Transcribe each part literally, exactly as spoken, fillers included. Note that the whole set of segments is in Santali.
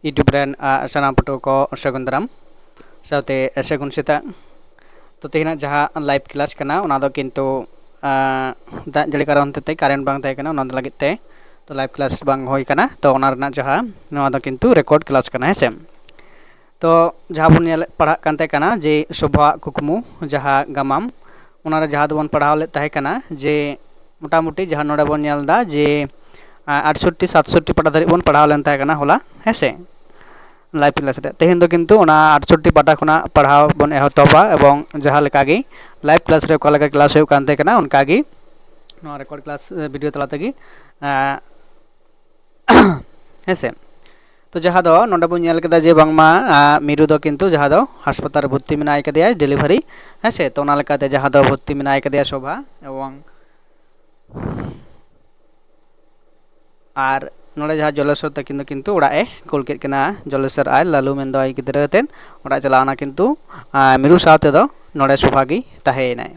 YouTube ᱨᱮᱱ ᱥᱟᱱᱟᱢ ᱯᱟᱹᱴᱷᱩᱣᱟᱹ ᱠᱚ ᱥᱟᱹᱜᱩᱱ ᱫᱟᱨᱟᱢ ᱥᱟᱶᱛᱮ ᱥᱟᱹᱜᱩᱱ ᱥᱮᱛᱟᱜ᱾ ᱛᱚ ᱛᱮᱦᱮᱧᱟᱜ ᱡᱟᱦᱟᱸ live class ᱠᱟᱱᱟ, ᱚᱱᱟ ᱫᱚ ᱠᱤᱱᱛᱩ ᱫᱟᱜ ᱡᱟᱹᱲᱤ ᱠᱟᱨᱚᱱ ᱦᱚᱛᱮᱡ ᱛᱮ current ᱵᱟᱝ ᱛᱟᱦᱮᱸ ᱠᱟᱱᱟ, ᱚᱱᱟ ᱞᱟᱹᱜᱤᱫ ᱛᱮ ᱛᱚ live class ᱵᱟᱝ ᱦᱩᱭ ᱠᱟᱱᱟ᱾ ᱛᱚ ᱚᱱᱟ ᱨᱮᱱᱟᱜ ᱡᱟᱦᱟᱸ, ᱱᱚᱣᱟ ᱫᱚ ᱠᱤᱱᱛᱩ record class ᱠᱟᱱᱟ, ᱦᱮᱸ ᱥᱮ᱾ ᱛᱚ ᱡᱟᱦᱟᱸ ᱵᱚᱱ ᱧᱮᱞ ᱯᱟᱲᱦᱟᱜ ᱠᱟᱱ ᱛᱟᱦᱮᱸ ᱠᱟᱱᱟ ᱡᱮ ᱥᱳᱵᱷᱟᱣᱟᱜ ᱠᱩᱠᱢᱩ, ᱡᱟᱦᱟᱸ ᱜᱟᱢᱟᱢ, ᱚᱱᱟᱨᱮ ᱡᱟᱦᱟᱸ ᱫᱚᱵᱚᱱ ᱯᱟᱲᱦᱟᱣ ᱞᱮᱫ ᱛᱟᱦᱮᱸ ᱠᱟᱱᱟ ᱡᱮ ᱢᱚᱴᱟᱢᱩᱴᱤ ᱡᱟᱦᱟᱸ ᱱᱚᱰᱮ ᱵᱚᱱ ᱧᱮᱞ ᱮᱫᱟ ᱡᱮ ᱟᱴᱥᱚᱴᱴᱤ ᱥᱟᱛᱥᱚᱴᱴᱤ ᱯᱟᱴᱟ ᱫᱷᱟᱹᱨᱤᱡ ᱵᱚᱱ ᱯᱟᱲᱦᱟᱣ ᱞᱮᱱ ᱛᱟᱦᱮᱸ ᱠᱟᱱᱟ ᱦᱚᱞᱟ, ᱦᱮᱸ ᱥᱮ, live class ᱨᱮ᱾ ᱛᱮᱦᱮᱧ ᱫᱚ ᱠᱤᱱᱛᱩ ᱚᱱᱟ ᱟᱴᱥᱚᱴᱴᱤ ᱯᱟᱴᱟ ᱠᱷᱚᱱᱟᱜ ᱯᱟᱲᱦᱟᱣ ᱵᱚᱱ ᱮᱦᱚᱵᱟ ᱮᱵᱚᱝ ᱡᱟᱦᱟᱸ ᱞᱮᱠᱟ ᱜᱮ live class ᱨᱮ ᱚᱠᱟ ᱞᱮᱠᱟ class ᱦᱩᱭᱩᱜ ᱠᱟᱱ ᱛᱟᱦᱮᱸ ᱠᱟᱱᱟ, ᱚᱱᱠᱟ ᱜᱮ ᱱᱚᱣᱟ record class video ᱛᱟᱞᱟ ᱛᱮᱜᱮ, ᱦᱮᱸ ᱥᱮ᱾ ᱛᱚ ᱡᱟᱦᱟᱸ ᱫᱚ ᱱᱚᱰᱮ ᱵᱚᱱ ᱧᱮᱞ ᱠᱮᱫᱟ ᱡᱮ ᱵᱟᱝᱢᱟ ᱢᱤᱨᱩ ᱫᱚ ᱠᱤᱱᱛᱩ ᱡᱟᱦᱟᱸ ᱫᱚ ᱦᱟᱥᱯᱟᱛᱟᱞ ᱨᱮ ᱵᱷᱚᱨᱛᱤ ᱢᱮᱱᱟᱭ ᱠᱟᱫᱮᱭᱟ, delivery, ᱦᱮᱸ ᱥᱮ᱾ ᱛᱚ ᱚᱱᱟ ᱞᱮᱠᱟᱛᱮ ᱡᱟᱦᱟᱸ ᱫᱚ ᱵᱷᱚᱨᱛᱤ ᱢᱮᱱᱟᱭ ᱠᱟᱫᱮᱭᱟ ᱥᱳᱵᱷᱟ ᱮᱵᱚᱝ ᱟᱨ ᱱᱚᱰᱮ ᱡᱟᱦᱟᱸ ᱡᱚᱞᱮᱥᱚᱨ ᱛᱟᱹᱠᱤᱱ ᱫᱚ ᱠᱤᱱᱛᱩ ᱚᱲᱟᱜ ᱮ ᱠᱩᱞ ᱠᱮᱫ ᱠᱤᱱᱟ᱾ ᱡᱚᱞᱮᱥᱚᱨ ᱟᱡ ᱞᱟᱞᱩ ᱢᱮᱱᱫᱚ ᱟᱡ ᱜᱤᱫᱽᱨᱟᱹ ᱟᱛᱮᱫ ᱚᱲᱟᱜ ᱪᱟᱞᱟᱣ ᱮᱱᱟ, ᱠᱤᱱᱛᱩ ᱢᱤᱨᱩ ᱥᱟᱶ ᱛᱮᱫᱚ ᱱᱚᱰᱮ ᱥᱳᱵᱷᱟ ᱜᱮ ᱛᱟᱦᱮᱸᱭᱮᱱᱟᱭ᱾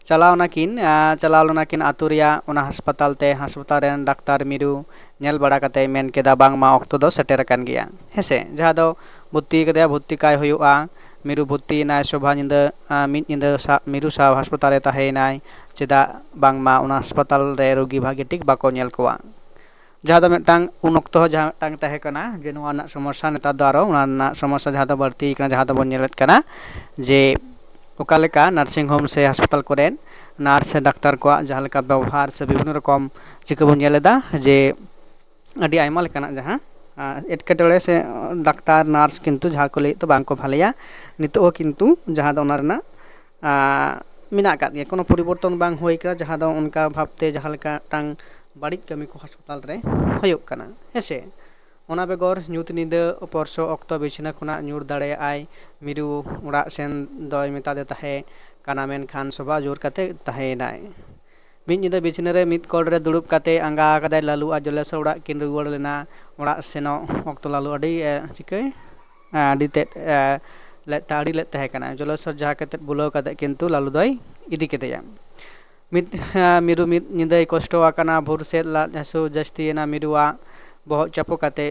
ᱪᱟᱞᱟᱣ ᱱᱟᱠᱤᱱ, ᱪᱟᱞᱟᱣ ᱞᱮᱱᱟᱠᱤᱱ ᱟᱹᱛᱩ ᱨᱮᱭᱟᱜ ᱚᱱᱟ ᱦᱟᱥᱯᱟᱛᱟᱞ ᱛᱮ᱾ ᱦᱟᱥᱯᱟᱛᱟᱞ ᱨᱮᱱ ᱰᱟᱠᱛᱟᱨ ᱢᱤᱨᱩ ᱧᱮᱞ ᱵᱟᱲᱟ ᱠᱟᱛᱮ ᱢᱮᱱ ᱠᱮᱫᱟ, ᱵᱟᱝᱢᱟ ᱚᱠᱛᱚ ᱫᱚ ᱥᱮᱴᱮᱨ ᱟᱠᱟᱱ ᱜᱮᱭᱟ, ᱦᱮᱸᱥᱮ᱾ ᱡᱟᱦᱟᱸ ᱫᱚ ᱵᱷᱚᱨᱛᱤ ᱠᱟᱫᱮᱭᱟ, ᱵᱷᱚᱨᱛᱤ ᱠᱟᱭ ᱦᱩᱭᱩᱜᱼᱟ᱾ ᱢᱤᱨᱩ ᱵᱷᱚᱨᱛᱤᱭᱮᱱᱟᱭ, ᱥᱳᱵᱷᱟ ᱧᱤᱫᱟᱹ ᱢᱤᱫ ᱧᱤᱫᱟᱹ ᱢᱤᱨᱩ ᱥᱟᱶ ᱦᱟᱥᱯᱟᱛᱟᱞ ᱨᱮ ᱛᱟᱦᱮᱸᱭᱮᱱᱟᱭ᱾ ᱪᱮᱫᱟᱜ? ᱵᱟᱝᱢᱟ ᱚᱱᱟ ᱦᱟᱥᱯᱟᱛᱟᱞ ᱨᱮ ᱨᱩᱜᱤ ᱵᱷᱟᱜᱮ ᱴᱷᱤᱠ ᱵᱟᱠᱚ ᱧᱮᱞ ᱠᱚᱣᱟ᱾ ᱡᱟᱦᱟᱸ ᱫᱚ ᱢᱤᱫᱴᱟᱝ ᱩᱱ ᱚᱠᱛᱚ ᱦᱚᱸ ᱡᱟᱦᱟᱸ ᱢᱤᱫᱴᱟᱝ ᱛᱟᱦᱮᱸ ᱠᱟᱱᱟ ᱡᱮ ᱱᱚᱣᱟ ᱨᱮᱱᱟᱜ ᱥᱚᱢᱚᱥᱥᱟ, ᱱᱮᱛᱟᱨ ᱫᱚ ᱟᱨᱚ ᱚᱱᱟ ᱨᱮᱱᱟᱜ ᱥᱚᱢᱚᱥᱥᱟ ᱡᱟᱦᱟᱸ ᱫᱚ ᱵᱟᱹᱲᱛᱤ ᱠᱟᱱᱟ, ᱡᱟᱦᱟᱸ ᱫᱚᱵᱚᱱ ᱧᱮᱞᱮᱫ ᱠᱟᱱᱟ ᱡᱮ ᱚᱠᱟ ᱞᱮᱠᱟ nursing home ᱥᱮ ᱦᱟᱥᱯᱟᱛᱟᱞ ᱠᱚᱨᱮ nurse ᱥᱮ ᱰᱟᱠᱛᱟᱨ ᱠᱚᱣᱟᱜ ᱡᱟᱦᱟᱸ ᱞᱮᱠᱟ ᱵᱮᱵᱚᱦᱟᱨ ᱥᱮ ᱵᱤᱵᱷᱤᱱᱱᱚ ᱨᱚᱠᱚᱢ ᱪᱤᱠᱟᱹ ᱵᱚᱱ ᱧᱮᱞ ᱮᱫᱟ ᱡᱮ ᱟᱹᱰᱤ ᱟᱭᱢᱟ ᱞᱮᱠᱟᱱᱟᱜ ᱡᱟᱦᱟᱸ ᱮᱴᱠᱮᱴᱚᱬᱮ ᱥᱮ ᱰᱟᱠᱛᱟᱨ nurse ᱠᱤᱱᱛᱩ ᱡᱟᱦᱟᱸ ᱠᱚ ᱞᱟᱹᱭᱮᱫ ᱫᱚ ᱵᱟᱝ ᱠᱚ ᱵᱷᱟᱞᱮᱭᱟ᱾ ᱱᱤᱛᱚᱜ ᱦᱚᱸ ᱠᱤᱱᱛᱩ ᱡᱟᱦᱟᱸ ᱫᱚ ᱚᱱᱟ ᱨᱮᱱᱟᱜ ᱢᱮᱱᱟᱜ ᱟᱠᱟᱫ ᱜᱮᱭᱟ, ᱠᱳᱱᱳ ᱯᱚᱨᱤᱵᱚᱨᱛᱚᱱ ᱵᱟᱝ ᱦᱩᱭ ᱠᱟᱱᱟ᱾ ᱡᱟᱦᱟᱸ ᱫᱚ ᱚᱱᱠᱟ ᱵᱷᱟᱵᱽᱛᱮ ᱡᱟᱦᱟᱸ ᱞᱮᱠᱟ ᱢᱤᱫᱴᱟᱝ ᱵᱟᱹᱲᱤᱡ ᱠᱟᱹᱢᱤ ᱠᱚ ᱦᱟᱥᱯᱟᱛᱟᱞ ᱨᱮ ᱦᱩᱭᱩᱜ ᱠᱟᱱᱟ, ᱦᱮᱸ ᱥᱮ᱾ ᱚᱱᱟ ᱵᱮᱜᱚᱨ ᱧᱩᱛ ᱧᱤᱫᱟᱹ ᱯᱚᱨᱥᱚ ᱚᱠᱛᱚ ᱵᱤᱪᱷᱱᱟᱹ ᱠᱷᱚᱱᱟᱜ ᱧᱩᱨ ᱫᱟᱲᱮᱭᱟᱜᱼᱟᱭ᱾ ᱢᱤᱨᱩ ᱚᱲᱟᱜ ᱥᱮᱱ ᱫᱚᱭ ᱢᱮᱛᱟᱫᱮ ᱛᱟᱦᱮᱸ ᱠᱟᱱᱟ, ᱢᱮᱱᱠᱷᱟᱱ ᱥᱳᱵᱷᱟ ᱡᱳᱨ ᱠᱟᱛᱮ ᱛᱟᱦᱮᱸᱭᱮᱱᱟᱭ᱾ ᱢᱤᱫ ᱧᱤᱫᱟᱹ ᱵᱤᱪᱷᱱᱟᱹ ᱨᱮ ᱢᱤᱫ ᱠᱚᱲ ᱨᱮ ᱫᱩᱲᱩᱵ ᱠᱟᱛᱮ ᱟᱸᱜᱟ ᱟᱠᱟᱫᱟᱭ᱾ ᱞᱟᱞᱩ ᱟᱨ ᱡᱚᱞᱮᱥᱚᱨ ᱚᱲᱟᱜ ᱠᱤᱱ ᱨᱩᱣᱟᱹᱲ ᱞᱮᱱᱟ᱾ ᱚᱲᱟᱜ ᱥᱮᱱᱚᱜ ᱚᱠᱛᱚ ᱞᱟᱞᱩ ᱟᱹᱰᱤ ᱪᱤᱠᱟᱹᱭ ᱟᱹᱰᱤ ᱛᱮᱫ ᱞᱮᱫ ᱛᱟᱦᱮᱸ ᱟᱹᱰᱤ ᱞᱮᱫ ᱛᱟᱦᱮᱸ ᱠᱟᱱᱟ᱾ ᱡᱚᱞᱮᱥᱚᱨ ᱡᱟᱦᱟᱸ ᱠᱟᱛᱮᱫ ᱵᱩᱞᱟᱹᱣ ᱠᱟᱛᱮᱫ ᱠᱤᱱᱛᱩ ᱞᱟᱞᱩ ᱫᱚᱭ ᱤᱫᱤ ᱠᱮᱫᱮᱭᱟ᱾ ᱢᱤᱫ ᱢᱤᱨᱩ ᱢᱤᱫ ᱧᱤᱫᱟᱹᱭ ᱠᱚᱥᱴᱚ ᱟᱠᱟᱱᱟ᱾ ᱵᱷᱳᱨ ᱥᱮᱫ ᱞᱟᱡ ᱦᱟᱹᱥᱩ ᱡᱟᱹᱥᱛᱤᱭᱮᱱᱟ ᱢᱤᱨᱩᱣᱟᱜ᱾ ᱵᱚᱦᱚᱜ ᱪᱟᱯᱚ ᱠᱟᱛᱮ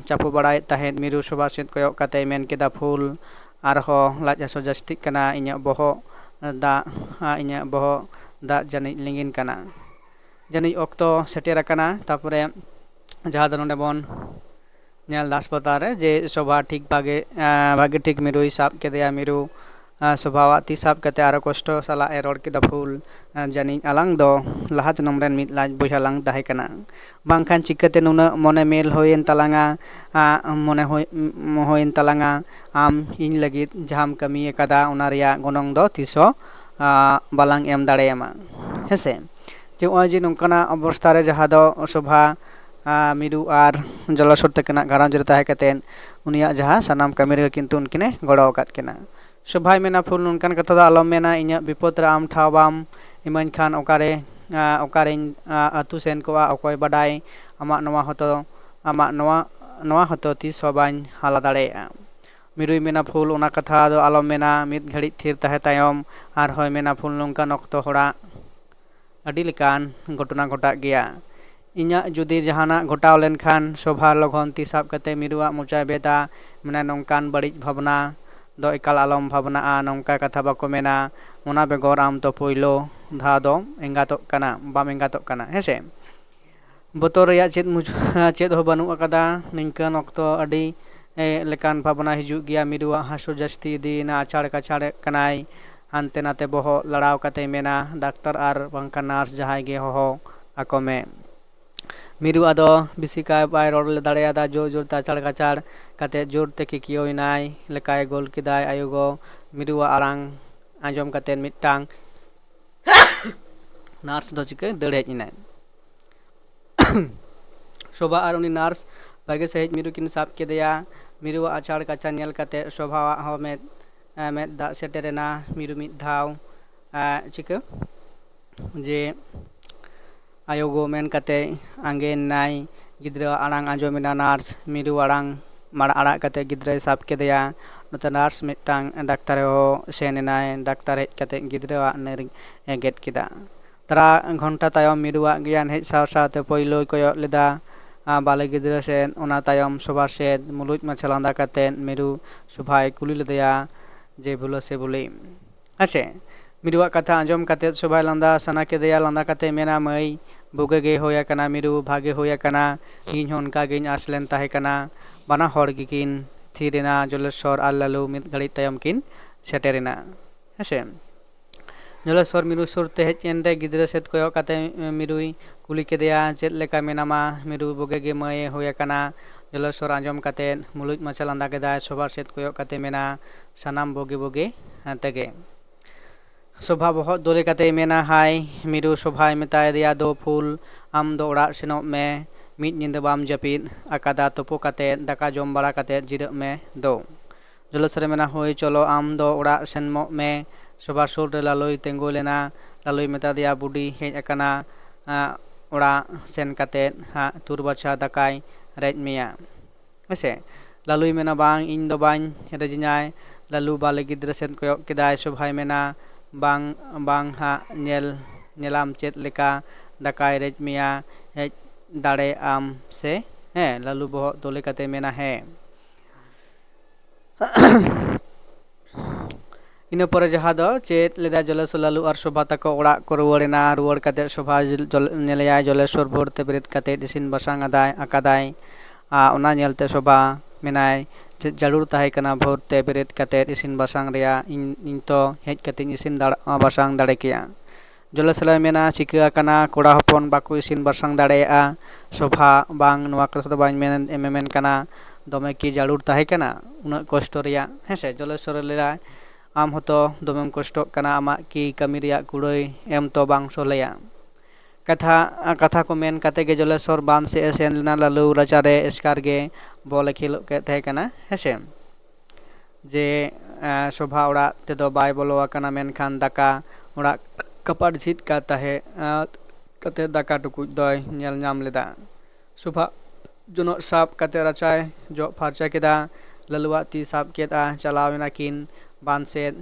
ᱪᱟᱯᱚ ᱵᱟᱲᱟᱭᱮᱫ ᱛᱟᱦᱮᱸᱫ᱾ ᱢᱤᱨᱩ ᱥᱚᱵᱷᱟ ᱥᱮᱫ ᱠᱚᱭᱚᱜ ᱠᱟᱛᱮᱭ ᱢᱮᱱ ᱠᱮᱫᱟ, "ᱯᱷᱩᱞ, ᱟᱨᱦᱚᱸ ᱞᱟᱡ ᱦᱟᱹᱥᱩ ᱡᱟᱹᱥᱛᱤᱜ ᱠᱟᱱᱟ, ᱤᱧᱟᱹᱜ ᱵᱚᱦᱚᱜ ᱫᱟᱜ ᱤᱧᱟᱹᱜ ᱵᱚᱦᱚᱜ ᱫᱟᱜ ᱡᱟᱹᱱᱤᱡ ᱞᱤᱸᱜᱤᱱ ᱠᱟᱱᱟ, ᱡᱟᱹᱱᱤᱡ ᱚᱠᱛᱚ ᱥᱮᱴᱮᱨ ᱟᱠᱟᱱᱟ᱾" ᱛᱟᱨᱯᱚᱨᱮ ᱡᱟᱦᱟᱸ ᱫᱚ ᱱᱚᱰᱮ ᱵᱚᱱ ᱧᱮᱞ ᱫᱟ ᱦᱟᱥᱯᱟᱛᱟᱞ ᱨᱮ ᱡᱮ ᱥᱚᱵᱷᱟ ᱴᱷᱤᱠ ᱵᱷᱟᱜᱮ ᱵᱷᱟᱜᱮ ᱴᱷᱤᱠ ᱢᱤᱨᱩᱭ ᱥᱟᱵ ᱠᱮᱫᱮᱭᱟ᱾ ᱢᱤᱨᱩ ᱥᱚᱵᱷᱟᱣᱟᱜ ᱛᱤ ᱥᱟᱵ ᱠᱟᱛᱮ ᱟᱨᱚ ᱠᱚᱥᱴᱚ ᱥᱟᱞᱟᱜ ᱮ ᱨᱚᱲ ᱠᱮᱫᱟ, "ᱯᱷᱩᱞ, ᱡᱟᱹᱱᱤᱡ ᱟᱞᱟᱝ ᱫᱚ ᱞᱟᱦᱟ ᱡᱚᱱᱚᱢ ᱨᱮᱱ ᱢᱤᱫ ᱞᱟᱡ ᱵᱚᱭᱦᱟ ᱞᱟᱝ ᱛᱟᱦᱮᱸ ᱠᱟᱱᱟ, ᱵᱟᱝᱠᱷᱟᱱ ᱪᱤᱠᱟᱹᱛᱮ ᱱᱩᱱᱟᱹᱜ ᱢᱚᱱᱮ ᱢᱮᱞ ᱦᱩᱭᱮᱱ ᱛᱟᱞᱟᱝᱟ, ᱢᱚᱱᱮ ᱦᱩᱭᱮᱱ ᱛᱟᱞᱟᱝᱟ, ᱟᱢ ᱤᱧ ᱞᱟᱹᱜᱤᱫ ᱡᱟᱦᱟᱸᱢ ᱠᱟᱹᱢᱤ ᱟᱠᱟᱫᱟ ᱚᱱᱟ ᱨᱮᱭᱟᱜ ᱜᱚᱱᱚᱝ ᱫᱚ ᱛᱤᱥ ᱦᱚᱸ ᱵᱟᱞᱟᱝ ᱮᱢ ᱫᱟᱲᱮᱭᱟᱢᱟ᱾" ᱦᱮᱸᱥᱮ, ᱡᱮ ᱱᱚᱜᱼᱚᱭ ᱡᱮ ᱱᱚᱝᱠᱟᱱᱟᱜ ᱚᱵᱚᱥᱛᱷᱟ ᱨᱮ ᱡᱟᱦᱟᱸ ᱫᱚ ᱥᱚᱵᱷᱟ ᱢᱤᱨᱩ ᱟᱨ ᱡᱚᱞᱚᱥᱚᱨ ᱛᱟᱹᱠᱤᱱᱟᱜ ᱜᱷᱟᱨᱚᱸᱡᱽ ᱨᱮ ᱛᱟᱦᱮᱸ ᱠᱟᱛᱮᱫ ᱩᱱᱤᱭᱟᱜ ᱡᱟᱦᱟᱸ ᱥᱟᱱᱟᱢ ᱠᱟᱹᱢᱤ ᱨᱮᱜᱮ ᱠᱤᱱᱛᱩ ᱩᱱᱠᱤᱱᱮ ᱜᱚᱲᱚ ᱟᱠᱟᱫ ᱠᱤᱱᱟ᱾ ᱥᱚᱵᱷᱟᱭ ᱢᱮᱱᱟ, "ᱯᱷᱩᱞ, ᱱᱚᱝᱠᱟᱱ ᱠᱟᱛᱷᱟ ᱫᱚ ᱟᱞᱚᱢ ᱢᱮᱱᱟ, ᱤᱧᱟᱹᱜ ᱵᱤᱯᱚᱫ ᱨᱮ ᱟᱢ ᱴᱷᱟᱶ ᱵᱟᱢ ᱤᱢᱟᱹᱧ ᱠᱷᱟᱱ ᱚᱠᱟᱨᱮ ᱚᱠᱟᱨᱮᱧ ᱟᱹᱛᱩ ᱥᱮᱱ ᱠᱚᱜᱼᱟ, ᱚᱠᱚᱭ ᱵᱟᱰᱟᱭ ᱟᱢᱟᱜ ᱱᱚᱣᱟ ᱦᱚᱛᱚ ᱟᱢᱟᱜ ᱱᱚᱣᱟ ᱱᱚᱣᱟ ᱦᱚᱛᱚ ᱛᱤᱥ ᱦᱚᱸ ᱵᱟᱹᱧ ᱦᱟᱞᱟ ᱫᱟᱲᱮᱭᱟᱜᱼᱟ᱾" ᱢᱤᱨᱩᱭ ᱢᱮᱱᱟ, "ᱯᱷᱩᱞ, ᱚᱱᱟ ᱠᱟᱛᱷᱟ ᱫᱚ ᱟᱞᱚᱢ ᱢᱮᱱᱟ᱾" ᱢᱤᱫ ᱜᱷᱟᱹᱲᱤᱡ ᱛᱷᱤᱨ ᱛᱟᱦᱮᱸ ᱛᱟᱭᱚᱢ ᱟᱨᱦᱚᱸᱭ ᱢᱮᱱᱟ, "ᱯᱷᱩᱞ, ᱱᱚᱝᱠᱟᱱ ᱚᱠᱛᱚ ᱦᱚᱲᱟᱜ ᱟᱹᱰᱤ ᱞᱮᱠᱟᱱ ᱜᱷᱚᱴᱚᱱᱟ ᱜᱷᱚᱴᱟᱜ ᱜᱮᱭᱟ᱾ ᱤᱧᱟᱹᱜ ᱡᱩᱫᱤ ᱡᱟᱦᱟᱱᱟᱜ ᱜᱷᱚᱴᱟᱣ ᱞᱮᱱᱠᱷᱟᱱ᱾" ᱥᱚᱵᱷᱟ ᱞᱚᱜᱚᱱ ᱛᱤ ᱥᱟᱵ ᱠᱟᱛᱮ ᱢᱤᱨᱩᱣᱟᱜ ᱢᱚᱪᱟᱭ ᱵᱮᱫᱟ, ᱢᱮᱱᱟ, "ᱱᱚᱝᱠᱟᱱ ᱵᱟᱹᱲᱤᱡ ᱵᱷᱟᱵᱽᱱᱟ ᱫᱚ ᱮᱠᱟᱞ ᱟᱞᱚᱢ ᱵᱷᱟᱵᱽᱱᱟᱜᱼᱟ, ᱱᱚᱝᱠᱟ ᱠᱟᱛᱷᱟ ᱵᱟᱠᱚ ᱢᱮᱱᱟ᱾ ᱚᱱᱟ ᱵᱮᱜᱚᱨ ᱟᱢ ᱫᱚ ᱯᱳᱭᱞᱳ ᱫᱷᱟᱣ ᱫᱚᱢ ᱮᱸᱜᱟᱛᱚᱜ ᱠᱟᱱᱟ, ᱵᱟᱢ ᱮᱸᱜᱟᱛᱚᱜ ᱠᱟᱱᱟ, ᱦᱮᱸ ᱥᱮ?" ᱵᱚᱛᱚᱨ ᱨᱮᱭᱟᱜ ᱪᱮᱫ ᱢᱩᱡ-, ᱪᱮᱫ ᱦᱚᱸ ᱵᱟᱹᱱᱩᱜ ᱟᱠᱟᱫᱟ᱾ ᱱᱤᱝᱠᱟᱹᱱ ᱚᱠᱛᱚ ᱟᱹᱰᱤ, ᱮ, ᱞᱮᱠᱟᱱ ᱵᱷᱟᱵᱽᱱᱟ ᱦᱤᱡᱩᱜ ᱜᱮᱭᱟ᱾ ᱢᱤᱨᱩᱣᱟᱜ ᱦᱟᱹᱥᱩ ᱡᱟᱹᱥᱛᱤ ᱤᱫᱤᱭᱮᱱᱟ, ᱟᱪᱷᱟᱲ ᱠᱟᱪᱷᱟᱲ ᱠᱟᱱᱟᱭ, ᱦᱟᱱᱛᱮ ᱱᱟᱛᱮ ᱵᱚᱦᱚᱜ ᱞᱟᱲᱟᱣ ᱠᱟᱛᱮ ᱢᱮᱱᱟ, "ᱰᱟᱠᱛᱟᱨ ᱟᱨ ᱵᱟᱝᱠᱷᱟᱱ ᱱᱟᱨᱥ ᱡᱟᱦᱟᱸᱭ ᱜᱮ ᱦᱚᱦᱚ ᱟᱠᱚ ᱢᱮ᱾" ᱢᱤᱨᱩ ᱟᱫᱚ ᱵᱮᱥᱤ ᱠᱟᱭ ᱵᱟᱭ ᱨᱚᱲ ᱫᱟᱲᱮᱭᱟᱫᱟ᱾ ᱡᱳᱨ ᱡᱳᱨ ᱛᱮ ᱟᱪᱷᱟᱲ ᱠᱟᱪᱷᱟᱲ ᱠᱟᱛᱮ ᱡᱳᱨ ᱛᱮ ᱠᱤᱠᱤᱭᱟᱹᱣ ᱮᱱᱟᱭ ᱞᱮᱠᱟᱭ ᱜᱳᱞ ᱠᱮᱫᱟᱭ᱾ ᱟᱭᱳ ᱜᱚ ᱢᱤᱨᱩᱣᱟᱜ ᱟᱲᱟᱝ ᱟᱸᱡᱚᱢ ᱠᱟᱛᱮ ᱢᱤᱫᱴᱟᱝ ᱱᱟᱨᱥ ᱫᱚ ᱪᱤᱠᱟᱹ ᱫᱟᱹᱲ ᱦᱮᱡ ᱮᱱᱟᱭ᱾ ᱥᱳᱵᱷᱟ ᱟᱨ ᱩᱱᱤ ᱱᱟᱨᱥ ᱵᱷᱟᱜᱮ ᱥᱟᱺᱦᱤᱡ ᱢᱤᱨᱩ ᱠᱤᱱ ᱥᱟᱵ ᱠᱮᱫᱮᱭᱟ᱾ ᱢᱤᱨᱩᱣᱟᱜ ᱟᱪᱷᱟᱲ ᱠᱟᱪᱷᱟᱲ ᱧᱮᱞ ᱠᱟᱛᱮ ᱥᱳᱵᱷᱟᱣᱟᱜ ᱦᱚᱸ ᱢᱮᱫ, ᱮ, ᱢᱮᱫ ᱫᱟᱜ ᱥᱮᱴᱮᱨᱮᱱᱟ᱾ ᱢᱤᱨᱩ ᱢᱤᱫ ᱫᱷᱟᱣ, ᱮ, ᱪᱤᱠᱟᱹ ᱡᱮ ᱟᱭᱳ ᱜᱚ ᱢᱮᱱ ᱠᱟᱛᱮ ᱟᱸᱜᱮᱱᱟᱭ᱾ ᱜᱤᱫᱽᱨᱟᱹᱣᱟᱜ ᱟᱲᱟᱝ ᱟᱸᱡᱚᱢᱮᱱᱟ ᱱᱟᱨᱥ᱾ ᱢᱤᱨᱩ ᱟᱲᱟᱝ ᱢᱟᱲᱟᱜ ᱟᱲᱟᱜ ᱠᱟᱛᱮ ᱜᱤᱫᱽᱨᱟᱹᱭ ᱥᱟᱵ ᱠᱮᱫᱮᱭᱟ᱾ ᱱᱚᱛᱮ ᱱᱟᱨᱥ ᱢᱤᱫᱴᱟᱝ ᱰᱟᱠᱛᱟᱨᱮ ᱦᱚᱦᱚ ᱥᱮᱱ ᱮᱱᱟᱭ᱾ ᱰᱟᱠᱛᱟᱨ ᱦᱮᱡ ᱠᱟᱛᱮ ᱜᱤᱫᱽᱨᱟᱹᱣᱟᱜ ᱱᱟᱹᱨ ᱮ ᱜᱮᱫ ᱠᱮᱫᱟ᱾ ᱛᱟᱨᱟ ᱜᱷᱚᱱᱴᱟ ᱛᱟᱭᱚᱢ ᱢᱤᱨᱩᱣᱟᱜ ᱜᱮᱭᱟᱱ ᱦᱮᱡ ᱥᱟᱶ ᱥᱟᱶᱛᱮ ᱯᱳᱭᱞᱳᱭ ᱠᱚᱭᱚᱜ ᱞᱮᱫᱟ᱾ ᱵᱟᱞᱮ ᱜᱤᱫᱽᱨᱟᱹ ᱥᱮᱫ, ᱚᱱᱟ ᱛᱟᱭᱚᱢ ᱥᱚᱵᱷᱟ ᱥᱮᱫ ᱢᱩᱞᱩᱡ ᱢᱟᱪᱷᱟ ᱞᱟᱸᱫᱟ ᱠᱟᱛᱮ ᱢᱤᱨᱩ ᱥᱚᱵᱷᱟᱭ ᱠᱩᱞᱤ ᱞᱮᱫᱮᱭᱟ ᱡᱮ, "ᱵᱷᱩᱞᱟᱹ ᱥᱮ ᱵᱷᱩᱞᱤ?" ᱦᱮᱸᱥᱮ? ᱢᱤᱨᱩᱣᱟᱜ ᱠᱟᱛᱷᱟ ᱟᱸᱡᱚᱢ ᱠᱟᱛᱮ ᱥᱚᱵᱷᱟᱭ ᱞᱟᱸᱫᱟ ᱥᱟᱱᱟ ᱠᱮᱫᱮᱭᱟ᱾ ᱞᱟᱸᱫᱟ ᱠᱟᱛᱮ ᱢᱮᱱᱟ, "ᱢᱟᱹᱭ, ᱵᱩᱜᱤ ᱜᱮ ᱦᱩᱭ ᱟᱠᱟᱱᱟ ᱢᱤᱨᱩ, ᱵᱷᱟᱜᱮ ᱦᱩᱭ ᱟᱠᱟᱱᱟ᱾ ᱤᱧ ᱦᱚᱸ ᱚᱱᱠᱟ ᱜᱤᱧ ᱟᱸᱥ ᱞᱮᱱ ᱛᱟᱦᱮᱸ ᱠᱟᱱᱟ᱾" ᱵᱟᱱᱟ ᱦᱚᱲ ᱜᱮᱠᱤᱱ ᱛᱷᱤᱨ ᱮᱱᱟ᱾ ᱡᱚᱞᱮᱥᱚᱨ ᱟᱨ ᱞᱟᱞᱩ ᱢᱤᱫ ᱜᱷᱟᱹᱲᱤᱡ ᱛᱟᱭᱚᱢ ᱠᱤᱱ ᱥᱮᱴᱮᱨ ᱮᱱᱟ᱾ ᱦᱮᱸᱥᱮ? ᱡᱚᱞᱮᱥᱚᱨ ᱢᱤᱨᱩ ᱥᱩᱨ ᱛᱮ ᱦᱮᱡ ᱮᱱᱛᱮ ᱜᱤᱫᱽᱨᱟᱹ ᱥᱮᱫ ᱠᱚᱭᱚᱜ ᱠᱟᱛᱮ ᱢᱤᱨᱩᱭ ᱠᱩᱞᱤ ᱠᱮᱫᱮᱭᱟ, "ᱪᱮᱫ ᱞᱮᱠᱟ ᱢᱮᱱᱟᱢᱟ ᱢᱤᱨᱩ? ᱵᱩᱜᱤ ᱜᱮ ᱢᱟᱹᱭ ᱦᱩᱭ ᱟᱠᱟᱱᱟ?" ᱡᱚᱞᱮᱥᱚᱨ ᱟᱸᱡᱚᱢ ᱠᱟᱛᱮ ᱢᱩᱞᱩᱡ ᱢᱟᱪᱷᱟ ᱞᱟᱸᱫᱟ ᱠᱮᱫᱟᱭ᱾ ᱥᱚᱵᱷᱟ ᱥᱮᱫ ᱠᱚᱭᱚᱜ ᱠᱟᱛᱮ ᱢᱮᱱᱟ, "ᱥᱟᱱᱟᱢ ᱵᱩᱜᱤ ᱵᱩᱜᱤ ᱛᱮᱜᱮ᱾" ᱥᱚᱵᱷᱟ ᱵᱚᱦᱚᱜ ᱫᱩᱞ ᱠᱟᱛᱮᱭ ᱢᱮᱱᱟ, "ᱦᱟᱭ ᱢᱤᱨᱩ ᱥᱚᱵᱷᱟᱭ ᱢᱮᱛᱟᱭ ᱫᱮᱭᱟ, 'ᱫᱳ ᱯᱷᱩᱞ, ᱟᱢ ᱫᱚ ᱚᱲᱟᱜ ᱥᱮᱱᱚᱜ ᱢᱮ, ᱢᱤᱫ ᱧᱤᱫᱟᱹ ᱵᱟᱢ ᱡᱟᱹᱯᱤᱫ ᱟᱠᱟᱫᱟ, ᱛᱩᱯᱩ ᱠᱟᱛᱮ ᱫᱟᱠᱟ ᱡᱚᱢ ᱵᱟᱲᱟ ᱠᱟᱛᱮ ᱡᱤᱨᱟᱹᱜ ᱢᱮ ᱫᱳ.'" ᱡᱚᱞᱮᱥᱚᱨᱮ ᱢᱮᱱᱟ, "ᱦᱳᱭ ᱪᱚᱞᱚ, ᱟᱢ ᱫᱚ ᱚᱲᱟᱜ ᱥᱮᱱᱚᱜ ᱢᱮ᱾" ᱥᱚᱵᱷᱟ ᱥᱩᱨ ᱨᱮ ᱞᱟᱞᱩᱭ ᱛᱤᱸᱜᱩ ᱞᱮᱱᱟ᱾ ᱞᱟᱞᱩᱭ ᱢᱮᱛᱟ ᱫᱮᱭᱟ, "ᱵᱩᱰᱤ ᱦᱮᱡ ᱟᱠᱟᱱᱟ, ᱟᱸ, ᱚᱲᱟᱜ ᱥᱮᱱ ᱠᱟᱛᱮ ᱦᱟᱸᱜ ᱛᱩᱨ ᱵᱟᱪᱷᱟ ᱫᱟᱠᱟᱭ ᱨᱮᱡ ᱢᱮᱭᱟ᱾" ᱦᱮᱸᱥᱮ? ᱞᱟᱞᱩᱭ ᱢᱮᱱᱟ, "ᱵᱟᱝ, ᱤᱧ ᱫᱚ ᱵᱟᱹᱧ ᱨᱮᱡᱤᱧᱟᱭ᱾" ᱞᱟᱞᱩ ᱵᱟᱞᱮ ᱜᱤᱫᱽᱨᱟᱹ ᱥᱮᱫ ᱠᱚᱭᱚᱜ ᱠᱮᱫᱟᱭ᱾ ᱥᱚᱵᱷᱟᱭ ᱢᱮᱱᱟ, "ᱵᱟᱝ, ᱵᱟᱝ ᱦᱟᱸᱜ, ᱧᱮᱞ, ᱧᱮᱞᱟᱢ ᱪᱮᱫ ᱞᱮᱠᱟ ᱫᱟᱠᱟᱭ ᱨᱮᱡ ᱢᱮᱭᱟ, ᱦᱮᱡ ᱫᱟᱲᱮᱭᱟᱜ ᱟᱢ ᱥᱮ?" ᱦᱮᱸ, ᱞᱟᱞᱩ ᱵᱚᱦᱚᱜ ᱫᱩᱞ ᱠᱟᱛᱮ ᱢᱮᱱᱟ, "ᱦᱮᱸ᱾" ᱤᱱᱟᱹ ᱯᱚᱨᱮ ᱡᱟᱦᱟᱸ ᱫᱚ ᱪᱮᱫ ᱞᱮᱫᱟ, ᱡᱚᱞᱮᱥᱚᱨ, ᱞᱟᱞᱩ ᱟᱨ ᱥᱚᱵᱷᱟ ᱛᱟᱠᱚ ᱚᱲᱟᱜ ᱠᱚ ᱨᱩᱣᱟᱹᱲ ᱮᱱᱟ᱾ ᱨᱩᱣᱟᱹᱲ ᱠᱟᱛᱮ ᱥᱚᱵᱷᱟ ᱡᱚᱞ-, ᱧᱮᱞᱮᱭᱟᱭ ᱡᱚᱞᱮᱥᱚᱨ ᱵᱷᱳᱨ ᱛᱮ ᱵᱮᱨᱮᱫ ᱠᱟᱛᱮ ᱤᱥᱤᱱ ᱵᱟᱥᱟᱝ ᱟᱫᱟᱭ, ᱟᱠᱟᱫᱟᱭ᱾ ᱟᱨ ᱚᱱᱟ ᱧᱮᱞᱛᱮ ᱥᱚᱵᱷᱟ ᱢᱮᱱᱟᱭ, "ᱪᱮᱫ ᱡᱟᱹᱨᱩᱲ ᱛᱟᱦᱮᱸ ᱠᱟᱱᱟ ᱵᱷᱳᱨ ᱛᱮ ᱵᱮᱨᱮᱫ ᱠᱟᱛᱮ ᱤᱥᱤᱱ ᱵᱟᱥᱟᱝ ᱨᱮᱭᱟᱜ? ᱤᱧ, ᱤᱧ ᱛᱚ ᱦᱮᱡ ᱠᱟᱛᱮᱧ ᱤᱥᱤᱱ ᱫᱟᱲ-, ᱵᱟᱥᱟᱝ ᱫᱟᱲᱮ ᱠᱮᱭᱟ᱾" ᱡᱚᱞᱮᱥᱚᱨᱮ ᱢᱮᱱᱟ, "ᱪᱤᱠᱟᱹ ᱟᱠᱟᱱᱟ ᱠᱚᱲᱟ ᱦᱚᱯᱚᱱ, ᱵᱟᱠᱚ ᱤᱥᱤᱱ ᱵᱟᱥᱟᱝ ᱫᱟᱲᱮᱭᱟᱜᱼᱟ?" ᱥᱚᱵᱷᱟ, "ᱵᱟᱝ, ᱱᱚᱣᱟ ᱠᱟᱛᱷᱟ ᱫᱚ ᱵᱟᱹᱧ ᱢᱮᱱ, ᱢᱮᱢᱮᱱ ᱠᱟᱱᱟ᱾ ᱫᱚᱢᱮ ᱠᱤ ᱡᱟᱹᱨᱩᱲ ᱛᱟᱦᱮᱸ ᱠᱟᱱᱟ ᱩᱱᱟᱹᱜ ᱠᱚᱥᱴᱚ ᱨᱮᱭᱟᱜ?" ᱦᱮᱸᱥᱮ, ᱡᱚᱞᱮᱥᱚᱨᱮ ᱞᱟᱹᱭᱟ, "ᱟᱢ ᱦᱚᱸᱛᱚ ᱫᱚᱢᱮᱢ ᱠᱚᱥᱴᱚᱜ ᱠᱟᱱᱟ, ᱟᱢᱟᱜ ᱠᱤ ᱠᱟᱹᱢᱤ ᱨᱮᱭᱟᱜ ᱠᱩᱲᱟᱹᱭ ᱮᱢ ᱛᱚ ᱵᱟᱝ ᱥᱚᱞᱦᱮᱭᱟ?" ᱠᱟᱛᱷᱟ, ᱠᱟᱛᱷᱟ ᱠᱚ ᱢᱮᱱ ᱠᱟᱛᱮ ᱜᱮ ᱡᱚᱞᱮᱥᱚᱨ ᱵᱟᱸᱫᱷ ᱥᱮᱫ ᱮ ᱥᱮᱱ ᱞᱮᱱᱟ᱾ ᱞᱟᱞᱩ ᱨᱟᱪᱟᱨᱮ ᱮᱥᱠᱟᱨ ᱜᱮ ᱵᱚᱞ ᱮ ᱠᱷᱮᱞᱳᱜ ᱠᱮᱫ ᱛᱟᱦᱮᱸ ᱠᱟᱱᱟ, ᱦᱮᱸᱥᱮ? ᱡᱮ, ᱮᱸ, ᱥᱚᱵᱷᱟ ᱚᱲᱟᱜ ᱛᱮᱫᱚ ᱵᱟᱭ ᱵᱚᱞᱚ ᱟᱠᱟᱱᱟ, ᱢᱮᱱᱠᱷᱟᱱ ᱫᱟᱠᱟ ᱚᱲᱟᱜ ᱠᱟᱯᱟᱴ ᱡᱷᱤᱡ ᱠᱟ ᱛᱟᱦᱮᱸ, ᱮᱸ, ᱠᱟᱛᱮ ᱫᱟᱠᱟ ᱴᱩᱠᱩᱡ ᱫᱚᱭ ᱧᱮᱞ ᱧᱟᱢ ᱞᱮᱫᱟ᱾ ᱥᱚᱵᱷᱟ ᱡᱚᱱᱚᱜ ᱥᱟᱵ ᱠᱟᱛᱮ ᱨᱟᱪᱟᱭ ᱡᱚᱜ ᱯᱷᱟᱨᱪᱟ ᱠᱮᱫᱟ᱾ ᱞᱟᱞᱩᱣᱟᱜ ᱛᱤ ᱥᱟᱵ ᱠᱮᱫᱼᱟ᱾ ᱪᱟᱞᱟᱣ ᱮᱱᱟ ᱠᱤᱱ ᱵᱟᱸᱫᱷ ᱥᱮᱫ᱾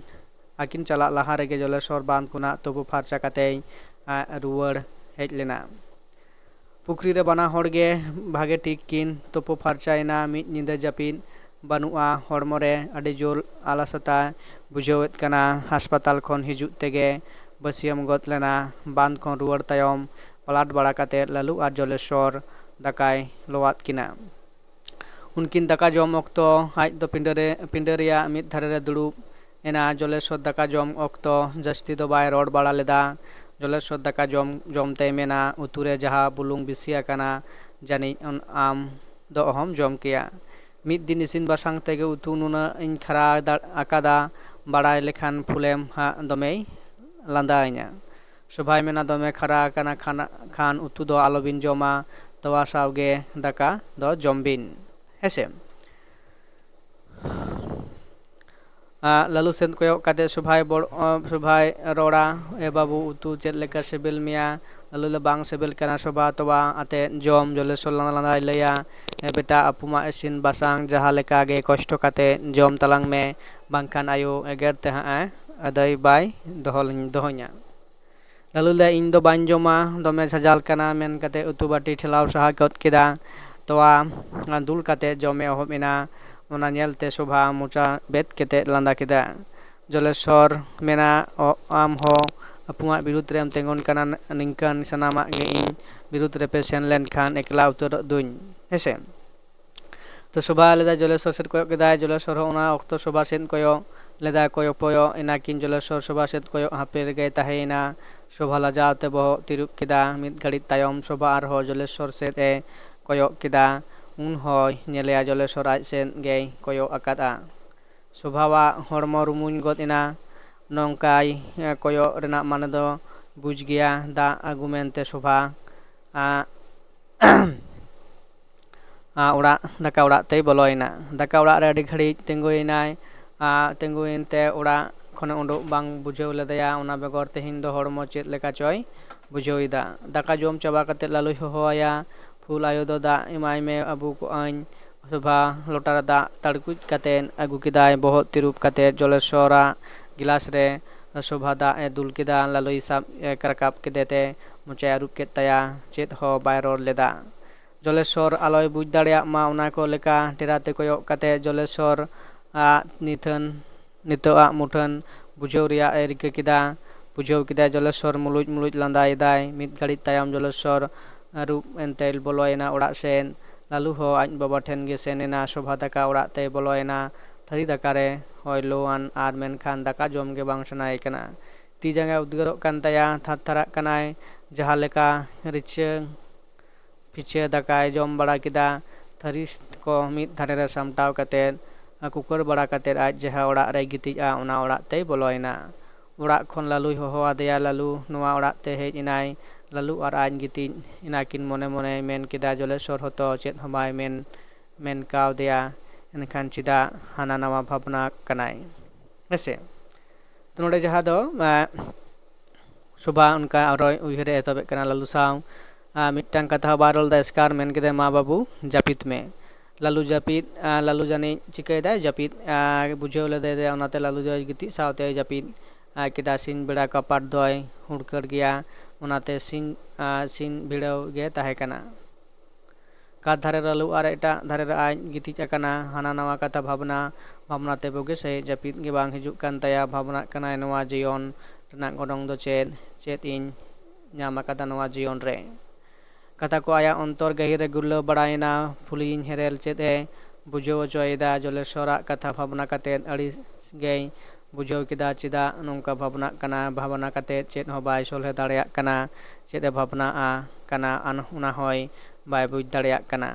ᱟᱹᱠᱤᱱ ᱪᱟᱞᱟᱜ ᱞᱟᱦᱟ ᱨᱮᱜᱮ ᱡᱚᱞᱮᱥᱚᱨ ᱵᱟᱸᱫᱷ ᱠᱷᱚᱱᱟᱜ ᱛᱩᱯᱩ ᱯᱷᱟᱨᱪᱟ ᱠᱟᱛᱮᱭ, ᱮᱸ, ᱨᱩᱣᱟᱹᱲ ᱦᱮᱡ ᱞᱮᱱᱟ᱾ ᱯᱩᱠᱷᱨᱤ ᱨᱮ ᱵᱟᱱᱟ ᱦᱚᱲ ᱜᱮ ᱵᱷᱟᱜᱮ ᱴᱷᱤᱠ ᱠᱤᱱ ᱛᱩᱯᱩ ᱯᱷᱟᱨᱪᱟᱭᱮᱱᱟ᱾ ᱢᱤᱫ ᱧᱤᱫᱟᱹ ᱡᱟᱹᱯᱤᱫ ᱵᱟᱹᱱᱩᱜᱼᱟ᱾ ᱦᱚᱲᱢᱚ ᱨᱮ ᱟᱹᱰᱤ ᱡᱳᱨ ᱟᱞᱟᱥᱟᱛᱟ ᱵᱩᱡᱷᱟᱹᱣᱮᱫ ᱠᱟᱱᱟ᱾ ᱦᱟᱥᱯᱟᱛᱟᱞ ᱠᱷᱚᱱ ᱦᱤᱡᱩᱜ ᱛᱮᱜᱮ ᱵᱟᱹᱥᱭᱟᱹᱢ ᱜᱚᱫ ᱞᱮᱱᱟ᱾ ᱵᱟᱸᱫᱷ ᱠᱷᱚᱱ ᱨᱩᱣᱟᱹᱲ ᱛᱟᱭᱚᱢ ᱯᱟᱞᱟᱴ ᱵᱟᱲᱟ ᱠᱟᱛᱮ ᱞᱟᱞᱩ ᱟᱨ ᱡᱚᱞᱮᱥᱚᱨ ᱫᱟᱠᱟᱭ ᱞᱚᱣᱟᱫ ᱠᱤᱱᱟ᱾ ᱩᱱᱠᱤᱱ ᱫᱟᱠᱟ ᱡᱚᱢ ᱚᱠᱛᱚ ᱟᱡ ᱫᱚ ᱯᱤᱸᱰᱟᱹ ᱨᱮ, ᱯᱤᱸᱰᱟᱹ ᱨᱮᱭᱟᱜ ᱢᱤᱫ ᱫᱷᱟᱨᱮ ᱨᱮ ᱫᱩᱲᱩᱵ ᱮᱱᱟ᱾ ᱡᱚᱞᱮᱥᱚᱨ ᱫᱟᱠᱟ ᱡᱚᱢ ᱚᱠᱛᱚ ᱡᱟᱹᱥᱛᱤ ᱫᱚ ᱵᱟᱭ ᱨᱚᱲ ᱵᱟᱲᱟ ᱞᱮᱫᱟ᱾ ᱡᱚᱞᱮᱥᱚᱨ ᱫᱟᱠᱟ ᱡᱚᱢ ᱡᱚᱢ ᱛᱮᱭ ᱢᱮᱱᱟ, "ᱩᱛᱩ ᱨᱮ ᱡᱟᱦᱟᱸ ᱵᱩᱞᱩᱝ ᱵᱮᱥᱤ ᱟᱠᱟᱱᱟ, ᱡᱟᱹᱱᱤᱡ ᱚᱱ-, ᱟᱢ ᱫᱚ ᱚᱦᱚᱢ ᱡᱚᱢ ᱠᱮᱭᱟ᱾ ᱢᱤᱫ ᱫᱤᱱ ᱤᱥᱤᱱ ᱵᱟᱥᱟᱝ ᱛᱮᱜᱮ ᱩᱛᱩ ᱱᱩᱱᱟᱹᱜ ᱤᱧ ᱠᱷᱟᱨᱟ ᱫᱟᱲ-, ᱟᱠᱟᱫᱟ, ᱵᱟᱲᱟᱭ ᱞᱮᱠᱷᱟᱱ ᱯᱷᱩᱞᱮᱢ ᱦᱟᱸᱜ ᱫᱚᱢᱮᱭ ᱞᱟᱸᱫᱟᱭᱤᱧᱟ᱾" ᱥᱳᱵᱷᱟᱭ ᱢᱮᱱᱟ, "ᱫᱚᱢᱮ ᱠᱷᱟᱨᱟ ᱟᱠᱟᱱᱟ ᱠᱷᱟᱱ, ᱠᱷᱟᱱ ᱩᱛᱩ ᱫᱚ ᱟᱞᱚᱵᱤᱱ ᱡᱚᱢᱟ, ᱛᱚᱣᱟ ᱥᱟᱶᱜᱮ ᱫᱟᱠᱟ ᱫᱚ ᱡᱚᱢ ᱵᱤᱱ, ᱦᱮᱸᱥᱮ?" ᱟᱨ ᱞᱟᱞᱩ ᱥᱮᱫ ᱠᱚᱭᱚᱜ ᱠᱟᱛᱮ ᱥᱳᱵᱷᱟᱭ ᱵᱚᱲ-, ᱚ, ᱥᱳᱵᱷᱟᱭ ᱨᱚᱲᱟ, "ᱮ ᱵᱟᱹᱵᱩ, ᱩᱛᱩ ᱪᱮᱫ ᱞᱮᱠᱟ ᱥᱤᱵᱤᱞ ᱢᱮᱭᱟ?" ᱞᱟᱞᱩ ᱞᱟᱹᱭ, "ᱵᱟᱝ ᱥᱤᱵᱤᱞ ᱠᱟᱱᱟ ᱥᱳᱵᱷᱟ, ᱛᱚᱣᱟ ᱟᱛᱮ ᱡᱚᱢ᱾" ᱡᱚᱞᱮᱥᱚᱨ ᱞᱟᱸᱫᱟ ᱞᱟᱸᱫᱟᱭ ᱞᱟᱹᱭᱟ, "ᱮ ᱵᱮᱴᱟ, ᱟᱯᱚᱢᱟᱜ ᱤᱥᱤᱱ ᱵᱟᱥᱟᱝ ᱡᱟᱦᱟᱸ ᱞᱮᱠᱟ ᱜᱮ ᱠᱚᱥᱴᱚ ᱠᱟᱛᱮ ᱡᱚᱢ ᱛᱟᱞᱟᱝ ᱢᱮ, ᱵᱟᱝᱠᱷᱟᱱ ᱟᱭᱳ ᱮᱜᱮᱨ ᱛᱮ ᱦᱟᱸᱜ ᱮ ᱟᱹᱫᱟᱹᱭ ᱵᱟᱭ ᱫᱚᱦᱚ ᱞᱤᱧ, ᱫᱚᱦᱚᱧᱟ᱾" ᱞᱟᱞᱩ ᱞᱟᱹᱭ, "ᱤᱧ ᱫᱚ ᱵᱟᱹᱧ ᱡᱚᱢᱟ, ᱫᱚᱢᱮ ᱥᱟᱡᱟᱞ ᱠᱟᱱᱟ", ᱢᱮᱱ ᱠᱟᱛᱮ ᱩᱛᱩ ᱵᱟᱹᱴᱤ ᱴᱷᱮᱞᱟᱣ ᱥᱟᱦᱟ ᱜᱚᱫ ᱠᱮᱫᱟ᱾ ᱛᱚᱣᱟ ᱫᱩᱞ ᱠᱟᱛᱮ ᱡᱚᱢᱮ ᱮᱦᱚᱵ ᱮᱱᱟ᱾ ᱚᱱᱟ ᱧᱮᱞ ᱛᱮ ᱥᱳᱵᱷᱟ ᱢᱚᱪᱟ ᱵᱮᱫ ᱠᱟᱛᱮ ᱞᱟᱸᱫᱟ ᱠᱮᱫᱟ᱾ ᱡᱚᱞᱮᱥᱚᱨ ᱢᱮᱱᱟ, "ᱚ, ᱟᱢ ᱦᱚᱸ ᱟᱯᱚᱢᱟᱜ ᱵᱤᱨᱩᱫᱽ ᱨᱮᱢ ᱛᱤᱸᱜᱩᱱ ᱠᱟᱱᱟ, ᱱᱤᱝᱠᱟᱹᱱ ᱥᱟᱱᱟᱢᱟᱜ ᱜᱮ ᱤᱧ ᱵᱤᱨᱩᱫᱽ ᱨᱮᱯᱮ ᱥᱮᱱ ᱞᱮᱱᱠᱷᱟᱱ ᱮᱠᱞᱟ ᱩᱛᱟᱹᱨᱚᱜ ᱫᱩᱧ, ᱦᱮᱸᱥᱮ?" ᱛᱚ ᱥᱳᱵᱷᱟ ᱞᱮᱫᱟ, ᱡᱚᱞᱮᱥᱚᱨ ᱥᱮᱫ ᱠᱚᱭᱚᱜ ᱠᱮᱫᱟᱭ᱾ ᱡᱚᱞᱮᱥᱚᱨ ᱦᱚᱸ ᱚᱱᱟ ᱚᱠᱛᱚ ᱥᱳᱵᱷᱟ ᱥᱮᱫ ᱠᱚᱭᱚᱜ ᱞᱮᱫᱟ᱾ ᱠᱚᱭᱚᱜ ᱯᱚᱭᱚᱜ ᱮᱱᱟ ᱠᱤᱱ᱾ ᱡᱚᱞᱮᱥᱚᱨ ᱥᱳᱵᱷᱟ ᱥᱮᱫ ᱠᱚᱭᱚᱜ ᱦᱟᱯᱮ ᱨᱮᱜᱮᱭ ᱛᱟᱦᱮᱸᱭᱮᱱᱟ᱾ ᱥᱳᱵᱷᱟ ᱞᱟᱡᱟᱣ ᱛᱮ ᱵᱚᱦᱚᱜ ᱛᱤᱨᱩᱵ ᱠᱮᱫᱟ᱾ ᱢᱤᱫ ᱜᱷᱟᱹᱲᱤᱡ ᱛᱟᱭᱚᱢ ᱥᱳᱵᱷᱟ ᱟᱨᱦᱚᱸ ᱡᱚᱞᱮᱥᱚᱨ ᱥᱮᱫ ᱮ ᱠᱚᱭᱚᱜ ᱠᱮᱫᱟ᱾ ᱩᱱ ᱦᱚᱸᱭ ᱧᱮᱞᱮᱭᱟ ᱡᱚᱞᱮᱥᱚᱨ ᱟᱡ ᱥᱮᱫ ᱜᱮᱭ ᱠᱚᱭᱚᱜ ᱟᱠᱟᱫᱼᱟ᱾ ᱥᱳᱵᱷᱟᱣᱟᱜ ᱦᱚᱲᱢᱚ ᱨᱩᱢᱩᱧ ᱜᱚᱫ ᱮᱱᱟ᱾ ᱱᱚᱝᱠᱟᱭ ᱠᱚᱭᱚᱜ ᱨᱮᱱᱟᱜ ᱢᱟᱱᱮ ᱫᱚ ᱵᱩᱡᱽ ᱜᱮᱭᱟ, ᱫᱟᱜ ᱟᱹᱜᱩ ᱢᱮᱱᱛᱮ ᱥᱳᱵᱷᱟ, ᱟ, ᱟ, ᱚᱲᱟᱜ, ᱫᱟᱠᱟ ᱚᱲᱟᱜ ᱛᱮᱭ ᱵᱚᱞᱚᱭᱮᱱᱟ᱾ ᱫᱟᱠᱟ ᱚᱲᱟᱜ ᱨᱮ ᱟᱹᱰᱤ ᱜᱷᱟᱹᱲᱤᱡ ᱛᱤᱸᱜᱩᱭᱮᱱᱟᱭ᱾ ᱟ, ᱛᱤᱸᱜᱩᱭᱮᱱ ᱛᱮ ᱚᱲᱟᱜ ᱠᱷᱚᱱᱮ ᱩᱰᱩᱠ ᱵᱟᱝ ᱵᱩᱡᱷᱟᱹᱣ ᱞᱮᱫᱮᱭᱟ᱾ ᱚᱱᱟ ᱵᱮᱜᱚᱨ ᱛᱮᱦᱮᱧ ᱫᱚ ᱦᱚᱲᱢᱚ ᱪᱮᱫ ᱞᱮᱠᱟ ᱪᱚᱭ ᱵᱩᱡᱷᱟᱹᱣ ᱮᱫᱟ᱾ ᱫᱟᱠᱟ ᱡᱚᱢ ᱪᱟᱵᱟ ᱠᱟᱛᱮ ᱞᱟᱞᱩᱭ ᱦᱚᱦᱚᱣᱟᱭᱟ, "ᱯᱷᱩᱞ ᱟᱭᱳ ᱫᱚ ᱫᱟᱜ ᱮᱢᱟᱭ ᱢᱮ, ᱟᱹᱵᱩ ᱠᱚᱜ ᱟᱹᱧ᱾" ᱥᱳᱵᱷᱟ ᱞᱚᱴᱟ ᱨᱮ ᱫᱟᱜ ᱛᱟᱲᱠᱩᱡ ᱠᱟᱛᱮ ᱟᱹᱜᱩ ᱠᱮᱫᱟᱭ᱾ ᱵᱚᱦᱚᱜ ᱛᱤᱨᱩᱵ ᱠᱟᱛᱮ ᱡᱚᱞᱮᱥᱚᱨᱟᱜ ᱜᱤᱞᱟᱥ ᱨᱮ ᱥᱳᱵᱷᱟ ᱫᱟᱜ ᱮ ᱫᱩᱞ ᱠᱮᱫᱟ᱾ ᱞᱟᱞᱩᱭ ᱥᱟᱵ ᱮ ᱨᱟᱠᱟᱵ ᱠᱮᱫᱮ ᱛᱮ ᱢᱚᱪᱟᱭ ᱟᱹᱨᱩᱵ ᱠᱮᱫ ᱛᱟᱭᱟ, ᱪᱮᱫ ᱦᱚᱸ ᱵᱟᱭ ᱨᱚᱲ ᱞᱮᱫᱟ᱾ ᱡᱚᱞᱮᱥᱚᱨ ᱟᱞᱚᱭ ᱵᱩᱡᱽ ᱫᱟᱲᱮᱭᱟᱜ ᱢᱟ, ᱚᱱᱟ ᱠᱚ ᱞᱮᱠᱟ ᱰᱮᱨᱟ ᱛᱮ ᱠᱚᱭᱚᱜ ᱠᱟᱛᱮ ᱡᱚᱞᱮᱥᱚᱨ ᱟᱜ ᱱᱤᱛᱷᱟᱹᱱ, ᱱᱤᱛᱚᱜ ᱟᱜ ᱢᱩᱴᱷᱟᱹᱱ ᱵᱩᱡᱷᱟᱹᱣ ᱨᱮᱭᱟᱜ ᱮ ᱨᱤᱠᱟᱹ ᱠᱮᱫᱟ᱾ ᱵᱩᱡᱷᱟᱹᱣ ᱠᱮᱫᱟᱭ ᱡᱚᱞᱮᱥᱚᱨ ᱢᱩᱞᱩᱡ ᱢᱩᱞᱩᱡ ᱞᱟᱸᱫᱟᱭᱮᱫᱟᱭ᱾ ᱢᱤᱫ ᱜᱷᱟᱹᱲᱤᱡ ᱛᱟᱭᱚᱢ ᱡᱚᱞᱮᱥᱚᱨ ᱨᱩᱯ ᱮᱱᱛᱮᱭ ᱵᱚᱞᱚᱭᱮᱱᱟ ᱚᱲᱟᱜ ᱥᱮᱫ᱾ ᱞᱟᱞᱩ ᱦᱚᱸ ᱟᱡ ᱵᱟᱵᱟ ᱴᱷᱮᱱ ᱜᱮ ᱥᱮᱱ ᱮᱱᱟ᱾ ᱥᱚᱵᱷᱟ ᱫᱟᱠᱟ ᱚᱲᱟᱜ ᱛᱮᱭ ᱵᱚᱞᱚᱭᱮᱱᱟ᱾ ᱛᱷᱟᱹᱨᱤ ᱫᱟᱠᱟ ᱨᱮ ᱦᱚᱭ ᱞᱚᱣᱟᱱ ᱟᱨ ᱢᱮᱱᱠᱷᱟᱱ ᱫᱟᱠᱟ ᱡᱚᱢ ᱜᱮ ᱵᱟᱝ ᱥᱟᱱᱟᱭᱮ ᱠᱟᱱᱟ᱾ ᱛᱤ ᱡᱟᱸᱜᱟ ᱩᱫᱽᱜᱟᱹᱨᱚᱜ ᱠᱟᱱ ᱛᱟᱭᱟ, ᱛᱷᱟᱨ ᱛᱷᱟᱨᱟᱜ ᱠᱟᱱᱟᱭ᱾ ᱡᱟᱦᱟᱸ ᱞᱮᱠᱟ ᱨᱤᱪᱟᱹ ᱯᱤᱪᱷᱟᱹ ᱫᱟᱠᱟᱭ ᱡᱚᱢ ᱵᱟᱲᱟ ᱠᱮᱫᱟ᱾ ᱛᱷᱟᱹᱨᱤ ᱠᱚ ᱢᱤᱫ ᱫᱷᱟᱨᱮ ᱨᱮ ᱥᱟᱢᱴᱟᱣ ᱠᱟᱛᱮᱫ, ᱠᱩᱠᱟᱹᱲ ᱵᱟᱲᱟ ᱠᱟᱛᱮᱫ ᱟᱡ ᱡᱟᱦᱟᱸ ᱚᱲᱟᱜ ᱨᱮᱭ ᱜᱤᱛᱤᱡᱼᱟ, ᱚᱱᱟ ᱚᱲᱟᱜ ᱛᱮᱭ ᱵᱚᱞᱚᱭᱮᱱᱟ᱾ ᱚᱲᱟᱜ ᱠᱷᱚᱱ ᱞᱟᱞᱩᱭ ᱦᱚᱦᱚ ᱟᱫᱮᱭᱟ, "ᱞᱟᱞᱩ, ᱱᱚᱣᱟ ᱚᱲᱟᱜ ᱛᱮ ᱦᱮᱡ ᱮᱱᱟᱭ᱾" ᱞᱟᱞᱩ ᱟᱨ ᱟᱡ ᱜᱤᱛᱤᱡ ᱮᱱᱟ ᱠᱤᱱ ᱢᱚᱱᱮ ᱢᱚᱱᱮᱭ ᱢᱮᱱ ᱠᱮᱫᱟ, ᱡᱚᱞᱮᱥᱚᱨ ᱦᱚᱸᱛᱚ ᱪᱮᱫ ᱦᱚᱸ ᱵᱟᱭ ᱢᱮᱱ, ᱢᱮᱱ ᱠᱟᱣᱫᱮᱭᱟ, ᱮᱱᱠᱷᱟᱱ ᱪᱮᱫᱟᱜ ᱦᱟᱱᱟ ᱱᱟᱣᱟ ᱵᱷᱟᱵᱽᱱᱟ ᱠᱟᱱᱟᱭ? ᱦᱮᱸᱥᱮ? ᱛᱚ ᱱᱚᱰᱮ ᱡᱟᱦᱟᱸ ᱫᱚ, ᱮᱸ, ᱥᱳᱵᱷᱟ ᱚᱱᱠᱟ ᱟᱨᱚᱭ ᱩᱭᱦᱟᱹᱨᱮ ᱮᱛᱚᱦᱚᱵᱮᱫ ᱠᱟᱱᱟ ᱞᱟᱞᱩ ᱥᱟᱶ᱾ ᱟᱨ ᱢᱤᱫᱴᱟᱝ ᱠᱟᱛᱷᱟ ᱦᱚᱸ ᱵᱟᱭ ᱨᱚᱲ ᱞᱮᱫᱟ, ᱮᱥᱠᱟᱨ ᱢᱮᱱ ᱠᱮᱫᱟᱭ, "ᱢᱟ ᱵᱟᱹᱵᱩ, ᱡᱟᱹᱯᱤᱫ ᱢᱮ᱾" ᱞᱟᱞᱩ ᱡᱟᱹᱯᱤᱫ, ᱟᱨ ᱞᱟᱞᱩ ᱡᱟᱹᱱᱤᱡ ᱪᱤᱠᱟᱹᱭᱮᱫᱟᱭ, ᱡᱟᱹᱯᱤᱫ, ᱟᱨ ᱵᱩᱡᱷᱟᱹᱣ ᱞᱮᱫᱮᱭᱟ, ᱚᱱᱟᱛᱮ ᱞᱟᱞᱩ ᱫᱚᱭ ᱜᱤᱛᱤᱡ ᱥᱟᱶᱛᱮ ᱡᱟᱹᱯᱤᱫ, ᱟᱨ ᱠᱮᱫᱟ᱾ ᱥᱤᱧ ᱵᱮᱲᱟ ᱠᱟᱯᱟᱴ ᱫᱚᱭ ᱦᱩᱲᱠᱟᱹᱲ ᱜᱮᱭᱟ, ᱚᱱᱟᱛᱮ ᱥᱤᱧ, ᱟᱨ ᱥᱤᱧ ᱵᱷᱤᱲᱟᱹᱣ ᱜᱮ ᱛᱟᱦᱮᱸ ᱠᱟᱱᱟ᱾ ᱠᱟᱛ ᱫᱷᱟᱨᱮ ᱨᱮ ᱞᱟᱞᱩ ᱟᱨ ᱮᱴᱟᱜ ᱫᱷᱟᱨᱮ ᱨᱮ ᱟᱡ ᱜᱤᱛᱤᱡ ᱟᱠᱟᱱᱟ᱾ ᱦᱟᱱᱟ ᱱᱟᱣᱟ ᱠᱟᱛᱷᱟ ᱵᱷᱟᱵᱽᱱᱟ, ᱵᱷᱟᱵᱽᱱᱟ ᱛᱮ ᱵᱩᱜᱤ ᱥᱟᱺᱦᱤᱡ ᱡᱟᱹᱯᱤᱫ ᱜᱮ ᱵᱟᱝ ᱦᱤᱡᱩᱜ ᱠᱟᱱ ᱛᱟᱭᱟ᱾ ᱵᱷᱟᱵᱽᱱᱟᱜ ᱠᱟᱱᱟᱭ, ᱱᱚᱣᱟ ᱡᱤᱭᱚᱱ ᱨᱮᱱᱟᱜ ᱜᱚᱱᱚᱝ ᱫᱚ ᱪᱮᱫ? ᱪᱮᱫ ᱤᱧ ᱧᱟᱢ ᱟᱠᱟᱫᱟ ᱱᱚᱣᱟ ᱡᱤᱭᱚᱱ ᱨᱮ? ᱠᱟᱛᱷᱟ ᱠᱚ ᱟᱭᱟᱜ ᱚᱱᱛᱚᱨ ᱜᱟᱹᱦᱤᱨ ᱨᱮ ᱜᱩᱨᱞᱟᱹᱣ ᱵᱟᱲᱟᱭᱮᱱᱟ᱾ ᱯᱷᱩᱞᱤᱭᱤᱧ ᱦᱮᱨᱮᱞ ᱪᱮᱫ ᱮ ᱵᱩᱡᱷᱟᱹᱣ ᱦᱚᱪᱚᱭᱮᱫᱟ? ᱡᱚᱞᱮᱥᱚᱨᱟᱜ ᱠᱟᱛᱷᱟ ᱵᱷᱟᱵᱽᱱᱟ ᱠᱟᱛᱮᱫ ᱟᱹᱲᱤᱥ ᱜᱮᱭ ᱵᱩᱡᱷᱟᱹᱣ ᱠᱮᱫᱟ᱾ ᱪᱮᱫᱟᱜ ᱱᱚᱝᱠᱟ ᱵᱷᱟᱵᱽᱱᱟᱜ ᱠᱟᱱᱟ? ᱵᱷᱟᱵᱽᱱᱟ ᱠᱟᱛᱮᱫ ᱪᱮᱫ ᱦᱚᱸ ᱵᱟᱭ ᱥᱚᱞᱦᱮ ᱫᱟᱲᱮᱭᱟᱜ ᱠᱟᱱᱟ᱾ ᱪᱮᱫ ᱮ ᱵᱷᱟᱵᱽᱱᱟᱜᱼᱟ ᱠᱟᱱᱟ, ᱟᱱ-, ᱚᱱᱟ ᱦᱚᱸᱭ ᱵᱟᱭ ᱵᱩᱡᱽ ᱫᱟᱲᱮᱭᱟᱜ ᱠᱟᱱᱟ᱾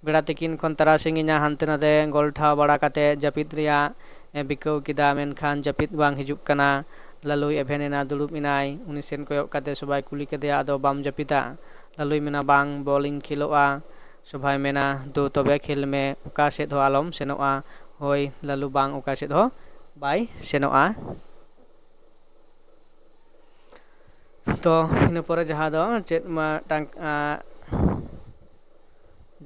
ᱵᱮᱲᱟ ᱛᱤᱠᱤᱱ ᱠᱷᱚᱱ ᱛᱟᱨᱟᱥᱤᱧ ᱤᱧᱟᱹᱜ ᱦᱟᱱᱛᱮ ᱱᱟᱛᱮ ᱜᱚᱞᱴᱷᱟᱣ ᱵᱟᱲᱟ ᱠᱟᱛᱮᱫ ᱡᱟᱹᱯᱤᱫ ᱨᱮᱭᱟᱜ ᱮ ᱵᱤᱠᱟᱹᱣ ᱠᱮᱫᱟ, ᱢᱮᱱᱠᱷᱟᱱ ᱡᱟᱹᱯᱤᱫ ᱵᱟᱝ ᱦᱤᱡᱩᱜ ᱠᱟᱱᱟ᱾ ᱞᱟᱞᱩᱭ ᱮᱵᱷᱮᱱ ᱮᱱᱟ, ᱫᱩᱲᱩᱵ ᱮᱱᱟᱭ᱾ ᱩᱱᱤ ᱥᱮᱱ ᱠᱚᱭᱚᱜ ᱠᱟᱛᱮ ᱥᱚᱵᱷᱟᱭ ᱠᱩᱞᱤ ᱠᱮᱫᱮᱭᱟ, "ᱟᱫᱚ ᱵᱟᱢ ᱡᱟᱹᱯᱤᱫᱟ?" ᱞᱟᱞᱩᱭ ᱢᱮᱱᱟ, "ᱵᱟᱝ, ᱵᱚᱞ ᱤᱧ ᱠᱷᱮᱞᱳᱜᱼᱟ᱾" ᱥᱚᱵᱷᱟᱭ ᱢᱮᱱᱟ, "ᱫᱩ ᱛᱚᱵᱮ ᱠᱷᱮᱞ ᱢᱮ, ᱚᱠᱟ ᱥᱮᱫ ᱦᱚᱸ ᱟᱞᱚᱢ ᱥᱮᱱᱚᱜᱼᱟ᱾" ᱦᱳᱭ, ᱞᱟᱞᱩ ᱵᱟᱝ ᱚᱠᱟ ᱥᱮᱫ ᱦᱚᱸ ᱵᱟᱭ ᱥᱮᱱᱚᱜᱼᱟ᱾ ᱛᱚ ᱤᱱᱟᱹ ᱯᱚᱨᱮ ᱡᱟᱦᱟᱸ ᱫᱚ ᱪᱮᱫ ᱢᱤᱫᱴᱟᱝ, ᱟᱸ,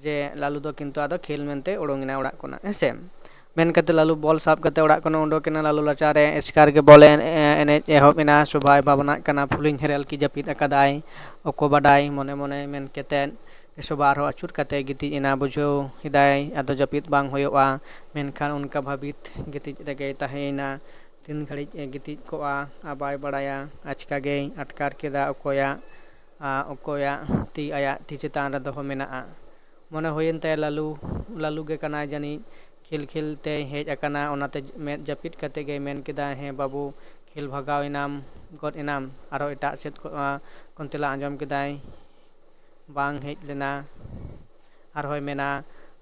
ᱡᱮ ᱞᱟᱞᱩ ᱫᱚ ᱠᱤᱱᱛᱩ ᱟᱫᱚ ᱠᱷᱮᱞ ᱢᱮᱱᱛᱮ ᱩᱰᱩᱝ ᱮᱱᱟ ᱚᱲᱟᱜ ᱠᱷᱚᱱᱟᱜ, ᱦᱮᱸᱥᱮ᱾ ᱢᱮᱱ ᱠᱟᱛᱮ ᱞᱟᱞᱩ ᱵᱚᱞ ᱥᱟᱵ ᱠᱟᱛᱮ ᱚᱲᱟᱜ ᱠᱷᱚᱱ ᱮ ᱩᱰᱩᱠ ᱮᱱᱟ᱾ ᱞᱟᱞᱩ ᱞᱟᱪᱟᱨ ᱮ ᱮᱥᱠᱟᱨ ᱜᱮ ᱵᱚᱞ ᱮ-, ᱮ-, ᱮᱱᱮᱡ ᱮᱦᱚᱵ ᱮᱱᱟ᱾ ᱥᱚᱵᱷᱟᱭ ᱵᱷᱟᱵᱽᱱᱟᱜ ᱠᱟᱱᱟ, ᱯᱷᱩᱞᱤᱧ ᱦᱮᱨᱮᱞ ᱠᱤ ᱡᱟᱹᱯᱤᱫ ᱟᱠᱟᱫᱟᱭ, ᱚᱠᱚ ᱵᱟᱰᱟᱭ, ᱢᱚᱱᱮ ᱢᱚᱱᱮ ᱢᱮᱱ ᱠᱟᱛᱮ ᱥᱚᱵᱷᱟ ᱟᱨᱦᱚᱸ ᱟᱹᱪᱩᱨ ᱠᱟᱛᱮ ᱜᱤᱛᱤᱡ ᱮᱱᱟ᱾ ᱵᱩᱡᱷᱟᱹᱣ ᱮᱫᱟᱭ ᱟᱫᱚ ᱡᱟᱹᱯᱤᱫ ᱵᱟᱝ ᱦᱩᱭᱩᱜᱼᱟ, ᱢᱮᱱᱠᱷᱟᱱ ᱚᱱᱠᱟ ᱵᱷᱟᱹᱵᱤᱛ ᱜᱤᱛᱤᱡ ᱨᱮᱜᱮᱭ ᱛᱟᱦᱮᱸᱭᱮᱱᱟ᱾ ᱛᱤᱱ ᱜᱷᱟᱹᱲᱤᱡ ᱮ ᱜᱤᱛᱤᱡ ᱠᱚᱜᱼᱟ ᱟᱨ ᱵᱟᱭ ᱵᱟᱲᱟᱭᱟ, ᱟᱪᱠᱟ ᱜᱮᱭ ᱟᱴᱠᱟᱨ ᱠᱮᱫᱟ ᱚᱠᱚᱭᱟᱜ, ᱟ, ᱚᱠᱚᱭᱟᱜ ᱛᱤ ᱟᱭᱟᱜ ᱛᱤ ᱪᱮᱛᱟᱱ ᱨᱮ ᱫᱚᱦᱚ ᱢᱮᱱᱟᱜᱼᱟ᱾ ᱢᱚᱱᱮ ᱦᱩᱭᱮᱱ ᱛᱟᱭᱟ ᱞᱟᱞᱩ, ᱞᱟᱞᱩ ᱜᱮ ᱠᱟᱱᱟᱭ ᱡᱟᱹᱱᱤᱡ᱾ ᱠᱷᱮᱞ ᱠᱷᱮᱞ ᱛᱮᱭ ᱦᱮᱡ ᱟᱠᱟᱱᱟ, ᱚᱱᱟᱛᱮ ᱢᱮᱫ ᱡᱟᱹᱯᱤᱫ ᱠᱟᱛᱮ ᱜᱮ ᱢᱮᱱ ᱠᱮᱫᱟᱭ, "ᱦᱮᱸ ᱵᱟᱹᱵᱩ, ᱠᱷᱮᱞ ᱵᱷᱟᱜᱟᱣ ᱮᱱᱟᱢ, ᱜᱚᱫ ᱮᱱᱟᱢ?" ᱟᱨᱦᱚᱸ ᱮᱴᱟᱜ ᱥᱮᱫ ᱠᱷᱚᱱ, ᱟ, ᱠᱷᱚᱱ ᱛᱮᱞᱟ ᱟᱸᱡᱚᱢ ᱠᱮᱫᱟᱭ, "ᱵᱟᱝ ᱦᱮᱡ ᱞᱮᱱᱟ?" ᱟᱨᱦᱚᱸᱭ ᱢᱮᱱᱟ,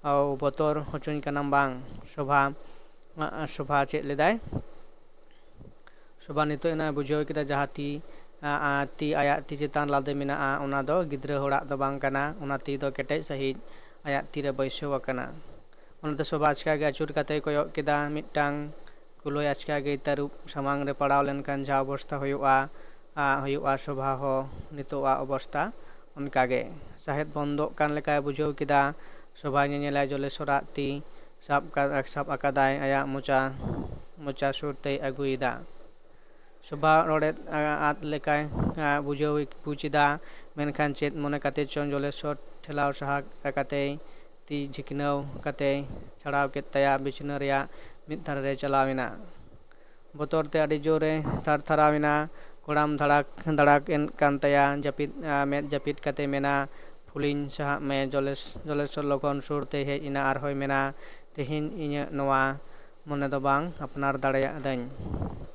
"ᱚ, ᱵᱚᱛᱚᱨ ᱦᱚᱪᱚᱧ ᱠᱟᱱᱟᱢ ᱵᱟᱝ?" ᱥᱳᱵᱷᱟ, ᱟ, ᱥᱳᱵᱷᱟ ᱪᱮᱫ ᱞᱮᱫᱟᱭ? ᱥᱳᱵᱷᱟ ᱱᱤᱛᱚᱜ ᱮᱱᱟ ᱵᱩᱡᱷᱟᱹᱣ ᱠᱮᱫᱟ, ᱡᱟᱦᱟᱸ ᱛᱤ, ᱟ, ᱟ, ᱛᱤ ᱟᱭᱟᱜ ᱛᱤ ᱪᱮᱛᱟᱱ ᱞᱟᱫᱮ ᱢᱮᱱᱟᱜᱼᱟ, ᱚᱱᱟ ᱫᱚ ᱜᱤᱫᱽᱨᱟᱹ ᱦᱚᱲᱟᱜ ᱫᱚ ᱵᱟᱝ ᱠᱟᱱᱟ᱾ ᱚᱱᱟ ᱛᱤ ᱫᱚ ᱠᱮᱴᱮᱡ ᱥᱟᱺᱦᱤᱡ ᱟᱭᱟᱜ ᱛᱤ ᱨᱮ ᱵᱟᱹᱭᱥᱟᱹᱣ ᱟᱠᱟᱱᱟ᱾ ᱚᱱᱟᱛᱮ ᱥᱳᱵᱷᱟ ᱟᱪᱠᱟ ᱜᱮ ᱟᱹᱪᱩᱨ ᱠᱟᱛᱮᱭ ᱠᱚᱭᱚᱜ ᱠᱮᱫᱟ᱾ ᱢᱤᱫᱴᱟᱝ ᱠᱩᱞᱟᱹᱭ ᱟᱪᱠᱟ ᱜᱮ ᱛᱟᱹᱨᱩᱵ ᱥᱟᱢᱟᱝ ᱨᱮ ᱯᱟᱲᱟᱣ ᱞᱮᱱᱠᱷᱟᱱ ᱡᱟᱦᱟᱸ ᱚᱵᱚᱥᱛᱟ ᱦᱩᱭᱩᱜᱼᱟ, ᱟ, ᱦᱩᱭᱩᱜᱼᱟ, ᱥᱳᱵᱷᱟ ᱦᱚᱸ ᱱᱤᱛᱚᱜᱟᱜ ᱚᱵᱚᱥᱛᱟ ᱚᱱᱠᱟ ᱜᱮ᱾ ᱥᱟᱦᱮᱫ ᱵᱚᱱᱫᱚᱜ ᱠᱟᱱ ᱞᱮᱠᱟᱭ ᱵᱩᱡᱷᱟᱹᱣ ᱠᱮᱫᱟ᱾ ᱥᱳᱵᱷᱟ ᱧᱮᱧᱮᱞᱟᱭ ᱡᱚᱞᱮᱥᱚᱨᱟᱜ ᱛᱤ ᱥᱟᱵ ᱠᱟ-, ᱥᱟᱵ ᱟᱠᱟᱫᱟᱭ, ᱟᱭᱟᱜ ᱢᱚᱪᱟ, ᱢᱚᱪᱟ ᱥᱩᱨ ᱛᱮᱭ ᱟᱹᱜᱩᱭᱮᱫᱟ᱾ ᱥᱳᱵᱷᱟ ᱨᱚᱲᱮᱫ, ᱟ, ᱟᱫ ᱞᱮᱠᱟᱭ, ᱟ, ᱵᱩᱡᱷᱟᱹᱣ, ᱵᱩᱡᱽ ᱮᱫᱟ, ᱢᱮᱱᱠᱷᱟᱱ ᱪᱮᱫ ᱢᱚᱱᱮ ᱠᱟᱛᱮ ᱪᱚᱝ ᱡᱚᱞᱮᱥᱚᱨ ᱴᱷᱮᱞᱟᱣ ᱥᱟᱦᱟ ᱠᱟᱛᱮᱭ ᱛᱤ ᱡᱷᱤᱠᱱᱟᱹᱣ ᱠᱟᱛᱮᱭ ᱪᱷᱟᱲᱟᱣ ᱠᱮᱫ ᱛᱟᱭᱟ ᱵᱤᱪᱷᱱᱟᱹ ᱨᱮᱭᱟᱜ ᱢᱤᱫ ᱫᱷᱟᱨᱮ ᱨᱮ ᱪᱟᱞᱟᱣ ᱮᱱᱟ᱾ ᱵᱚᱛᱚᱨ ᱛᱮ ᱟᱹᱰᱤ ᱡᱳᱨᱮ ᱛᱷᱟᱨ ᱛᱷᱟᱨᱟᱣ ᱮᱱᱟ᱾ ᱠᱚᱲᱟᱢ ᱫᱷᱟᱲᱟᱠ ᱫᱷᱟᱲᱟᱠ ᱮᱱ ᱠᱟᱱ ᱛᱟᱭᱟ᱾ ᱡᱟᱹᱯᱤᱫ, ᱟ, ᱢᱮᱫ ᱡᱟᱹᱯᱤᱫ ᱠᱟᱛᱮ ᱢᱮᱱᱟ, "ᱯᱷᱩᱞᱤᱧ ᱥᱟᱦᱟᱜ ᱢᱮ᱾" ᱡᱚᱞᱮᱥ-, ᱡᱚᱞᱮᱥᱚᱨ ᱞᱚᱜᱚᱱ ᱥᱩᱨ ᱛᱮᱭ ᱦᱮᱡ ᱮᱱᱟ᱾ ᱟᱨᱦᱚᱸᱭ ᱢᱮᱱᱟ, "ᱛᱮᱦᱮᱧ ᱤᱧᱟᱹᱜ ᱱᱚᱣᱟ ᱢᱚᱱᱮ ᱫᱚ ᱵᱟᱝ ᱟᱯᱱᱟᱨ ᱫᱟᱲᱮᱭᱟᱫᱟᱹᱧ,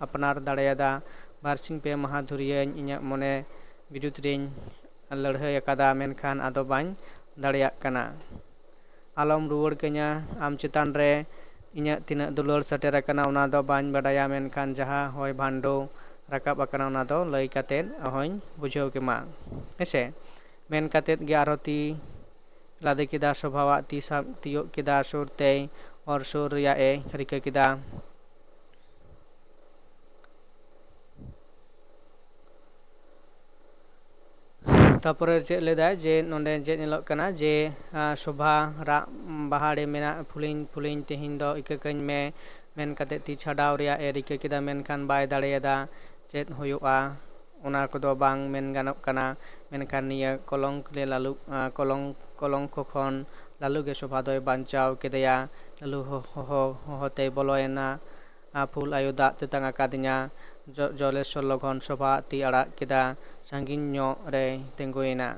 ᱟᱯᱱᱟᱨ ᱫᱟᱲᱮᱭᱟᱫᱟ᱾ ᱵᱟᱨᱥᱤᱧ ᱯᱮ ᱢᱟᱦᱟ ᱫᱷᱩᱨᱤᱭᱟᱹᱧ ᱤᱧᱟᱹᱜ ᱢᱚᱱᱮ ᱵᱤᱨᱩᱫᱽ ᱨᱤᱧ ᱞᱟᱹᱲᱦᱟᱹᱭ ᱟᱠᱟᱫᱟ, ᱢᱮᱱᱠᱷᱟᱱ ᱟᱫᱚ ᱵᱟᱹᱧ ᱫᱟᱲᱮᱭᱟᱜ ᱠᱟᱱᱟ᱾ ᱟᱞᱚᱢ ᱨᱩᱣᱟᱹᱲ ᱠᱟᱹᱧᱟ ᱟᱢ ᱪᱮᱛᱟᱱ ᱨᱮ ᱤᱧᱟᱹᱜ ᱛᱤᱱᱟᱹᱜ ᱫᱩᱞᱟᱹᱲ ᱥᱮᱴᱮᱨ ᱟᱠᱟᱱᱟ, ᱚᱱᱟ ᱫᱚ ᱵᱟᱹᱧ ᱵᱟᱰᱟᱭᱟ, ᱢᱮᱱᱠᱷᱟᱱ ᱡᱟᱦᱟᱸ ᱦᱚᱭ ᱵᱷᱟᱱᱰᱳ ᱨᱟᱠᱟᱵ ᱟᱠᱟᱱᱟ, ᱚᱱᱟ ᱫᱚ ᱞᱟᱹᱭ ᱠᱟᱛᱮᱫ ᱚᱦᱚᱧ ᱵᱩᱡᱷᱟᱹᱣ ᱠᱮᱢᱟ, ᱦᱮᱸᱥᱮ?" ᱢᱮᱱ ᱠᱟᱛᱮᱫ ᱜᱮ ᱟᱨᱦᱚᱸ ᱛᱤ ᱞᱟᱫᱮ ᱠᱮᱫᱟ᱾ ᱥᱚᱵᱷᱟᱣᱟᱜ ᱛᱤ ᱥᱟᱵ ᱛᱤᱭᱳᱜ ᱠᱮᱫᱟ᱾ ᱥᱩᱨ ᱛᱮᱭ ᱚᱨ ᱥᱩᱨ ᱨᱮᱭᱟᱜ ᱮ ᱨᱤᱠᱟᱹ ᱠᱮᱫᱟ᱾ ᱛᱟᱯᱚᱨᱮ ᱪᱮᱫ ᱞᱮᱫᱟᱭ ᱡᱮ ᱱᱚᱰᱮ ᱪᱮᱫ ᱧᱮᱞᱚᱜ ᱠᱟᱱᱟ ᱡᱮ, ᱟᱸ, ᱥᱳᱵᱷᱟ ᱨᱟᱜ ᱵᱟᱦᱟ ᱨᱮ ᱢᱮᱱᱟᱜ ᱯᱷᱩᱞᱤᱧ ᱯᱷᱩᱞᱤᱧ ᱛᱮᱦᱮᱧ ᱫᱚ ᱤᱠᱟᱹ ᱠᱟᱹᱧ ᱢᱮ ᱢᱮᱱ ᱠᱟᱛᱮ ᱛᱤ ᱪᱷᱟᱰᱟᱣ ᱨᱮᱭᱟᱜ ᱮ ᱨᱤᱠᱟᱹ ᱠᱮᱫᱟ, ᱢᱮᱱᱠᱷᱟᱱ ᱵᱟᱭ ᱫᱟᱲᱮᱭᱟᱫᱟ᱾ ᱪᱮᱫ ᱦᱩᱭᱩᱜᱼᱟ, ᱚᱱᱟ ᱠᱚᱫᱚ ᱵᱟᱝ ᱢᱮᱱ ᱜᱟᱱᱚᱜ ᱠᱟᱱᱟ᱾ ᱢᱮᱱᱠᱷᱟᱱ ᱱᱤᱭᱟᱹ ᱠᱚᱞᱚᱝᱠ ᱨᱮ ᱞᱟᱞᱩ, ᱟᱸ, ᱠᱚᱞᱚᱝ-, ᱠᱚᱞᱚᱝᱠᱚ ᱠᱷᱚᱱ ᱞᱟᱞᱩ ᱜᱮ ᱥᱳᱵᱷᱟ ᱫᱚᱭ ᱵᱟᱧᱪᱟᱣ ᱠᱮᱫᱮᱭᱟ᱾ ᱞᱟᱞᱩ ᱦᱚ-, ᱦᱚᱦᱚ, ᱦᱚᱦᱚ ᱛᱮᱭ ᱵᱚᱞᱚᱭᱮᱱᱟ᱾ ᱟᱨ ᱯᱷᱩᱞ ᱟᱭᱳ ᱫᱟᱜ ᱛᱮᱛᱟᱝ ᱟᱠᱟᱫᱤᱧᱟ᱾ ᱡᱚ-, ᱡᱚᱞᱮᱥᱣᱚᱨ ᱞᱚᱜᱚᱱ ᱥᱳᱵᱷᱟ ᱛᱤ ᱟᱲᱟᱜ ᱠᱮᱫᱟ, ᱥᱟᱺᱜᱤᱧ ᱧᱚᱜ ᱨᱮᱭ ᱛᱤᱸᱜᱩᱭᱮᱱᱟ᱾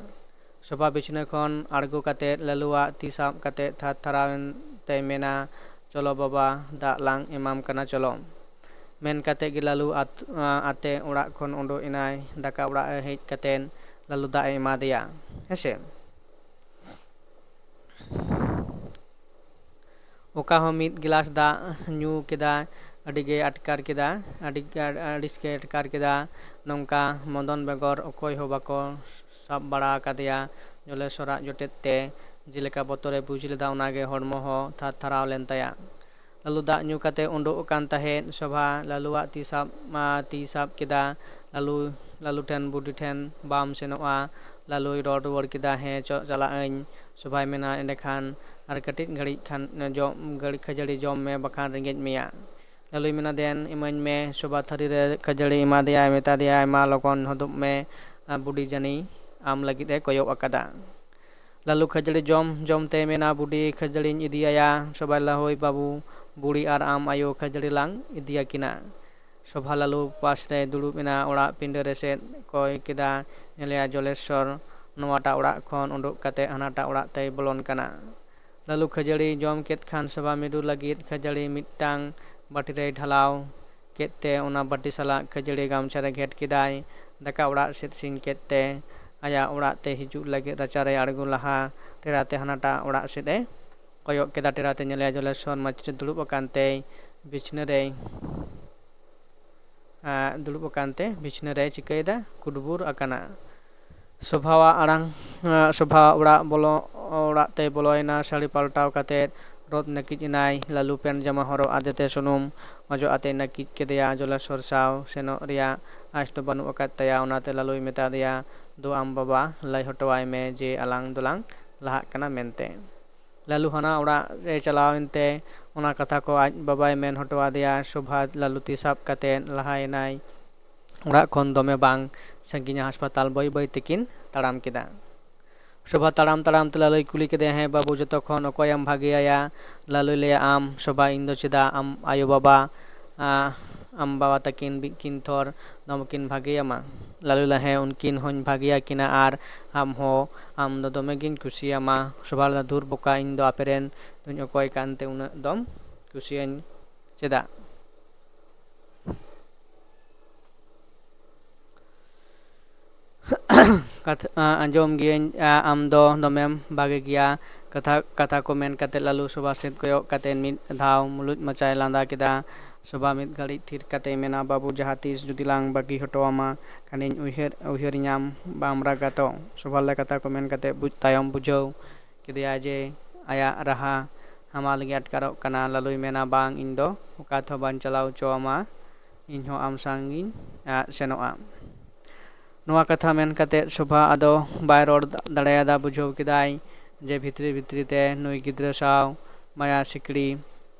ᱥᱳᱵᱷᱟ ᱵᱤᱪᱷᱱᱟᱹ ᱠᱷᱚᱱ ᱟᱬᱜᱚ ᱠᱟᱛᱮ ᱞᱟᱞᱩᱣᱟᱜ ᱛᱤ ᱥᱟᱵ ᱠᱟᱛᱮ ᱛᱷᱟᱨ ᱛᱷᱟᱨᱟᱣ ᱮᱱ ᱛᱮᱭ ᱢᱮᱱᱟ, "ᱪᱚᱞᱚ ᱵᱟᱵᱟ, ᱫᱟᱜ ᱞᱟᱝ ᱮᱢᱟᱢ ᱠᱟᱱᱟ, ᱪᱚᱞᱚ᱾" ᱢᱮᱱ ᱠᱟᱛᱮ ᱜᱮ ᱞᱟᱞᱩ ᱟᱛ-, ᱟᱛᱮ ᱚᱲᱟᱜ ᱠᱷᱚᱱ ᱩᱰᱩᱠ ᱮᱱᱟᱭ᱾ ᱫᱟᱠᱟ ᱚᱲᱟᱜ ᱮ ᱦᱮᱡ ᱠᱟᱛᱮ ᱞᱟᱞᱩ ᱫᱟᱜ ᱮ ᱮᱢᱟᱫᱮᱭᱟ᱾ ᱦᱮᱸᱥᱮ? ᱚᱠᱟ ᱦᱚᱸ ᱢᱤᱫ ᱜᱤᱞᱟᱥ ᱫᱟᱜ ᱧᱩ ᱠᱮᱫᱟ, ᱟᱹᱰᱤ ᱜᱮ ᱟᱴᱠᱟᱨ ᱠᱮᱫᱟ, ᱟᱹᱰᱤ, ᱟᱹᱲᱤᱥ ᱜᱮ ᱟᱴᱠᱟᱨ ᱠᱮᱫᱟ᱾ ᱱᱚᱝᱠᱟ ᱢᱚᱫᱚᱱ ᱵᱮᱜᱚᱨ ᱚᱠᱚᱭ ᱦᱚᱸ ᱵᱟᱠᱚ ᱥᱟᱵ ᱵᱟᱲᱟ ᱟᱠᱟᱫᱮᱭᱟ᱾ ᱡᱚᱞᱮᱥᱣᱚᱨᱟᱜ ᱡᱚᱴᱮᱫ ᱛᱮ ᱡᱮᱞᱮᱠᱟ ᱵᱚᱛᱚᱨᱮ ᱵᱩᱡᱽ ᱞᱮᱫᱟ, ᱚᱱᱟᱜᱮ ᱦᱚᱲᱢᱚ ᱦᱚᱸ ᱛᱷᱟᱨ ᱛᱷᱟᱨᱟᱣ ᱞᱮᱱ ᱛᱟᱭᱟ᱾ ᱞᱟᱞᱩ ᱫᱟᱜ ᱧᱩ ᱠᱟᱛᱮ ᱩᱰᱩᱠ ᱟᱠᱟᱱ ᱛᱟᱦᱮᱸᱫ᱾ ᱥᱳᱵᱷᱟ ᱞᱟᱞᱩᱣᱟᱜ ᱛᱤ ᱥᱟᱵ, ᱟ, ᱛᱤ ᱥᱟᱵ ᱠᱮᱫᱟ᱾ ᱞᱟᱞᱩ, ᱞᱟᱞᱩ ᱴᱷᱮᱱ, "ᱵᱩᱰᱤ ᱴᱷᱮᱱ ᱵᱟᱢ ᱥᱮᱱᱚᱜᱼᱟ?" ᱞᱟᱞᱩᱭ ᱨᱚᱲ ᱨᱩᱣᱟᱹᱲ ᱠᱮᱫᱟ, "ᱦᱮᱸ, ᱪᱚ, ᱪᱟᱞᱟᱜ ᱟᱹᱧ᱾" ᱥᱳᱵᱷᱟᱭ ᱢᱮᱱᱟ, "ᱮᱸᱰᱮᱠᱷᱟᱱ ᱟᱨ ᱠᱟᱹᱴᱤᱡ ᱜᱷᱟᱹᱲᱤᱡ ᱠᱷᱟᱱ ᱡᱚᱢ, ᱜᱷᱟᱹᱲᱤ-, ᱠᱷᱟᱹᱡᱟᱹᱲᱤ ᱡᱚᱢ ᱢᱮ, ᱵᱟᱠᱷᱟᱱ ᱨᱮᱸᱜᱮᱡ ᱢᱮᱭᱟ᱾" ᱞᱟᱞᱩᱭ ᱢᱮᱱᱟ, "ᱫᱮᱱ, ᱤᱢᱟᱹᱧ ᱢᱮ᱾" ᱥᱳᱵᱷᱟ ᱛᱷᱟᱹᱨᱤ ᱨᱮ ᱠᱷᱟᱹᱡᱟᱹᱲᱤ ᱮᱢᱟ ᱫᱮᱭᱟᱭ, ᱢᱮᱛᱟ ᱫᱮᱭᱟᱭ, "ᱢᱟ ᱞᱚᱜᱚᱱ ᱦᱚᱫᱚᱜ ᱢᱮ, ᱟ, ᱵᱩᱰᱤ ᱡᱟᱹᱱᱤ ᱟᱢ ᱞᱟᱹᱜᱤᱫ ᱮ ᱠᱚᱭᱚᱜ ᱟᱠᱟᱫᱟ᱾" ᱞᱟᱞᱩ ᱠᱷᱟᱹᱡᱟᱹᱲᱤ ᱡᱚᱢ ᱡᱚᱢ ᱛᱮᱭ ᱢᱮᱱᱟ, "ᱵᱩᱰᱤ, ᱠᱷᱟᱹᱡᱟᱹᱲᱤᱧ ᱤᱫᱤᱭᱟᱭᱟ?" ᱥᱳᱵᱷᱟᱭ ᱞᱟᱹᱭᱟ, "ᱦᱳᱭ ᱵᱟᱹᱵᱩ, ᱵᱩᱲᱤ ᱟᱨ ᱟᱢ ᱟᱭᱳ ᱠᱷᱟᱹᱡᱟᱹᱲᱤ ᱞᱟᱝ ᱤᱫᱤᱭᱟᱠᱤᱱᱟ᱾" ᱥᱳᱵᱷᱟ ᱞᱟᱞᱩ ᱯᱟᱥ ᱨᱮᱭ ᱫᱩᱲᱩᱵ ᱮᱱᱟ᱾ ᱚᱲᱟᱜ ᱯᱤᱸᱰᱟᱹ ᱨᱮ ᱥᱮᱫ ᱠᱚᱭ ᱠᱮᱫᱟ᱾ ᱧᱮᱞᱮᱭᱟ ᱡᱚᱞᱮᱥᱣᱚᱨ ᱱᱚᱣᱟᱴᱟᱜ ᱚᱲᱟᱜ ᱠᱷᱚᱱ ᱩᱰᱩᱠ ᱠᱟᱛᱮ ᱦᱟᱱᱟᱴᱟᱜ ᱚᱲᱟᱜ ᱛᱮᱭ ᱵᱚᱞᱚᱱ ᱠᱟᱱᱟ᱾ ᱞᱟᱞᱩ ᱠᱷᱟᱹᱡᱟᱹᱲᱤ ᱡᱚᱢ ᱠᱮᱫ ᱠᱷᱟᱱ ᱥᱳᱵᱷᱟ ᱢᱤᱨᱩ ᱞᱟᱹᱜᱤᱫ ᱠᱷᱟᱹᱡᱟᱹᱲᱤ ᱢᱤᱫᱴᱟᱝ ᱵᱟᱹᱴᱤ ᱨᱮᱭ ᱰᱷᱟᱞᱟᱣ ᱠᱮᱫ ᱛᱮ ᱚᱱᱟ ᱵᱟᱹᱴᱤ ᱥᱟᱞᱟᱜ ᱠᱷᱟᱹᱡᱟᱹᱲᱤ ᱜᱟᱢᱪᱷᱟ ᱨᱮ ᱜᱷᱮᱴ ᱠᱮᱫᱟᱭ᱾ ᱫᱟᱠᱟ ᱚᱲᱟᱜ ᱥᱮᱫ ᱥᱤᱧ ᱠᱮᱫ ᱛᱮ ᱟᱭᱟᱜ ᱚᱲᱟᱜ ᱛᱮ ᱦᱤᱡᱩᱜ ᱞᱟᱹᱜᱤᱫ ᱨᱟᱪᱟ ᱨᱮ ᱟᱬᱜᱚ ᱞᱟᱦᱟ ᱴᱮᱨᱟ ᱛᱮ ᱦᱟᱱᱟᱴᱟᱜ ᱚᱲᱟᱜ ᱥᱮᱫ ᱮ ᱠᱚᱭᱚᱜ ᱠᱮᱫᱟ᱾ ᱴᱮᱨᱟ ᱛᱮ ᱧᱮᱞᱮᱭᱟ ᱡᱚᱞᱮᱥᱣᱚᱨ ᱢᱟᱹᱪᱤ ᱨᱮ ᱫᱩᱲᱩᱵ ᱟᱠᱟᱱ ᱛᱮᱭ ᱵᱤᱪᱷᱱᱟᱹ ᱨᱮᱭ, ᱟᱸ, ᱫᱩᱲᱩᱵ ᱟᱠᱟᱱ ᱛᱮ ᱵᱤᱪᱷᱱᱟᱹ ᱨᱮᱭ ᱪᱤᱠᱟᱹᱭᱮᱫᱟ? ᱠᱩᱰᱵᱩᱨ ᱟᱠᱟᱱᱟ᱾ ᱥᱳᱵᱷᱟᱣᱟᱜ ᱟᱲᱟᱝ, ᱟᱸ, ᱥᱳᱵᱷᱟ ᱚᱲᱟᱜ ᱵᱚᱞᱚ, ᱚᱲᱟᱜ ᱛᱮᱭ ᱵᱚᱞᱚᱭᱮᱱᱟ᱾ ᱥᱟᱹᱲᱤ ᱯᱟᱞᱴᱟᱣ ᱠᱟᱛᱮ ᱨᱚᱛ ᱱᱟᱹᱠᱤᱡ ᱮᱱᱟᱭ᱾ ᱞᱟᱞᱩ ᱯᱮᱱᱴ ᱡᱟᱢᱟ ᱦᱚᱨᱚᱜ ᱟᱫᱮᱛᱮ ᱥᱩᱱᱩᱢ ᱚᱡᱚᱜ ᱟᱛᱮ ᱱᱟᱹᱠᱤᱡ ᱠᱮᱫᱮᱭᱟ᱾ ᱡᱚᱞᱮᱥᱣᱚᱨ ᱥᱟᱶ ᱥᱮᱱᱚᱜ ᱨᱮᱭᱟᱜ ᱟᱸᱥ ᱫᱚ ᱵᱟᱹᱱᱩᱜ ᱟᱠᱟᱫ ᱛᱟᱭᱟ᱾ ᱚᱱᱟᱛᱮ ᱞᱟᱞᱩᱭ ᱢᱮᱛᱟ ᱫᱮᱭᱟ, ᱫᱚ ᱟᱢ ᱵᱟᱵᱟ ᱞᱟᱹᱭ ᱦᱚᱴᱚᱣᱟᱭ ᱢᱮ ᱡᱮ ᱟᱞᱟᱝ ᱫᱚᱞᱟᱝ ᱞᱟᱦᱟᱜ ᱠᱟᱱᱟ ᱢᱮᱱᱛᱮ᱾ ᱞᱟᱞᱩ ᱦᱟᱱᱟ ᱚᱲᱟᱜ ᱨᱮ ᱪᱟᱞᱟᱣ ᱮᱱᱛᱮ ᱚᱱᱟ ᱠᱟᱛᱷᱟ ᱠᱚ ᱟᱡ ᱵᱟᱵᱟᱭ ᱢᱮᱱ ᱦᱚᱴᱚ ᱟᱫᱮᱭᱟ᱾ ᱥᱳᱵᱷᱟ ᱞᱟᱞᱩ ᱛᱤ ᱥᱟᱵ ᱠᱟᱛᱮ ᱞᱟᱦᱟᱭᱮᱱᱟᱭ᱾ ᱚᱲᱟᱜ ᱠᱷᱚᱱ ᱫᱚᱢᱮ ᱵᱟᱝ ᱥᱟᱺᱜᱤᱧᱟ ᱦᱟᱥᱯᱟᱛᱟᱞ᱾ ᱵᱟᱹᱭ ᱵᱟᱹᱭ ᱛᱮᱠᱤᱱ ᱛᱟᱲᱟᱢ ᱠᱮᱫᱟ᱾ ᱥᱳᱵᱷᱟ ᱛᱟᱲᱟᱢ ᱛᱟᱲᱟᱢ ᱛᱮ ᱞᱟᱞᱩᱭ ᱠᱩᱞᱤ ᱠᱮᱫᱮᱭᱟ, "ᱦᱮᱸ ᱵᱟᱹᱵᱩ, ᱡᱚᱛᱚ ᱠᱷᱚᱱ ᱚᱠᱚᱭᱮᱢ ᱵᱷᱟᱜᱮᱭᱟᱭᱟ?" ᱞᱟᱞᱩᱭ ᱞᱟᱹᱭᱟ, "ᱟᱢ ᱥᱳᱵᱷᱟ, ᱤᱧ ᱫᱚ ᱪᱮᱫᱟᱜ? ᱟᱢ ᱟᱭᱳ ᱵᱟᱵᱟ, ᱟ, ᱟᱢ ᱵᱟᱵᱟ ᱛᱟᱹᱠᱤᱱ ᱵᱤ-, ᱠᱤᱱ ᱛᱷᱚᱨ ᱫᱚᱢᱮ ᱠᱤᱱ ᱵᱷᱟᱜᱮᱭᱟᱢᱟ?" ᱞᱟᱞᱩᱭ ᱞᱟᱹᱭᱟ, "ᱦᱮᱸ, ᱩᱱᱠᱤᱱ ᱦᱚᱸᱧ ᱵᱷᱟᱜᱮᱭᱟᱠᱤᱱᱟ ᱟᱨ ᱟᱢ ᱦᱚᱸ, ᱟᱢ ᱫᱚ ᱫᱚᱢᱮ ᱜᱤᱧ ᱠᱩᱥᱤᱭᱟᱢᱟ᱾" ᱥᱳᱵᱷᱟ ᱞᱟᱹᱭᱟ, "ᱫᱷᱩᱨ ᱵᱚᱠᱟ, ᱤᱧ ᱫᱚ ᱟᱯᱮᱨᱮᱱ ᱫᱚᱧ ᱚᱠᱚᱭ ᱠᱟᱱᱛᱮ ᱩᱱᱟᱹᱜ ᱫᱚᱢ ᱠᱩᱥᱤᱭᱟᱹᱧ ᱪᱮᱫᱟᱜ?" ᱠᱟᱛᱷᱟ, ᱟ, ᱟᱸᱡᱚᱢ ᱜᱤᱭᱟᱹᱧ, ᱟ, ᱟᱢ ᱫᱚ ᱫᱚᱢᱮᱢ ᱵᱷᱟᱜᱮ ᱜᱮᱭᱟ᱾ ᱠᱟᱛᱷᱟ, ᱠᱟᱛᱷᱟ ᱠᱚ ᱢᱮᱱ ᱠᱟᱛᱮ ᱞᱟᱞᱩ ᱥᱳᱵᱷᱟ ᱥᱮᱫ ᱠᱚᱭᱚᱜ ᱠᱟᱛᱮ ᱢᱤᱫ ᱫᱷᱟᱣ ᱢᱩᱞᱩᱡ ᱢᱟᱪᱷᱟᱭ ᱞᱟᱸᱫᱟ ᱠᱮᱫᱟ᱾ ᱥᱳᱵᱷᱟ ᱢᱤᱫ ᱜᱷᱟᱹᱲᱤᱡ ᱛᱷᱤᱨ ᱠᱟᱛᱮᱭ ᱢᱮᱱᱟ, "ᱵᱟᱹᱵᱩ, ᱡᱟᱦᱟᱸ ᱛᱤᱥ ᱡᱩᱫᱤ ᱞᱟᱝ ᱵᱟᱹᱜᱤ ᱦᱚᱴᱚ ᱟᱢᱟ ᱠᱷᱟᱱᱤᱧ ᱩᱭᱦᱟᱹᱨ, ᱩᱭᱦᱟᱹᱨ ᱧᱟᱢ ᱵᱟᱢ ᱨᱟᱜᱟ ᱛᱚ?" ᱥᱳᱵᱷᱟ ᱞᱟᱹᱭᱟ, ᱠᱟᱛᱷᱟ ᱠᱚ ᱢᱮᱱ ᱠᱟᱛᱮ ᱵᱩᱡᱽ ᱛᱟᱭᱚᱢ ᱵᱩᱡᱷᱟᱹᱣ ᱠᱮᱫᱮᱭᱟ ᱡᱮ ᱟᱭᱟᱜ ᱨᱟᱦᱟ ᱦᱟᱢᱟᱞ ᱜᱮ ᱟᱴᱠᱟᱨᱚᱜ ᱠᱟᱱᱟ᱾ ᱞᱟᱞᱩᱭ ᱢᱮᱱᱟ, "ᱵᱟᱝ, ᱤᱧ ᱫᱚ ᱚᱠᱟ ᱛᱮᱦᱚᱸ ᱵᱟᱹᱧ ᱪᱟᱞᱟᱣ ᱦᱚᱪᱚ ᱟᱢᱟ, ᱤᱧ ᱦᱚᱸ ᱟᱢ ᱥᱟᱝ ᱜᱤᱧ, ᱟ, ᱥᱮᱱᱚᱜᱼᱟ᱾" ᱱᱚᱣᱟ ᱠᱟᱛᱷᱟ ᱢᱮᱱ ᱠᱟᱛᱮ ᱥᱳᱵᱷᱟ ᱟᱫᱚ ᱵᱟᱭ ᱨᱚᱲ ᱫᱟᱲᱮᱭᱟᱫᱟ᱾ ᱵᱩᱡᱷᱟᱹᱣ ᱠᱮᱫᱟᱭ ᱡᱮ ᱵᱷᱤᱛᱨᱤ ᱵᱷᱤᱛᱨᱤ ᱛᱮ ᱱᱩᱭ ᱜᱤᱫᱽᱨᱟᱹ ᱥᱟᱶ ᱢᱟᱭᱟ ᱥᱤᱠᱲᱤ,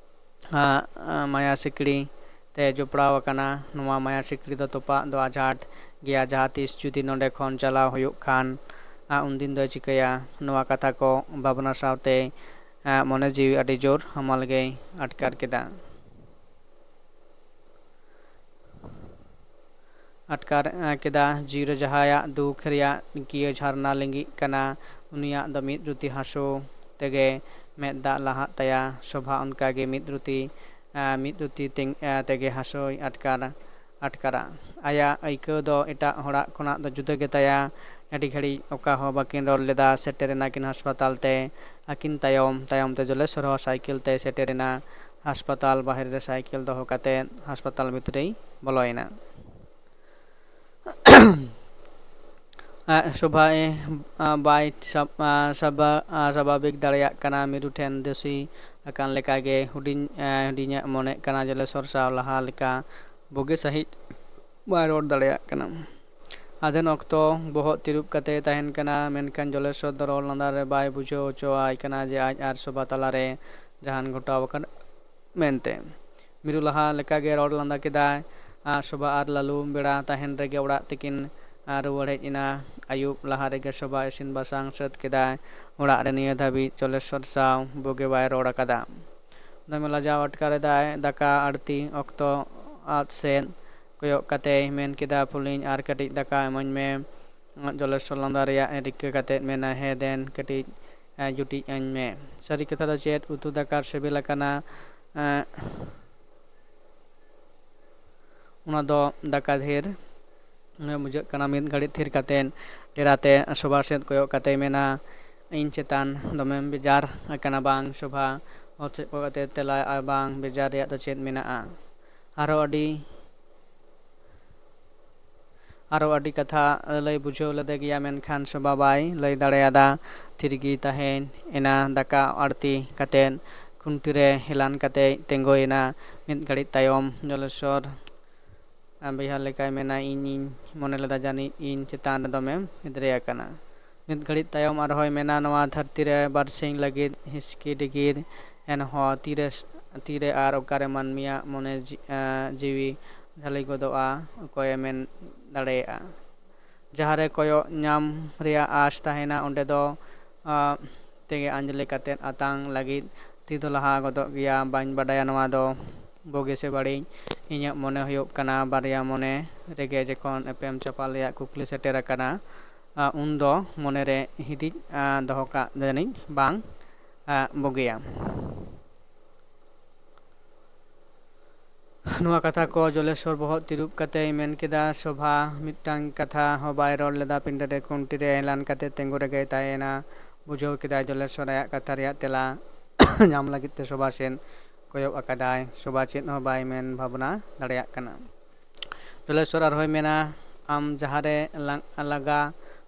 ᱟ, ᱟ, ᱢᱟᱭᱟ ᱥᱤᱠᱲᱤ ᱛᱮ ᱡᱚᱯᱲᱟᱣ ᱟᱠᱟᱱᱟ᱾ ᱱᱚᱣᱟ ᱢᱟᱭᱟ ᱥᱤᱠᱲᱤ ᱫᱚ ᱛᱚᱯᱟᱜ ᱫᱚ ᱟᱡᱷᱟᱴ ᱜᱮᱭᱟ᱾ ᱡᱟᱦᱟᱸ ᱛᱤᱥ ᱡᱩᱫᱤ ᱱᱚᱰᱮ ᱠᱷᱚᱱ ᱪᱟᱞᱟᱣ ᱦᱩᱭᱩᱜ ᱠᱷᱟᱱ, ᱟ, ᱩᱱᱫᱤᱱ ᱫᱚᱭ ᱪᱤᱠᱟᱹᱭᱟ? ᱱᱚᱣᱟ ᱠᱟᱛᱷᱟ ᱠᱚ ᱵᱷᱟᱵᱽᱱᱟ ᱥᱟᱶᱛᱮ, ᱟ, ᱢᱚᱱᱮ ᱡᱤᱣᱤ ᱟᱹᱰᱤ ᱡᱳᱨ ᱦᱟᱢᱟᱞ ᱜᱮᱭ ᱟᱴᱠᱟᱨ ᱠᱮᱫᱟ᱾ ᱟᱴᱠᱟᱨ, ᱮ, ᱠᱮᱫᱟ᱾ ᱡᱤᱣᱤ ᱨᱮ ᱡᱟᱦᱟᱸᱭᱟᱜ ᱫᱩᱠ ᱨᱮᱭᱟᱜ ᱠᱤᱭᱟᱹ ᱡᱷᱟᱨᱱᱟ ᱞᱤᱸᱜᱤᱜ ᱠᱟᱱᱟ, ᱩᱱᱤᱭᱟᱜ ᱫᱚ ᱢᱤᱫ ᱨᱩᱛᱤ ᱦᱟᱹᱥᱩ ᱛᱮᱜᱮ ᱢᱮᱫ ᱫᱟᱜ ᱞᱟᱦᱟᱜ ᱛᱟᱭᱟ᱾ ᱥᱳᱵᱷᱟ ᱚᱱᱠᱟᱜᱮ ᱢᱤᱫ ᱨᱩᱛᱤ, ᱮ, ᱢᱤᱫ ᱨᱩᱛᱤ ᱛᱮᱝ-, ᱮ, ᱛᱮᱜᱮ ᱦᱟᱹᱥᱩᱭ ᱟᱴᱠᱟᱨ, ᱟᱴᱠᱟᱨᱟ᱾ ᱟᱭᱟᱜ ᱟᱹᱭᱠᱟᱹᱣ ᱫᱚ ᱮᱴᱟᱜ ᱦᱚᱲᱟᱜ ᱠᱷᱚᱱᱟᱜ ᱫᱚ ᱡᱩᱫᱟᱹ ᱜᱮᱛᱟᱭᱟ᱾ ᱟᱹᱰᱤ ᱜᱷᱟᱹᱲᱤᱡ ᱚᱠᱟ ᱦᱚᱸ ᱵᱟᱹᱠᱤᱱ ᱨᱚᱲ ᱞᱮᱫᱟ᱾ ᱥᱮᱴᱮᱨ ᱮᱱᱟᱠᱤᱱ ᱦᱟᱥᱯᱟᱛᱟᱞ ᱛᱮ᱾ ᱟᱹᱠᱤᱱ ᱛᱟᱭᱚᱢ ᱛᱟᱭᱚᱢ ᱛᱮ ᱡᱚᱞᱮᱥᱚᱨ ᱦᱚᱸ ᱥᱟᱭᱠᱮᱞ ᱛᱮᱭ ᱥᱮᱴᱮᱨ ᱮᱱᱟ᱾ ᱦᱟᱥᱯᱟᱛᱟᱞ ᱵᱟᱦᱨᱮ ᱨᱮ ᱥᱟᱭᱠᱮᱞ ᱫᱚᱦᱚ ᱠᱟᱛᱮ ᱦᱟᱥᱯᱟᱛᱟᱞ ᱵᱷᱤᱛᱨᱤᱭ ᱵᱚᱞᱚᱭᱮᱱᱟ᱾ ᱟᱡ ᱥᱳᱵᱷᱟ ᱮ, ᱟ, ᱵᱟᱭ ᱥᱟᱵ-, ᱟ, ᱥᱟᱵᱟ-, ᱟ, ᱥᱟᱵᱷᱟᱵᱤᱠ ᱫᱟᱲᱮᱭᱟᱜ ᱠᱟᱱᱟ᱾ ᱢᱤᱨᱩ ᱴᱷᱮᱱ ᱫᱳᱥᱤ ᱟᱠᱟᱱ ᱞᱮᱠᱟᱜᱮ ᱦᱩᱰᱤᱧ, ᱟ, ᱦᱩᱰᱤᱧᱟᱜ ᱢᱚᱱᱮᱜ ᱠᱟᱱᱟ᱾ ᱡᱚᱞᱮᱥᱚᱨ ᱥᱟᱶ ᱞᱟᱦᱟ ᱞᱮᱠᱟ ᱵᱩᱜᱤ ᱥᱟᱺᱦᱤᱡ ᱵᱟᱭ ᱨᱚᱲ ᱫᱟᱲᱮᱭᱟᱜ ᱠᱟᱱᱟ᱾ ᱟᱫᱷᱮᱱ ᱚᱠᱛᱚ ᱵᱚᱦᱚᱜ ᱛᱤᱨᱩᱵ ᱠᱟᱛᱮᱭ ᱛᱟᱦᱮᱱ ᱠᱟᱱᱟ, ᱢᱮᱱᱠᱷᱟᱱ ᱡᱚᱞᱮᱥᱚᱨ ᱫᱚ ᱨᱚᱲ ᱞᱟᱸᱫᱟ ᱨᱮ ᱵᱟᱭ ᱵᱩᱡᱷᱟᱹᱣ ᱦᱚᱪᱚᱣᱟᱭ ᱠᱟᱱᱟ ᱡᱮ ᱟᱡ ᱟᱨ ᱥᱳᱵᱷᱟ ᱛᱟᱞᱟᱨᱮ ᱡᱟᱦᱟᱱ ᱜᱷᱚᱴᱟᱣ ᱟᱠᱟᱱᱟ ᱢᱮᱱᱛᱮ᱾ ᱢᱤᱨᱩ ᱞᱟᱦᱟ ᱞᱮᱠᱟᱜᱮ ᱨᱚᱲ ᱞᱟᱸᱫᱟ ᱠᱮᱫᱟᱭ᱾ ᱟᱨ ᱥᱳᱵᱷᱟ ᱟᱨ ᱞᱟᱞᱩ ᱵᱮᱲᱟ ᱛᱟᱦᱮᱱ ᱨᱮᱜᱮ ᱚᱲᱟᱜ ᱛᱮᱠᱤᱱ ᱟᱨ ᱨᱩᱣᱟᱹᱲ ᱦᱮᱡ ᱮᱱᱟ᱾ ᱟᱹᱭᱩᱵ ᱞᱟᱦᱟ ᱨᱮᱜᱮ ᱥᱳᱵᱷᱟ ᱤᱥᱤᱱ ᱵᱟᱥᱟᱝ ᱥᱟᱹᱛ ᱠᱮᱫᱟᱭ᱾ ᱚᱲᱟᱜ ᱨᱮ ᱱᱤᱭᱟᱹ ᱫᱷᱟᱹᱵᱤᱡ ᱡᱚᱞᱮᱥᱚᱨ ᱥᱟᱶ ᱵᱩᱜᱤ ᱵᱟᱭ ᱨᱚᱲ ᱟᱠᱟᱫᱟ᱾ ᱫᱚᱢᱮ ᱞᱟᱡᱟᱣ ᱟᱴᱠᱟᱨ ᱮᱫᱟᱭ᱾ ᱫᱟᱠᱟ ᱟᱲᱛᱤ ᱚᱠᱛᱚ ᱟᱫ ᱥᱮᱫ ᱠᱚᱭᱚᱜ ᱠᱟᱛᱮᱭ ᱢᱮᱱ ᱠᱮᱫᱟ, "ᱯᱷᱩᱞᱤᱧ, ᱟᱨ ᱠᱟᱹᱴᱤᱡ ᱫᱟᱠᱟ ᱮᱢᱟᱹᱧ ᱢᱮ᱾" ᱡᱚᱞᱮᱥᱚᱨ ᱞᱟᱸᱫᱟ ᱨᱮᱭᱟᱜ ᱮ ᱨᱤᱠᱟᱹ ᱠᱟᱛᱮ ᱢᱮᱱᱟ, "ᱦᱮᱸ ᱫᱮᱱ, ᱠᱟᱹᱴᱤᱡ ᱮ, ᱡᱩᱴᱤᱡ ᱟᱹᱧ ᱢᱮ᱾" ᱥᱟᱹᱨᱤ ᱠᱟᱛᱷᱟ ᱫᱚ ᱪᱮᱫ, ᱩᱛᱩ ᱫᱟᱠᱟ ᱥᱤᱵᱤᱞ ᱟᱠᱟᱱᱟ, ᱮ, ᱚᱱᱟ ᱫᱚ ᱫᱟᱠᱟ ᱰᱷᱮᱨ ᱵᱩᱡᱷᱟᱹᱜ ᱠᱟᱱᱟ᱾ ᱢᱤᱫ ᱜᱷᱟᱹᱲᱤᱡ ᱛᱷᱤᱨ ᱠᱟᱛᱮ ᱰᱮᱨᱟᱛᱮ ᱥᱳᱵᱷᱟ ᱥᱮᱫ ᱠᱚᱭᱚᱜ ᱠᱟᱛᱮ ᱢᱮᱱᱟ, "ᱤᱧ ᱪᱮᱛᱟᱱ ᱫᱚᱢᱮᱢ ᱵᱮᱡᱟᱨ ᱟᱠᱟᱱᱟ ᱵᱟᱝ, ᱥᱳᱵᱷᱟ?" ᱚᱛ ᱥᱮᱫ ᱠᱚᱭᱚᱜ ᱠᱟᱛᱮ ᱛᱮᱞᱟᱭ, "ᱟᱨ ᱵᱟᱝ, ᱵᱮᱡᱟᱨ ᱨᱮᱭᱟᱜ ᱫᱚ ᱪᱮᱫ ᱢᱮᱱᱟᱜᱼᱟ?" ᱟᱨᱚ ᱟᱹᱰᱤ ᱟᱨᱚ ᱟᱹᱰᱤ ᱠᱟᱛᱷᱟ ᱞᱟᱹᱭ ᱵᱩᱡᱷᱟᱹᱣ ᱞᱮᱫᱮ ᱜᱮᱭᱟ, ᱢᱮᱱᱠᱷᱟᱱ ᱥᱳᱵᱷᱟ ᱵᱟᱭ ᱞᱟᱹᱭ ᱫᱟᱲᱮᱭᱟᱫᱟ᱾ ᱛᱷᱤᱨ ᱜᱮ ᱛᱟᱦᱮᱸ ᱮᱱᱟ᱾ ᱫᱟᱠᱟ ᱟᱲᱛᱤ ᱠᱟᱛᱮ ᱠᱷᱩᱱᱴᱤ ᱨᱮ ᱦᱮᱞᱟᱱ ᱠᱟᱛᱮ ᱛᱤᱸᱜᱩᱭᱮᱱᱟ᱾ ᱢᱤᱫ ᱜᱷᱟᱹᱲᱤᱡ ᱛᱟᱭᱚᱢ ᱡᱚᱞᱮᱥᱚᱨ ᱵᱮᱡᱟᱨ ᱞᱮᱠᱟᱭ ᱢᱮᱱᱟ, "ᱤᱧᱤᱧ ᱢᱚᱱᱮ ᱞᱮᱫᱟ ᱡᱟᱹᱱᱤᱡ ᱤᱧ ᱪᱮᱛᱟᱱ ᱨᱮ ᱫᱚᱢᱮᱢ ᱮᱫᱽᱨᱮ ᱟᱠᱟᱱᱟ᱾" ᱢᱤᱫ ᱜᱷᱟᱹᱲᱤᱡ ᱛᱟᱭᱚᱢ ᱟᱨᱦᱚᱸᱭ ᱢᱮᱱᱟ, "ᱱᱚᱣᱟ ᱫᱷᱟᱹᱨᱛᱤ ᱨᱮ ᱵᱟᱨᱥᱤᱧ ᱞᱟᱹᱜᱤᱫ ᱦᱤᱥᱠᱤ ᱰᱤᱜᱤᱨ ᱮᱱᱦᱚᱸ ᱛᱤᱨᱮ, ᱛᱤᱨᱮ ᱟᱨ ᱚᱠᱟᱨᱮ ᱢᱟᱹᱱᱢᱤᱭᱟᱜ ᱢᱚᱱᱮ ᱡᱤ-, ᱮᱸ, ᱡᱤᱣᱤ ᱡᱷᱟᱹᱞᱤ ᱜᱚᱫᱚᱜᱼᱟ, ᱚᱠᱚᱭᱮ ᱢᱮᱱ ᱫᱟᱲᱮᱭᱟᱜᱼᱟ?" ᱡᱟᱦᱟᱸ ᱨᱮ ᱠᱚᱭᱚᱜ ᱧᱟᱢ ᱨᱮᱭᱟᱜ ᱟᱸᱥ ᱛᱟᱦᱮᱱᱟ, ᱚᱸᱰᱮ ᱫᱚ, ᱟᱸ, ᱛᱮᱜᱮ ᱟᱸᱡᱽᱞᱮ ᱠᱟᱛᱮ ᱟᱛᱟᱝ ᱞᱟᱹᱜᱤᱫ ᱛᱤ ᱫᱚ ᱞᱟᱦᱟ ᱜᱚᱫᱚᱜ ᱜᱮᱭᱟ᱾ ᱵᱟᱹᱧ ᱵᱟᱰᱟᱭᱟ ᱱᱚᱣᱟ ᱫᱚ ᱵᱩᱜᱤ ᱥᱮ ᱵᱟᱹᱲᱤᱡ᱾ ᱤᱧᱟᱹᱜ ᱢᱚᱱᱮ ᱦᱩᱭᱩᱜ ᱠᱟᱱᱟ, ᱵᱟᱨᱭᱟ ᱢᱚᱱᱮ ᱨᱮᱜᱮ ᱡᱚᱠᱷᱚᱱ ᱮᱯᱮᱢ ᱪᱟᱯᱟᱞ ᱨᱮᱭᱟᱜ ᱠᱩᱠᱞᱤ ᱥᱮᱴᱮᱨ ᱟᱠᱟᱱᱟ, ᱟ, ᱩᱱᱫᱚ ᱢᱚᱱᱮᱨᱮ ᱦᱤᱫᱤᱡ, ᱟ, ᱫᱚᱦᱚ ᱠᱟᱜ ᱡᱟᱹᱱᱤᱡ ᱵᱟᱝ, ᱟ, ᱵᱩᱜᱤᱭᱟ᱾ ᱱᱚᱣᱟ ᱠᱟᱛᱷᱟ ᱠᱚ ᱡᱚᱞᱮᱥᱚᱨ ᱵᱚᱦᱚᱜ ᱛᱤᱨᱩᱵ ᱠᱟᱛᱮᱭ ᱢᱮᱱ ᱠᱮᱫᱟ, "ᱥᱳᱵᱷᱟ, ᱢᱤᱫᱴᱟᱝ ᱠᱟᱛᱷᱟ ᱦᱚᱸ ᱵᱟᱭ ᱨᱚᱲ ᱞᱮᱫᱟ᱾ ᱯᱤᱸᱰᱟᱹ ᱨᱮ ᱠᱷᱩᱱᱴᱤ ᱨᱮ ᱦᱮᱞᱟᱱ ᱠᱟᱛᱮ ᱛᱤᱸᱜᱩ ᱨᱮᱜᱮᱭ ᱛᱟᱦᱮᱸᱭᱮᱱᱟ᱾" ᱵᱩᱡᱷᱟᱹᱣ ᱠᱮᱫᱟᱭ ᱡᱚᱞᱮᱥᱚᱨ ᱟᱭᱟᱜ ᱠᱟᱛᱷᱟ ᱨᱮᱭᱟᱜ ᱛᱮᱞᱟ ᱧᱟᱢ ᱞᱟᱹᱜᱤᱫ ᱛᱮ ᱥᱳᱵᱷᱟ ᱥᱮᱫ ᱠᱚᱭᱚᱜ ᱟᱠᱟᱫᱟᱭ᱾ ᱥᱳᱵᱷᱟ ᱪᱮᱫ ᱦᱚᱸ ᱵᱟᱭ ᱢᱮᱱ ᱵᱷᱟᱵᱽᱱᱟ ᱫᱟᱲᱮᱭᱟᱜ ᱠᱟᱱᱟ᱾ ᱡᱚᱞᱮᱥᱚᱨ ᱟᱨᱦᱚᱸᱭ ᱢᱮᱱᱟ, "ᱟᱢ ᱡᱟᱦᱟᱸ ᱨᱮ ᱞᱟᱝ-, ᱞᱟᱜᱟ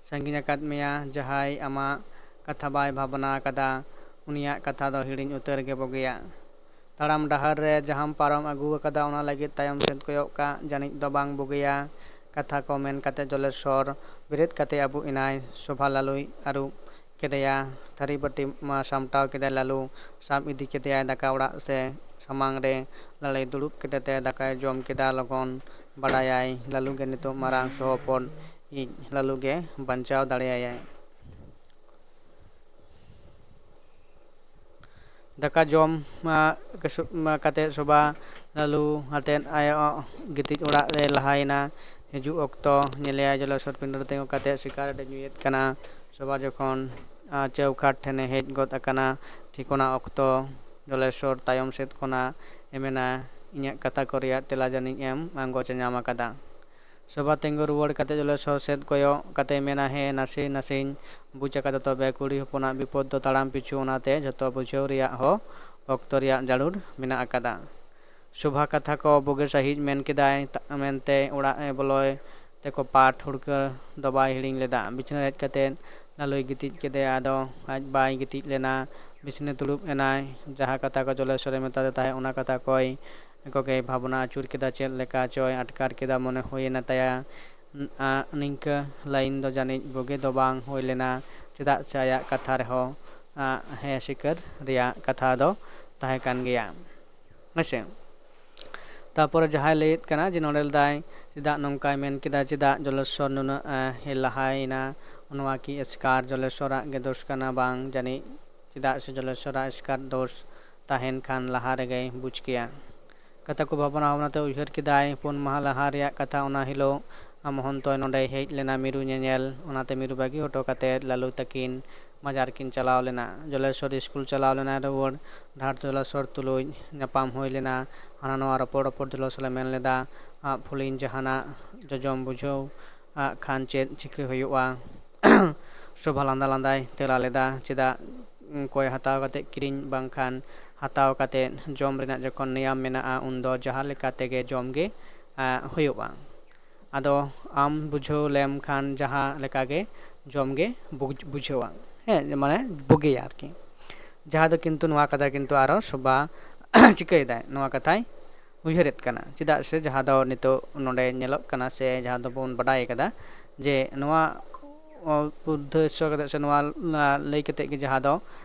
ᱥᱟᱺᱜᱤᱧ ᱟᱠᱟᱫ ᱢᱮᱭᱟ, ᱡᱟᱦᱟᱸᱭ ᱟᱢᱟᱜ ᱠᱟᱛᱷᱟ ᱵᱟᱭ ᱵᱷᱟᱵᱽᱱᱟ ᱟᱠᱟᱫᱟ, ᱩᱱᱤᱭᱟᱜ ᱠᱟᱛᱷᱟ ᱫᱚ ᱦᱤᱲᱤᱧ ᱩᱛᱟᱹᱨ ᱜᱮ ᱵᱩᱜᱤᱭᱟ᱾ ᱛᱟᱲᱟᱢ ᱰᱟᱦᱟᱨ ᱨᱮ ᱡᱟᱦᱟᱸᱢ ᱯᱟᱨᱚᱢ ᱟᱹᱜᱩ ᱟᱠᱟᱫᱟ, ᱚᱱᱟ ᱞᱟᱹᱜᱤᱫ ᱛᱟᱭᱚᱢ ᱥᱮᱫ ᱠᱚᱭᱚᱜ ᱠᱟᱜ ᱡᱟᱹᱱᱤᱡ ᱫᱚ ᱵᱟᱝ ᱵᱩᱜᱤᱭᱟ᱾ ᱠᱟᱛᱷᱟ ᱠᱚ ᱢᱮᱱ ᱠᱟᱛᱮ ᱡᱚᱞᱮᱥᱚᱨ ᱵᱮᱨᱮᱫ ᱠᱟᱛᱮ ᱟᱹᱵᱩᱜ ᱮᱱᱟᱭ᱾ ᱥᱳᱵᱷᱟ ᱞᱟᱞᱩᱭ ᱟᱹᱨᱩᱵ ᱠᱮᱫᱮᱭᱟ᱾ ᱛᱷᱟᱹᱨᱤ ᱵᱟᱹᱴᱤ ᱢᱟ ᱥᱟᱢᱴᱟᱣ ᱠᱮᱫᱟᱭ ᱞᱟᱞᱩ, ᱥᱟᱵ ᱤᱫᱤ ᱠᱮᱫᱮᱭᱟᱭ ᱫᱟᱠᱟ ᱚᱲᱟᱜ ᱥᱮ ᱥᱟᱢᱟᱝ ᱨᱮ᱾ ᱞᱟᱞᱩᱭ ᱫᱩᱲᱩᱵ ᱠᱮᱫᱮ ᱛᱮ ᱫᱟᱠᱟᱭ ᱡᱚᱢ ᱠᱮᱫᱟ ᱞᱚᱜᱚᱱ᱾ ᱵᱟᱲᱟᱭᱟᱭ ᱞᱟᱞᱩ ᱜᱮ ᱱᱤᱛᱚᱜ ᱢᱟᱨᱟᱝ ᱥᱚᱦᱚᱯᱚᱫ ᱤᱡ, ᱞᱟᱞᱩ ᱜᱮ ᱵᱟᱧᱪᱟᱣ ᱫᱟᱲᱮᱭᱟᱭᱟᱭ᱾ ᱫᱟᱠᱟ ᱡᱚᱢ ᱠᱟᱛᱮ ᱥᱳᱵᱷᱟ ᱞᱟᱞᱩ ᱟᱛᱮᱫ ᱟᱭᱟᱜ ᱜᱤᱛᱤᱡ ᱚᱲᱟᱜ ᱨᱮ ᱞᱟᱦᱟᱭᱮᱱᱟ᱾ ᱦᱤᱡᱩᱜ ᱚᱠᱛᱚ ᱧᱮᱞᱮᱭᱟᱭ ᱡᱚᱞᱮᱥᱚᱨ ᱯᱤᱸᱰᱟᱹ ᱨᱮ ᱛᱤᱸᱜᱩ ᱠᱟᱛᱮ ᱥᱤᱜᱟᱨᱮᱴ ᱮ ᱧᱩᱭᱮᱫ ᱠᱟᱱᱟ᱾ ᱥᱳᱵᱷᱟ ᱡᱚᱠᱷᱚᱱ ᱪᱟᱹᱣᱠᱷᱟᱴ ᱴᱷᱮᱱᱮ ᱦᱮᱡ ᱜᱚᱫ ᱟᱠᱟᱱᱟ, ᱴᱷᱤᱠ ᱚᱱᱟ ᱚᱠᱛᱚ ᱡᱚᱞᱮᱥᱚᱨ ᱛᱟᱭᱚᱢ ᱥᱮᱫ ᱠᱷᱚᱱᱟᱜ ᱮ ᱢᱮᱱᱟ, "ᱤᱧᱟᱹᱜ ᱠᱟᱛᱷᱟ ᱠᱚ ᱨᱮᱭᱟᱜ ᱛᱮᱞᱟ ᱡᱟᱹᱱᱤᱡ ᱮᱢ ᱟᱸᱜᱚᱪ ᱧᱟᱢ ᱟᱠᱟᱫᱟ?" ᱥᱳᱵᱷᱟ ᱛᱤᱸᱜᱩ ᱨᱩᱣᱟᱹᱲ ᱠᱟᱛᱮ ᱡᱚᱞᱮᱥᱚᱨ ᱥᱮᱫ ᱠᱚᱭᱚᱜ ᱠᱟᱛᱮ ᱢᱮᱱᱟ, "ᱦᱮᱸ, ᱱᱟᱥᱮ ᱱᱟᱥᱮᱧ ᱵᱩᱡᱽ ᱟᱠᱟᱫᱟ, ᱛᱚᱵᱮ ᱠᱩᱲᱤ ᱦᱚᱯᱚᱱᱟᱜ ᱵᱤᱯᱚᱫ ᱫᱚ ᱛᱟᱲᱟᱢ ᱯᱤᱪᱷᱩ, ᱚᱱᱟᱛᱮ ᱡᱷᱚᱛᱚ ᱵᱩᱡᱷᱟᱹᱣ ᱨᱮᱭᱟᱜ ᱦᱚᱸ ᱚᱠᱛᱚ ᱨᱮᱭᱟᱜ ᱡᱟᱹᱨᱩᱲ ᱢᱮᱱᱟᱜ ᱟᱠᱟᱫᱟ᱾" ᱥᱳᱵᱷᱟ ᱠᱟᱛᱷᱟ ᱠᱚ ᱵᱩᱜᱤ ᱥᱟᱹᱦᱤᱡ ᱢᱮᱱ ᱠᱮᱫᱟᱭ ᱛᱟ-, ᱢᱮᱱᱛᱮ ᱚᱲᱟᱜ ᱮ ᱵᱚᱞᱚᱭ ᱛᱮᱠᱚ ᱯᱟᱴ ᱦᱩᱲᱠᱟᱹ ᱫᱚ ᱵᱟᱭ ᱦᱤᱲᱤᱧ ᱞᱮᱫᱟ᱾ ᱵᱤᱪᱷᱱᱟᱹ ᱨᱮ ᱦᱮᱡ ᱠᱟᱛᱮ ᱞᱟᱞᱩᱭ ᱜᱤᱛᱤᱡ ᱠᱮᱫᱮᱭᱟ᱾ ᱟᱫᱚ ᱟᱡ ᱵᱟᱭ ᱜᱤᱛᱤᱡ ᱞᱮᱱᱟ᱾ ᱵᱤᱪᱷᱱᱟᱹ ᱫᱩᱲᱩᱵ ᱮᱱᱟᱭ᱾ ᱡᱟᱦᱟᱸ ᱠᱟᱛᱷᱟ ᱠᱚ ᱡᱚᱞᱮᱥᱚᱨᱮ ᱢᱮᱛᱟᱫᱮ ᱛᱟᱦᱮᱸᱫ, ᱚᱱᱟ ᱠᱟᱛᱷᱟ ᱠᱚᱭ ᱠᱚᱜᱮᱭ ᱵᱷᱟᱵᱽᱱᱟ ᱟᱹᱪᱩᱨ ᱠᱮᱫᱟ᱾ ᱪᱮᱫ ᱞᱮᱠᱟ ᱪᱚᱭ ᱟᱴᱠᱟᱨ ᱠᱮᱫᱟ, ᱢᱚᱱᱮ ᱦᱩᱭᱮᱱᱟ ᱛᱟᱭᱟ, ᱱ-, ᱟ, ᱱᱤᱝᱠᱟᱹ ᱞᱟᱭᱤᱱ ᱫᱚ ᱡᱟᱹᱱᱤᱡ ᱵᱩᱜᱤ ᱫᱚ ᱵᱟᱝ ᱦᱩᱭ ᱞᱮᱱᱟ, ᱪᱮᱫᱟᱜ ᱥᱮ ᱟᱭᱟᱜ ᱠᱟᱛᱷᱟ ᱨᱮᱦᱚᱸ, ᱟ, ᱦᱮᱸ ᱥᱤᱠᱟᱹᱨ ᱨᱮᱭᱟᱜ ᱠᱟᱛᱷᱟ ᱫᱚ ᱛᱟᱦᱮᱸ ᱠᱟᱱ ᱜᱮᱭᱟ᱾ ᱦᱮᱸᱥᱮ? ᱛᱟᱨᱯᱚᱨᱮ ᱡᱟᱦᱟᱸᱭ ᱞᱟᱹᱭᱮᱫ ᱠᱟᱱᱟ ᱡᱮ ᱱᱚᱰᱮ ᱞᱮᱫᱟᱭ, ᱪᱮᱫᱟᱜ ᱱᱚᱝᱠᱟᱭ ᱢᱮᱱ ᱠᱮᱫᱟ, ᱪᱮᱫᱟᱜ ᱡᱚᱞᱮᱥᱚᱨ ᱱᱩᱱᱟᱹᱜ, ᱮ, ᱞᱟᱦᱟᱭᱮᱱᱟ? ᱱᱚᱣᱟ ᱠᱤ ᱮᱥᱠᱟᱨ ᱡᱚᱞᱮᱥᱚᱨᱟᱜ ᱜᱮ ᱫᱳᱥ ᱠᱟᱱᱟ? ᱵᱟᱝ ᱡᱟᱹᱱᱤᱡ, ᱪᱮᱫᱟᱜ ᱥᱮ ᱡᱚᱞᱮᱥᱚᱨᱟᱜ ᱮᱥᱠᱟᱨ ᱫᱳᱥ ᱛᱟᱦᱮᱱ ᱠᱷᱟᱱ ᱞᱟᱦᱟ ᱨᱮᱜᱮᱭ ᱵᱩᱡᱽ ᱠᱮᱭᱟ᱾ ᱠᱟᱛᱷᱟ ᱠᱚ ᱵᱷᱟᱵᱽᱱᱟ ᱵᱷᱟᱵᱽᱱᱟ ᱛᱮ ᱩᱭᱦᱟᱹᱨ ᱠᱮᱫᱟᱭ, ᱯᱩᱱ ᱢᱟᱦᱟ ᱞᱟᱦᱟ ᱨᱮᱭᱟᱜ ᱠᱟᱛᱷᱟ, ᱚᱱᱟ ᱦᱤᱞᱳᱜ ᱢᱚᱦᱚᱱᱛᱚᱭ ᱱᱚᱰᱮᱭ ᱦᱮᱡ ᱞᱮᱱᱟ ᱢᱤᱨᱩ ᱧᱮᱧᱮᱞ᱾ ᱚᱱᱟᱛᱮ ᱢᱤᱨᱩ ᱵᱟᱹᱜᱤ ᱦᱚᱴᱚ ᱠᱟᱛᱮ ᱞᱟᱞᱩ ᱛᱟᱹᱠᱤᱱ ᱵᱟᱡᱟᱨ ᱠᱤᱱ ᱪᱟᱞᱟᱣ ᱞᱮᱱᱟ᱾ ᱡᱚᱞᱮᱥᱚᱨ ᱥᱠᱩᱞ ᱪᱟᱞᱟᱣ ᱞᱮᱱᱟᱭ ᱨᱩᱣᱟᱹᱲ᱾ ᱰᱟᱦᱟᱨ ᱡᱚᱞᱮᱥᱚᱨ ᱛᱩᱞᱩᱡ ᱧᱟᱯᱟᱢ ᱦᱩᱭ ᱞᱮᱱᱟ᱾ ᱦᱟᱱᱟ ᱱᱚᱣᱟ ᱨᱚᱯᱚᱲ ᱨᱚᱯᱚᱲ ᱡᱚᱞᱮᱥᱚᱨᱮ ᱢᱮᱱ ᱞᱮᱫᱟ, "ᱟᱜ ᱯᱷᱩᱞᱤᱧ ᱡᱟᱦᱟᱱᱟᱜ ᱡᱚᱡᱚᱢ ᱵᱩᱡᱷᱟᱹᱣ ᱟᱜ ᱠᱷᱟᱱ ᱪᱮᱫ ᱪᱤᱠᱟᱹ ᱦᱩᱭᱩᱜᱼᱟ?" ᱥᱳᱵᱷᱟ ᱞᱟᱸᱫᱟ ᱞᱟᱸᱫᱟᱭ ᱛᱮᱞᱟ ᱞᱮᱫᱟ, ᱪᱮᱫᱟᱜ ᱠᱚᱭ ᱦᱟᱛᱟᱣ ᱠᱟᱛᱮ ᱠᱤᱨᱤᱧ ᱵᱟᱝᱠᱷᱟᱱ ᱦᱟᱛᱟᱣ ᱠᱟᱛᱮ ᱡᱚᱢ ᱨᱮᱱᱟᱜ ᱡᱚᱠᱷᱚᱱ ᱱᱮᱭᱟᱢ ᱢᱮᱱᱟᱜᱼᱟ, ᱩᱱᱫᱚ ᱡᱟᱦᱟᱸ ᱞᱮᱠᱟ ᱛᱮᱜᱮ ᱡᱚᱢ ᱜᱮ, ᱟ, ᱦᱩᱭᱩᱜᱼᱟ᱾ ᱟᱫᱚ ᱟᱢ ᱵᱩᱡᱷᱟᱹᱣ ᱞᱮᱢ ᱠᱷᱟᱱ ᱡᱟᱦᱟᱸ ᱞᱮᱠᱟ ᱜᱮ ᱡᱚᱢ ᱜᱮ ᱵᱩᱡᱽ-, ᱵᱩᱡᱷᱟᱹᱣᱟ᱾ ᱦᱮᱸ, ᱢᱟᱱᱮ ᱵᱩᱜᱤᱭᱟ ᱟᱨᱠᱤ᱾ ᱡᱟᱦᱟᱸ ᱫᱚ ᱠᱤᱱᱛᱩ ᱱᱚᱣᱟ ᱠᱟᱛᱷᱟ ᱠᱤᱱᱛᱩ ᱟᱨᱚ ᱥᱳᱵᱷᱟ ᱪᱤᱠᱟᱹᱭᱮᱫᱟᱭ? ᱱᱚᱣᱟ ᱠᱟᱛᱷᱟᱭ ᱩᱭᱦᱟᱹᱨᱮᱫ ᱠᱟᱱᱟ᱾ ᱪᱮᱫᱟᱜ ᱥᱮ ᱡᱟᱦᱟᱸ ᱫᱚ ᱱᱤᱛᱚᱜ ᱱᱚᱰᱮ ᱧᱮᱞᱚᱜ ᱠᱟᱱᱟ ᱥᱮ ᱡᱟᱦᱟᱸ ᱫᱚᱵᱚᱱ ᱵᱟᱰᱟᱭ ᱠᱟᱫᱟ ᱡᱮ ᱱᱚᱣᱟ ᱩᱫᱽᱫᱮᱥᱥᱚ ᱠᱟᱛᱮ ᱥᱮ ᱱᱚᱣᱟ ᱞᱟᱹᱭ ᱠᱟᱛᱮ ᱜᱮ ᱡᱟᱦᱟᱸ ᱫᱚ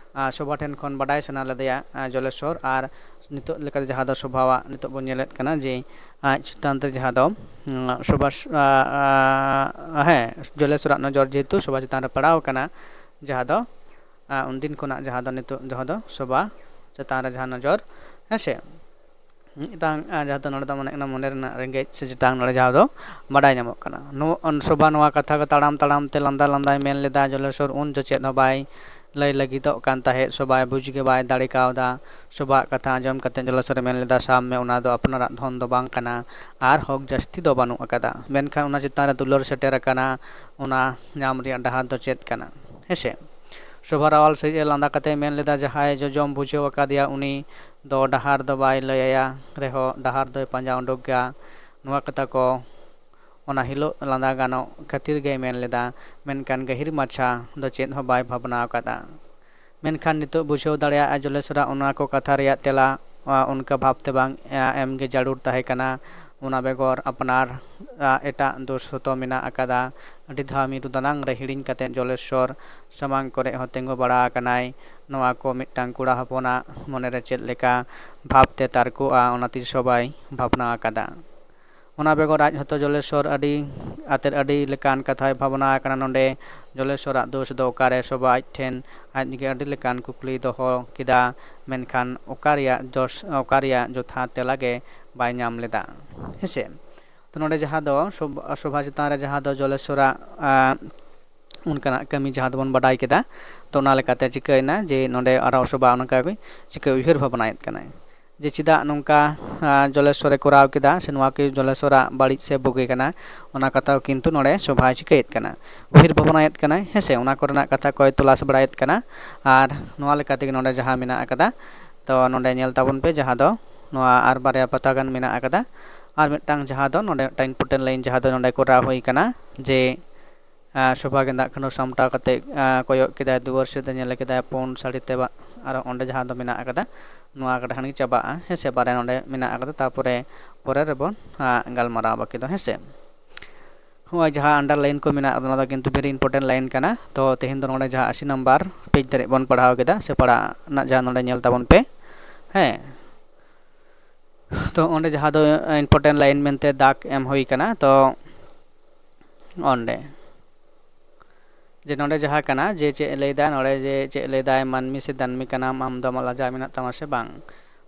ᱥᱚᱵᱷᱟ ᱴᱷᱮᱱ ᱠᱷᱚᱱ ᱵᱟᱰᱟᱭ ᱥᱟᱱᱟ ᱞᱮᱫᱮᱭᱟ ᱡᱚᱞᱮᱥᱥᱚᱨ᱾ ᱟᱨ ᱱᱤᱛᱚᱜ ᱞᱮᱠᱟᱛᱮ ᱡᱟᱦᱟᱸ ᱫᱚ ᱥᱚᱵᱷᱟᱣᱟᱜ ᱱᱤᱛᱚᱜ ᱵᱚᱱ ᱧᱮᱞᱮᱫ ᱠᱟᱱᱟ ᱡᱮ ᱟᱡ ᱪᱮᱛᱟᱱ ᱛᱮ ᱡᱟᱦᱟᱸ ᱫᱚ ᱥᱚᱵᱷᱟ ᱦᱮᱸ, ᱡᱚᱞᱮᱥᱥᱚᱨᱟᱜ ᱱᱚᱡᱚᱨ ᱡᱮᱦᱮᱛᱩ ᱥᱚᱵᱷᱟ ᱪᱮᱛᱟᱱ ᱨᱮ ᱯᱟᱲᱟᱣ ᱟᱠᱟᱱᱟ, ᱡᱟᱦᱟᱸ ᱫᱚ ᱩᱱᱫᱤᱱ ᱠᱷᱚᱱᱟᱜ ᱡᱟᱦᱟᱸ ᱫᱚ ᱱᱤᱛᱚᱜ ᱡᱟᱦᱟᱸ ᱫᱚ ᱥᱚᱵᱷᱟ ᱪᱮᱛᱟᱱ ᱨᱮ ᱡᱟᱦᱟᱸ ᱱᱚᱡᱚᱨ, ᱦᱮᱸ ᱥᱮ, ᱢᱤᱫᱴᱟᱝ ᱡᱟᱦᱟᱸ ᱫᱚ ᱱᱚᱰᱮ ᱫᱚ ᱢᱚᱱᱮ ᱠᱟᱱᱟ ᱢᱚᱱᱮ ᱨᱮᱱᱟᱜ ᱨᱮᱸᱜᱮᱡ ᱥᱮ ᱪᱮᱛᱟᱱ ᱱᱚᱰᱮ ᱡᱟᱦᱟᱸ ᱫᱚ ᱵᱟᱰᱟᱭ ᱧᱟᱢᱚᱜ ᱠᱟᱱᱟ᱾ ᱥᱚᱵᱷᱟ ᱱᱚᱣᱟ ᱠᱟᱛᱷᱟ ᱠᱚ ᱛᱟᱲᱟᱢ ᱛᱟᱲᱟᱢ ᱛᱮ ᱞᱟᱸᱫᱟ ᱞᱟᱸᱫᱟᱭ ᱢᱮᱱ ᱞᱮᱫᱟ᱾ ᱡᱚᱞᱮᱥᱥᱚᱨ ᱩᱱ ᱡᱚ ᱪᱮᱫ ᱦᱚᱸ ᱵᱟᱭ ᱞᱟᱹᱭ ᱞᱟᱹᱜᱤᱫᱚᱜ ᱠᱟᱱ ᱛᱟᱦᱮᱸᱫ᱾ ᱥᱚᱵᱷᱟᱭ ᱵᱩᱡᱽ ᱜᱮ ᱵᱟᱭ ᱫᱟᱲᱮ ᱠᱟᱣᱫᱟ᱾ ᱥᱚᱵᱷᱟᱣᱟᱜ ᱠᱟᱛᱷᱟ ᱟᱸᱡᱚᱢ ᱠᱟᱛᱮ ᱡᱚᱞᱮᱥᱥᱚᱨᱮ ᱢᱮᱱ ᱞᱮᱫᱟ, "ᱥᱟᱵ ᱢᱮ, ᱚᱱᱟ ᱫᱚ ᱟᱯᱱᱟᱨᱟᱜ ᱫᱷᱚᱱ ᱫᱚ ᱵᱟᱝ ᱠᱟᱱᱟ ᱟᱨ ᱦᱚᱠ ᱡᱟᱹᱥᱛᱤ ᱫᱚ ᱵᱟᱹᱱᱩᱜ ᱟᱠᱟᱫᱟ, ᱢᱮᱱᱠᱷᱟᱱ ᱚᱱᱟ ᱪᱮᱛᱟᱱ ᱨᱮ ᱫᱩᱞᱟᱹᱲ ᱥᱮᱴᱮᱨ ᱟᱠᱟᱱᱟ, ᱚᱱᱟ ᱧᱟᱢ ᱨᱮᱭᱟᱜ ᱰᱟᱦᱟᱨ ᱫᱚ ᱪᱮᱫ ᱠᱟᱱᱟ?" ᱦᱮᱸᱥᱮ? ᱥᱚᱵᱷᱟ ᱨᱟᱣᱟᱞ ᱥᱟᱹᱦᱤᱡ ᱮ ᱞᱟᱸᱫᱟ ᱠᱟᱛᱮ ᱢᱮᱱ ᱞᱮᱫᱟ, "ᱡᱟᱦᱟᱸᱭ ᱡᱚᱡᱚᱢ ᱵᱩᱡᱷᱟᱹᱣ ᱟᱠᱟᱫᱮᱭᱟ, ᱩᱱᱤ ᱫᱚ ᱰᱟᱦᱟᱨ ᱫᱚ ᱵᱟᱭ ᱞᱟᱹᱭ ᱟᱭᱟ ᱨᱮᱦᱚᱸ ᱰᱟᱦᱟᱨ ᱫᱚᱭ ᱯᱟᱸᱡᱟ ᱩᱰᱩᱠ ᱜᱮᱭᱟ᱾" ᱱᱚᱣᱟ ᱠᱟᱛᱷᱟ ᱠᱚ ᱚᱱᱟ ᱦᱤᱞᱳᱜ ᱞᱟᱸᱫᱟ ᱜᱟᱱᱚᱜ ᱠᱷᱟᱹᱛᱤᱨ ᱜᱮᱭ ᱢᱮᱱ ᱞᱮᱫᱟ, ᱢᱮᱱᱠᱷᱟᱱ ᱜᱟᱹᱦᱤᱨ ᱢᱟᱪᱷᱟ ᱫᱚ ᱪᱮᱫ ᱦᱚᱸ ᱵᱟᱭ ᱵᱷᱟᱵᱽᱱᱟ ᱟᱠᱟᱫᱟ᱾ ᱢᱮᱱᱠᱷᱟᱱ ᱱᱤᱛᱚᱜ ᱵᱩᱡᱷᱟᱹᱣ ᱫᱟᱲᱮᱭᱟᱜᱼᱟ ᱡᱚᱞᱮᱥᱥᱚᱨᱟᱜ ᱚᱱᱟ ᱠᱚ ᱠᱟᱛᱷᱟ ᱨᱮᱭᱟᱜ ᱛᱮᱞᱟ, ᱟ, ᱚᱱᱠᱟ ᱵᱷᱟᱵᱽ ᱛᱮ ᱵᱟᱝ, ᱟ, ᱮᱢ ᱜᱮ ᱡᱟᱹᱨᱩᱲ ᱛᱟᱦᱮᱸ ᱠᱟᱱᱟ᱾ ᱚᱱᱟ ᱵᱮᱜᱚᱨ ᱟᱯᱱᱟᱨ, ᱟ, ᱮᱴᱟᱜ ᱫᱳᱥ ᱦᱚᱸᱛᱚ ᱢᱮᱱᱟᱜ ᱟᱠᱟᱫᱟ᱾ ᱟᱹᱰᱤ ᱫᱷᱟᱣ ᱢᱤᱨᱩ ᱫᱟᱱᱟᱝ ᱨᱮ ᱦᱤᱲᱤᱧ ᱠᱟᱛᱮ ᱡᱚᱞᱮᱥᱥᱚᱨ ᱥᱟᱢᱟᱝ ᱠᱚᱨᱮ ᱦᱚᱸ ᱛᱤᱸᱜᱩ ᱵᱟᱲᱟ ᱟᱠᱟᱱᱟᱭ᱾ ᱱᱚᱣᱟ ᱠᱚ ᱢᱤᱫᱴᱟᱝ ᱠᱚᱲᱟ ᱦᱚᱯᱚᱱᱟᱜ ᱢᱚᱱᱮᱨᱮ ᱪᱮᱫ ᱞᱮᱠᱟ ᱵᱷᱟᱵᱽ ᱛᱮ ᱛᱟᱨᱠᱳᱜᱼᱟ, ᱚᱱᱟ ᱛᱤᱥ ᱦᱚᱸ ᱵᱟᱭ ᱵᱷᱟᱵᱽᱱᱟ ᱟᱠᱟᱫᱟ᱾ ᱚᱱᱟ ᱵᱮᱜᱚᱨ ᱟᱡ ᱦᱚᱸᱛᱚ ᱡᱚᱞᱮᱥᱥᱚᱨ ᱟᱹᱰᱤ ᱟᱛᱮᱫ ᱟᱹᱰᱤ ᱞᱮᱠᱟᱱ ᱠᱟᱛᱷᱟᱭ ᱵᱷᱟᱵᱽᱱᱟ ᱟᱠᱟᱱᱟ᱾ ᱱᱚᱰᱮ ᱡᱚᱞᱮᱥᱥᱚᱨᱟᱜ ᱫᱳᱥ ᱫᱚ ᱚᱠᱟᱨᱮ? ᱥᱚᱵᱷᱟ ᱟᱡ ᱴᱷᱮᱱ ᱟᱡ ᱜᱮ ᱟᱹᱰᱤ ᱞᱮᱠᱟᱱ ᱠᱩᱠᱞᱤᱭ ᱫᱚᱦᱚ ᱠᱮᱫᱟ, ᱢᱮᱱᱠᱷᱟᱱ ᱚᱠᱟ ᱨᱮᱭᱟᱜ ᱡᱚᱥ-, ᱚᱠᱟ ᱨᱮᱭᱟᱜ ᱡᱚᱛᱷᱟᱛ ᱛᱮᱞᱟ ᱜᱮ ᱵᱟᱭ ᱧᱟᱢ ᱞᱮᱫᱟ᱾ ᱦᱮᱸᱥᱮ? ᱛᱚ ᱱᱚᱰᱮ ᱡᱟᱦᱟᱸ ᱫᱚ ᱥᱚᱵ-, ᱥᱚᱵᱷᱟ ᱪᱮᱛᱟᱱ ᱨᱮ ᱡᱟᱦᱟᱸ ᱫᱚ ᱡᱚᱞᱮᱥᱥᱚᱨᱟᱜ, ᱟ, ᱚᱱᱠᱟᱱᱟᱜ ᱠᱟᱹᱢᱤ ᱡᱟᱦᱟᱸ ᱫᱚᱵᱚᱱ ᱵᱟᱰᱟᱭ ᱠᱮᱫᱟ, ᱛᱚ ᱚᱱᱟ ᱞᱮᱠᱟᱛᱮ ᱪᱤᱠᱟᱹᱭᱮᱱᱟ ᱡᱮ ᱱᱚᱰᱮ ᱟᱨᱚ ᱥᱚᱵᱷᱟ ᱚᱱᱠᱟ ᱜᱮ ᱪᱤᱠᱟᱹ ᱩᱭᱦᱟᱹᱨ ᱵᱷᱟᱵᱽᱱᱟᱭᱮᱫ ᱠᱟᱱᱟᱭ ᱡᱮ ᱪᱮᱫᱟᱜ ᱱᱚᱝᱠᱟ, ᱟ, ᱡᱚᱞᱮᱥᱥᱚᱨᱮ ᱠᱚᱨᱟᱣ ᱠᱮᱫᱟ, ᱥᱮ ᱱᱚᱣᱟ ᱠᱤ ᱡᱚᱞᱮᱥᱥᱚᱨᱟᱜ ᱵᱟᱹᱲᱤᱡ ᱥᱮ ᱵᱩᱜᱤ ᱠᱟᱱᱟ, ᱚᱱᱟ ᱠᱟᱛᱷᱟ ᱠᱚ ᱠᱤᱱᱛᱩ ᱱᱚᱰᱮ ᱥᱚᱵᱷᱟᱭ ᱪᱤᱠᱟᱹᱭᱮᱫ ᱠᱟᱱᱟ, ᱩᱭᱦᱟᱹᱨ ᱵᱷᱟᱵᱽᱱᱟᱭᱮᱫ ᱠᱟᱱᱟᱭ, ᱦᱮᱸ ᱥᱮ, ᱚᱱᱟ ᱠᱚᱨᱮᱱᱟᱜ ᱠᱟᱛᱷᱟ ᱠᱚᱭ ᱛᱚᱞᱟᱥ ᱵᱟᱲᱟᱭᱮᱫ ᱠᱟᱱᱟ᱾ ᱟᱨ ᱱᱚᱣᱟ ᱞᱮᱠᱟ ᱛᱮᱜᱮ ᱱᱚᱰᱮ ᱡᱟᱦᱟᱸ ᱢᱮᱱᱟᱜ ᱟᱠᱟᱫᱟ, ᱛᱚ ᱱᱚᱰᱮ ᱧᱮᱞ ᱛᱟᱵᱚᱱ ᱯᱮ, ᱡᱟᱦᱟᱸ ᱫᱚ ᱱᱚᱣᱟ ᱟᱨ ᱵᱟᱨᱭᱟ ᱯᱟᱛᱟ ᱜᱟᱱ ᱢᱮᱱᱟᱜ ᱟᱠᱟᱫᱟ᱾ ᱟᱨ ᱢᱤᱫᱴᱟᱝ ᱡᱟᱦᱟᱸ ᱫᱚ ᱱᱚᱰᱮ ᱢᱤᱫᱴᱟᱝ important line ᱡᱟᱦᱟᱸ ᱫᱚ ᱱᱚᱰᱮ ᱠᱚᱨᱟᱣ ᱦᱩᱭ ᱠᱟᱱᱟ ᱡᱮ, ᱟ, ᱥᱚᱵᱷᱟ ᱜᱮᱸᱫᱟᱜ ᱠᱷᱟᱹᱰᱩ ᱥᱟᱢᱴᱟᱣ ᱠᱟᱛᱮ, ᱟ, ᱠᱚᱭᱚᱜ ᱠᱮᱫᱟᱭ ᱫᱩᱣᱟᱹᱨ ᱥᱮᱫ ᱮ ᱧᱮᱞ ᱠᱮᱫᱟᱭ ᱯᱩᱸᱰ ᱥᱟᱹᱲᱤ ᱛᱮ ᱵᱟ-, ᱟᱨ ᱚᱸᱰᱮ ᱡᱟᱦᱟᱸ ᱫᱚ ᱢᱮᱱᱟᱜ ᱟᱠᱟᱫᱟ, ᱱᱚᱣᱟ ᱠᱟᱛᱷᱟ ᱠᱷᱟᱱ ᱜᱮ ᱪᱟᱵᱟᱜᱼᱟ, ᱦᱮᱸ ᱥᱮ? ᱵᱟᱨᱭᱟ ᱱᱚᱸᱰᱮ ᱢᱮᱱᱟᱜ ᱟᱠᱟᱫᱟ, ᱛᱟᱨᱯᱚᱨᱮ ᱯᱚᱨᱮ ᱨᱮᱵᱚᱱ ᱜᱟᱞᱢᱟᱨᱟᱣ ᱵᱟᱹᱠᱤ ᱫᱚ, ᱦᱮᱸ ᱥᱮ? ᱱᱚᱜᱼᱚᱭ ᱡᱟᱦᱟᱸ underline ᱠᱚ ᱢᱮᱱᱟᱜ ᱟᱠᱟᱫᱟ, ᱚᱱᱟ ᱫᱚ ᱠᱤᱱᱛᱩ very important line ᱠᱟᱱᱟ᱾ ᱛᱚ ᱛᱮᱦᱮᱧ ᱫᱚ ᱱᱚᱰᱮ ᱡᱟᱦᱟᱸ ᱟᱥᱤ ᱱᱟᱢᱵᱟᱨ page ᱫᱷᱟᱹᱨᱤᱡ ᱵᱚᱱ ᱯᱟᱲᱦᱟᱣ ᱠᱮᱫᱟ, ᱥᱮ ᱯᱟᱲᱦᱟᱜ ᱨᱮᱱᱟᱜ ᱡᱟᱦᱟᱸ ᱱᱚᱰᱮ ᱧᱮᱞ ᱛᱟᱵᱚᱱ ᱯᱮ, ᱦᱮᱸ᱾ ᱛᱚ ᱚᱸᱰᱮ ᱡᱟᱦᱟᱸ ᱫᱚ important line ᱢᱮᱱᱛᱮ ᱫᱟᱜᱽ ᱮᱢ ᱦᱩᱭ ᱠᱟᱱᱟ, ᱛᱚ ᱚᱸᱰᱮ ᱡᱮ ᱱᱚᱰᱮ ᱡᱟᱦᱟᱸ ᱠᱟᱱᱟ, ᱡᱮ ᱪᱮᱫ ᱮ ᱞᱟᱹᱭᱫᱟ ᱱᱚᱰᱮ, ᱡᱮ ᱪᱮᱫ ᱮ ᱞᱟᱹᱭᱫᱟᱭ, ᱢᱟᱹᱱᱢᱤ ᱥᱮ ᱫᱟᱹᱱᱢᱤ ᱠᱟᱱᱟᱢ, ᱟᱢ ᱫᱚ ᱟᱢᱟᱜ ᱞᱟᱡᱟᱣ ᱢᱮᱱᱟᱜ ᱛᱟᱢᱟ ᱥᱮ ᱵᱟᱝ?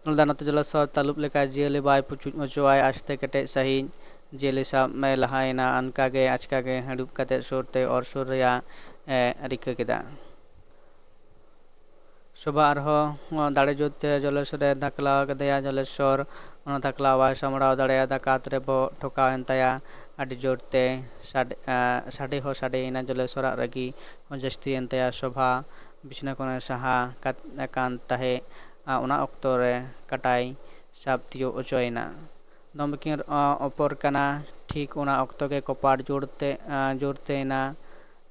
ᱱᱚᱰᱮ ᱱᱚᱛᱮ ᱡᱚᱞᱚᱥᱚᱨ ᱛᱟᱹᱞᱩᱵ ᱞᱮᱠᱟ ᱡᱤᱭᱟᱹᱞᱤ ᱵᱟᱭ ᱯᱩᱪᱩᱡ ᱦᱚᱪᱚᱣᱟᱭ, ᱟᱥᱛᱮ ᱠᱮᱴᱮᱡ ᱥᱟᱺᱦᱤᱡ ᱡᱤᱭᱟᱹᱞᱤ ᱥᱟᱵ ᱮ ᱞᱟᱦᱟᱭᱮᱱᱟ, ᱚᱱᱠᱟᱜᱮ ᱟᱪᱠᱟᱜᱮ ᱦᱟᱹᱲᱩᱵ ᱠᱟᱛᱮ ᱥᱩᱨ ᱛᱮ ᱚᱨ ᱥᱩᱨ ᱨᱮᱭᱟᱜ ᱮ ᱨᱤᱠᱟᱹ ᱠᱮᱫᱟ᱾ ᱥᱳᱵᱷᱟ ᱟᱨᱦᱚᱸ ᱫᱟᱲᱮ ᱡᱳᱨ ᱛᱮ ᱡᱚᱞᱮᱥᱚᱨᱮ ᱫᱷᱟᱠᱞᱟᱣ ᱠᱮᱫᱮᱭᱟ᱾ ᱡᱚᱞᱮᱥᱚᱨ ᱚᱱᱟ ᱫᱷᱟᱠᱞᱟᱣ ᱵᱟᱭ ᱥᱟᱢᱵᱲᱟᱣ ᱫᱟᱲᱮᱭᱟᱫᱟ, ᱠᱟᱛ ᱨᱮ ᱵᱚᱦᱚᱜ ᱴᱷᱚᱠᱟᱣ ᱮᱱ ᱛᱟᱭᱟ᱾ ᱟᱹᱰᱤ ᱡᱳᱨ ᱛᱮ ᱥᱟᱰᱮ, ᱟᱸ, ᱥᱟᱰᱮ ᱦᱚᱸ ᱥᱟᱰᱮᱭᱮᱱᱟ᱾ ᱡᱚᱞᱮᱥᱚᱨᱟᱜ ᱨᱟᱹᱜᱤ ᱦᱚᱸ ᱡᱟᱹᱥᱛᱤᱭᱮᱱ ᱛᱟᱭᱟ᱾ ᱥᱳᱵᱷᱟ ᱵᱤᱪᱷᱱᱟᱹ ᱠᱷᱚᱱᱮ ᱥᱟᱦᱟ ᱠᱟᱛ-, ᱟᱠᱟᱱ ᱛᱟᱦᱮᱸᱫ, ᱟᱸ, ᱚᱱᱟ ᱚᱠᱛᱚ ᱨᱮ ᱠᱟᱴᱟᱭ ᱥᱟᱵ ᱛᱤᱭᱳᱜ ᱚᱪᱚᱭᱮᱱᱟ᱾ ᱫᱚᱢᱮ ᱠᱤᱱ, ᱟᱸ, ᱚᱯᱚᱨ ᱠᱟᱱᱟ᱾ ᱴᱷᱤᱠ ᱚᱱᱟ ᱚᱠᱛᱚ ᱜᱮ ᱠᱚᱯᱟᱲ ᱡᱳᱨ ᱛᱮ, ᱟᱸ, ᱡᱳᱨ ᱛᱮᱭᱮᱱᱟ᱾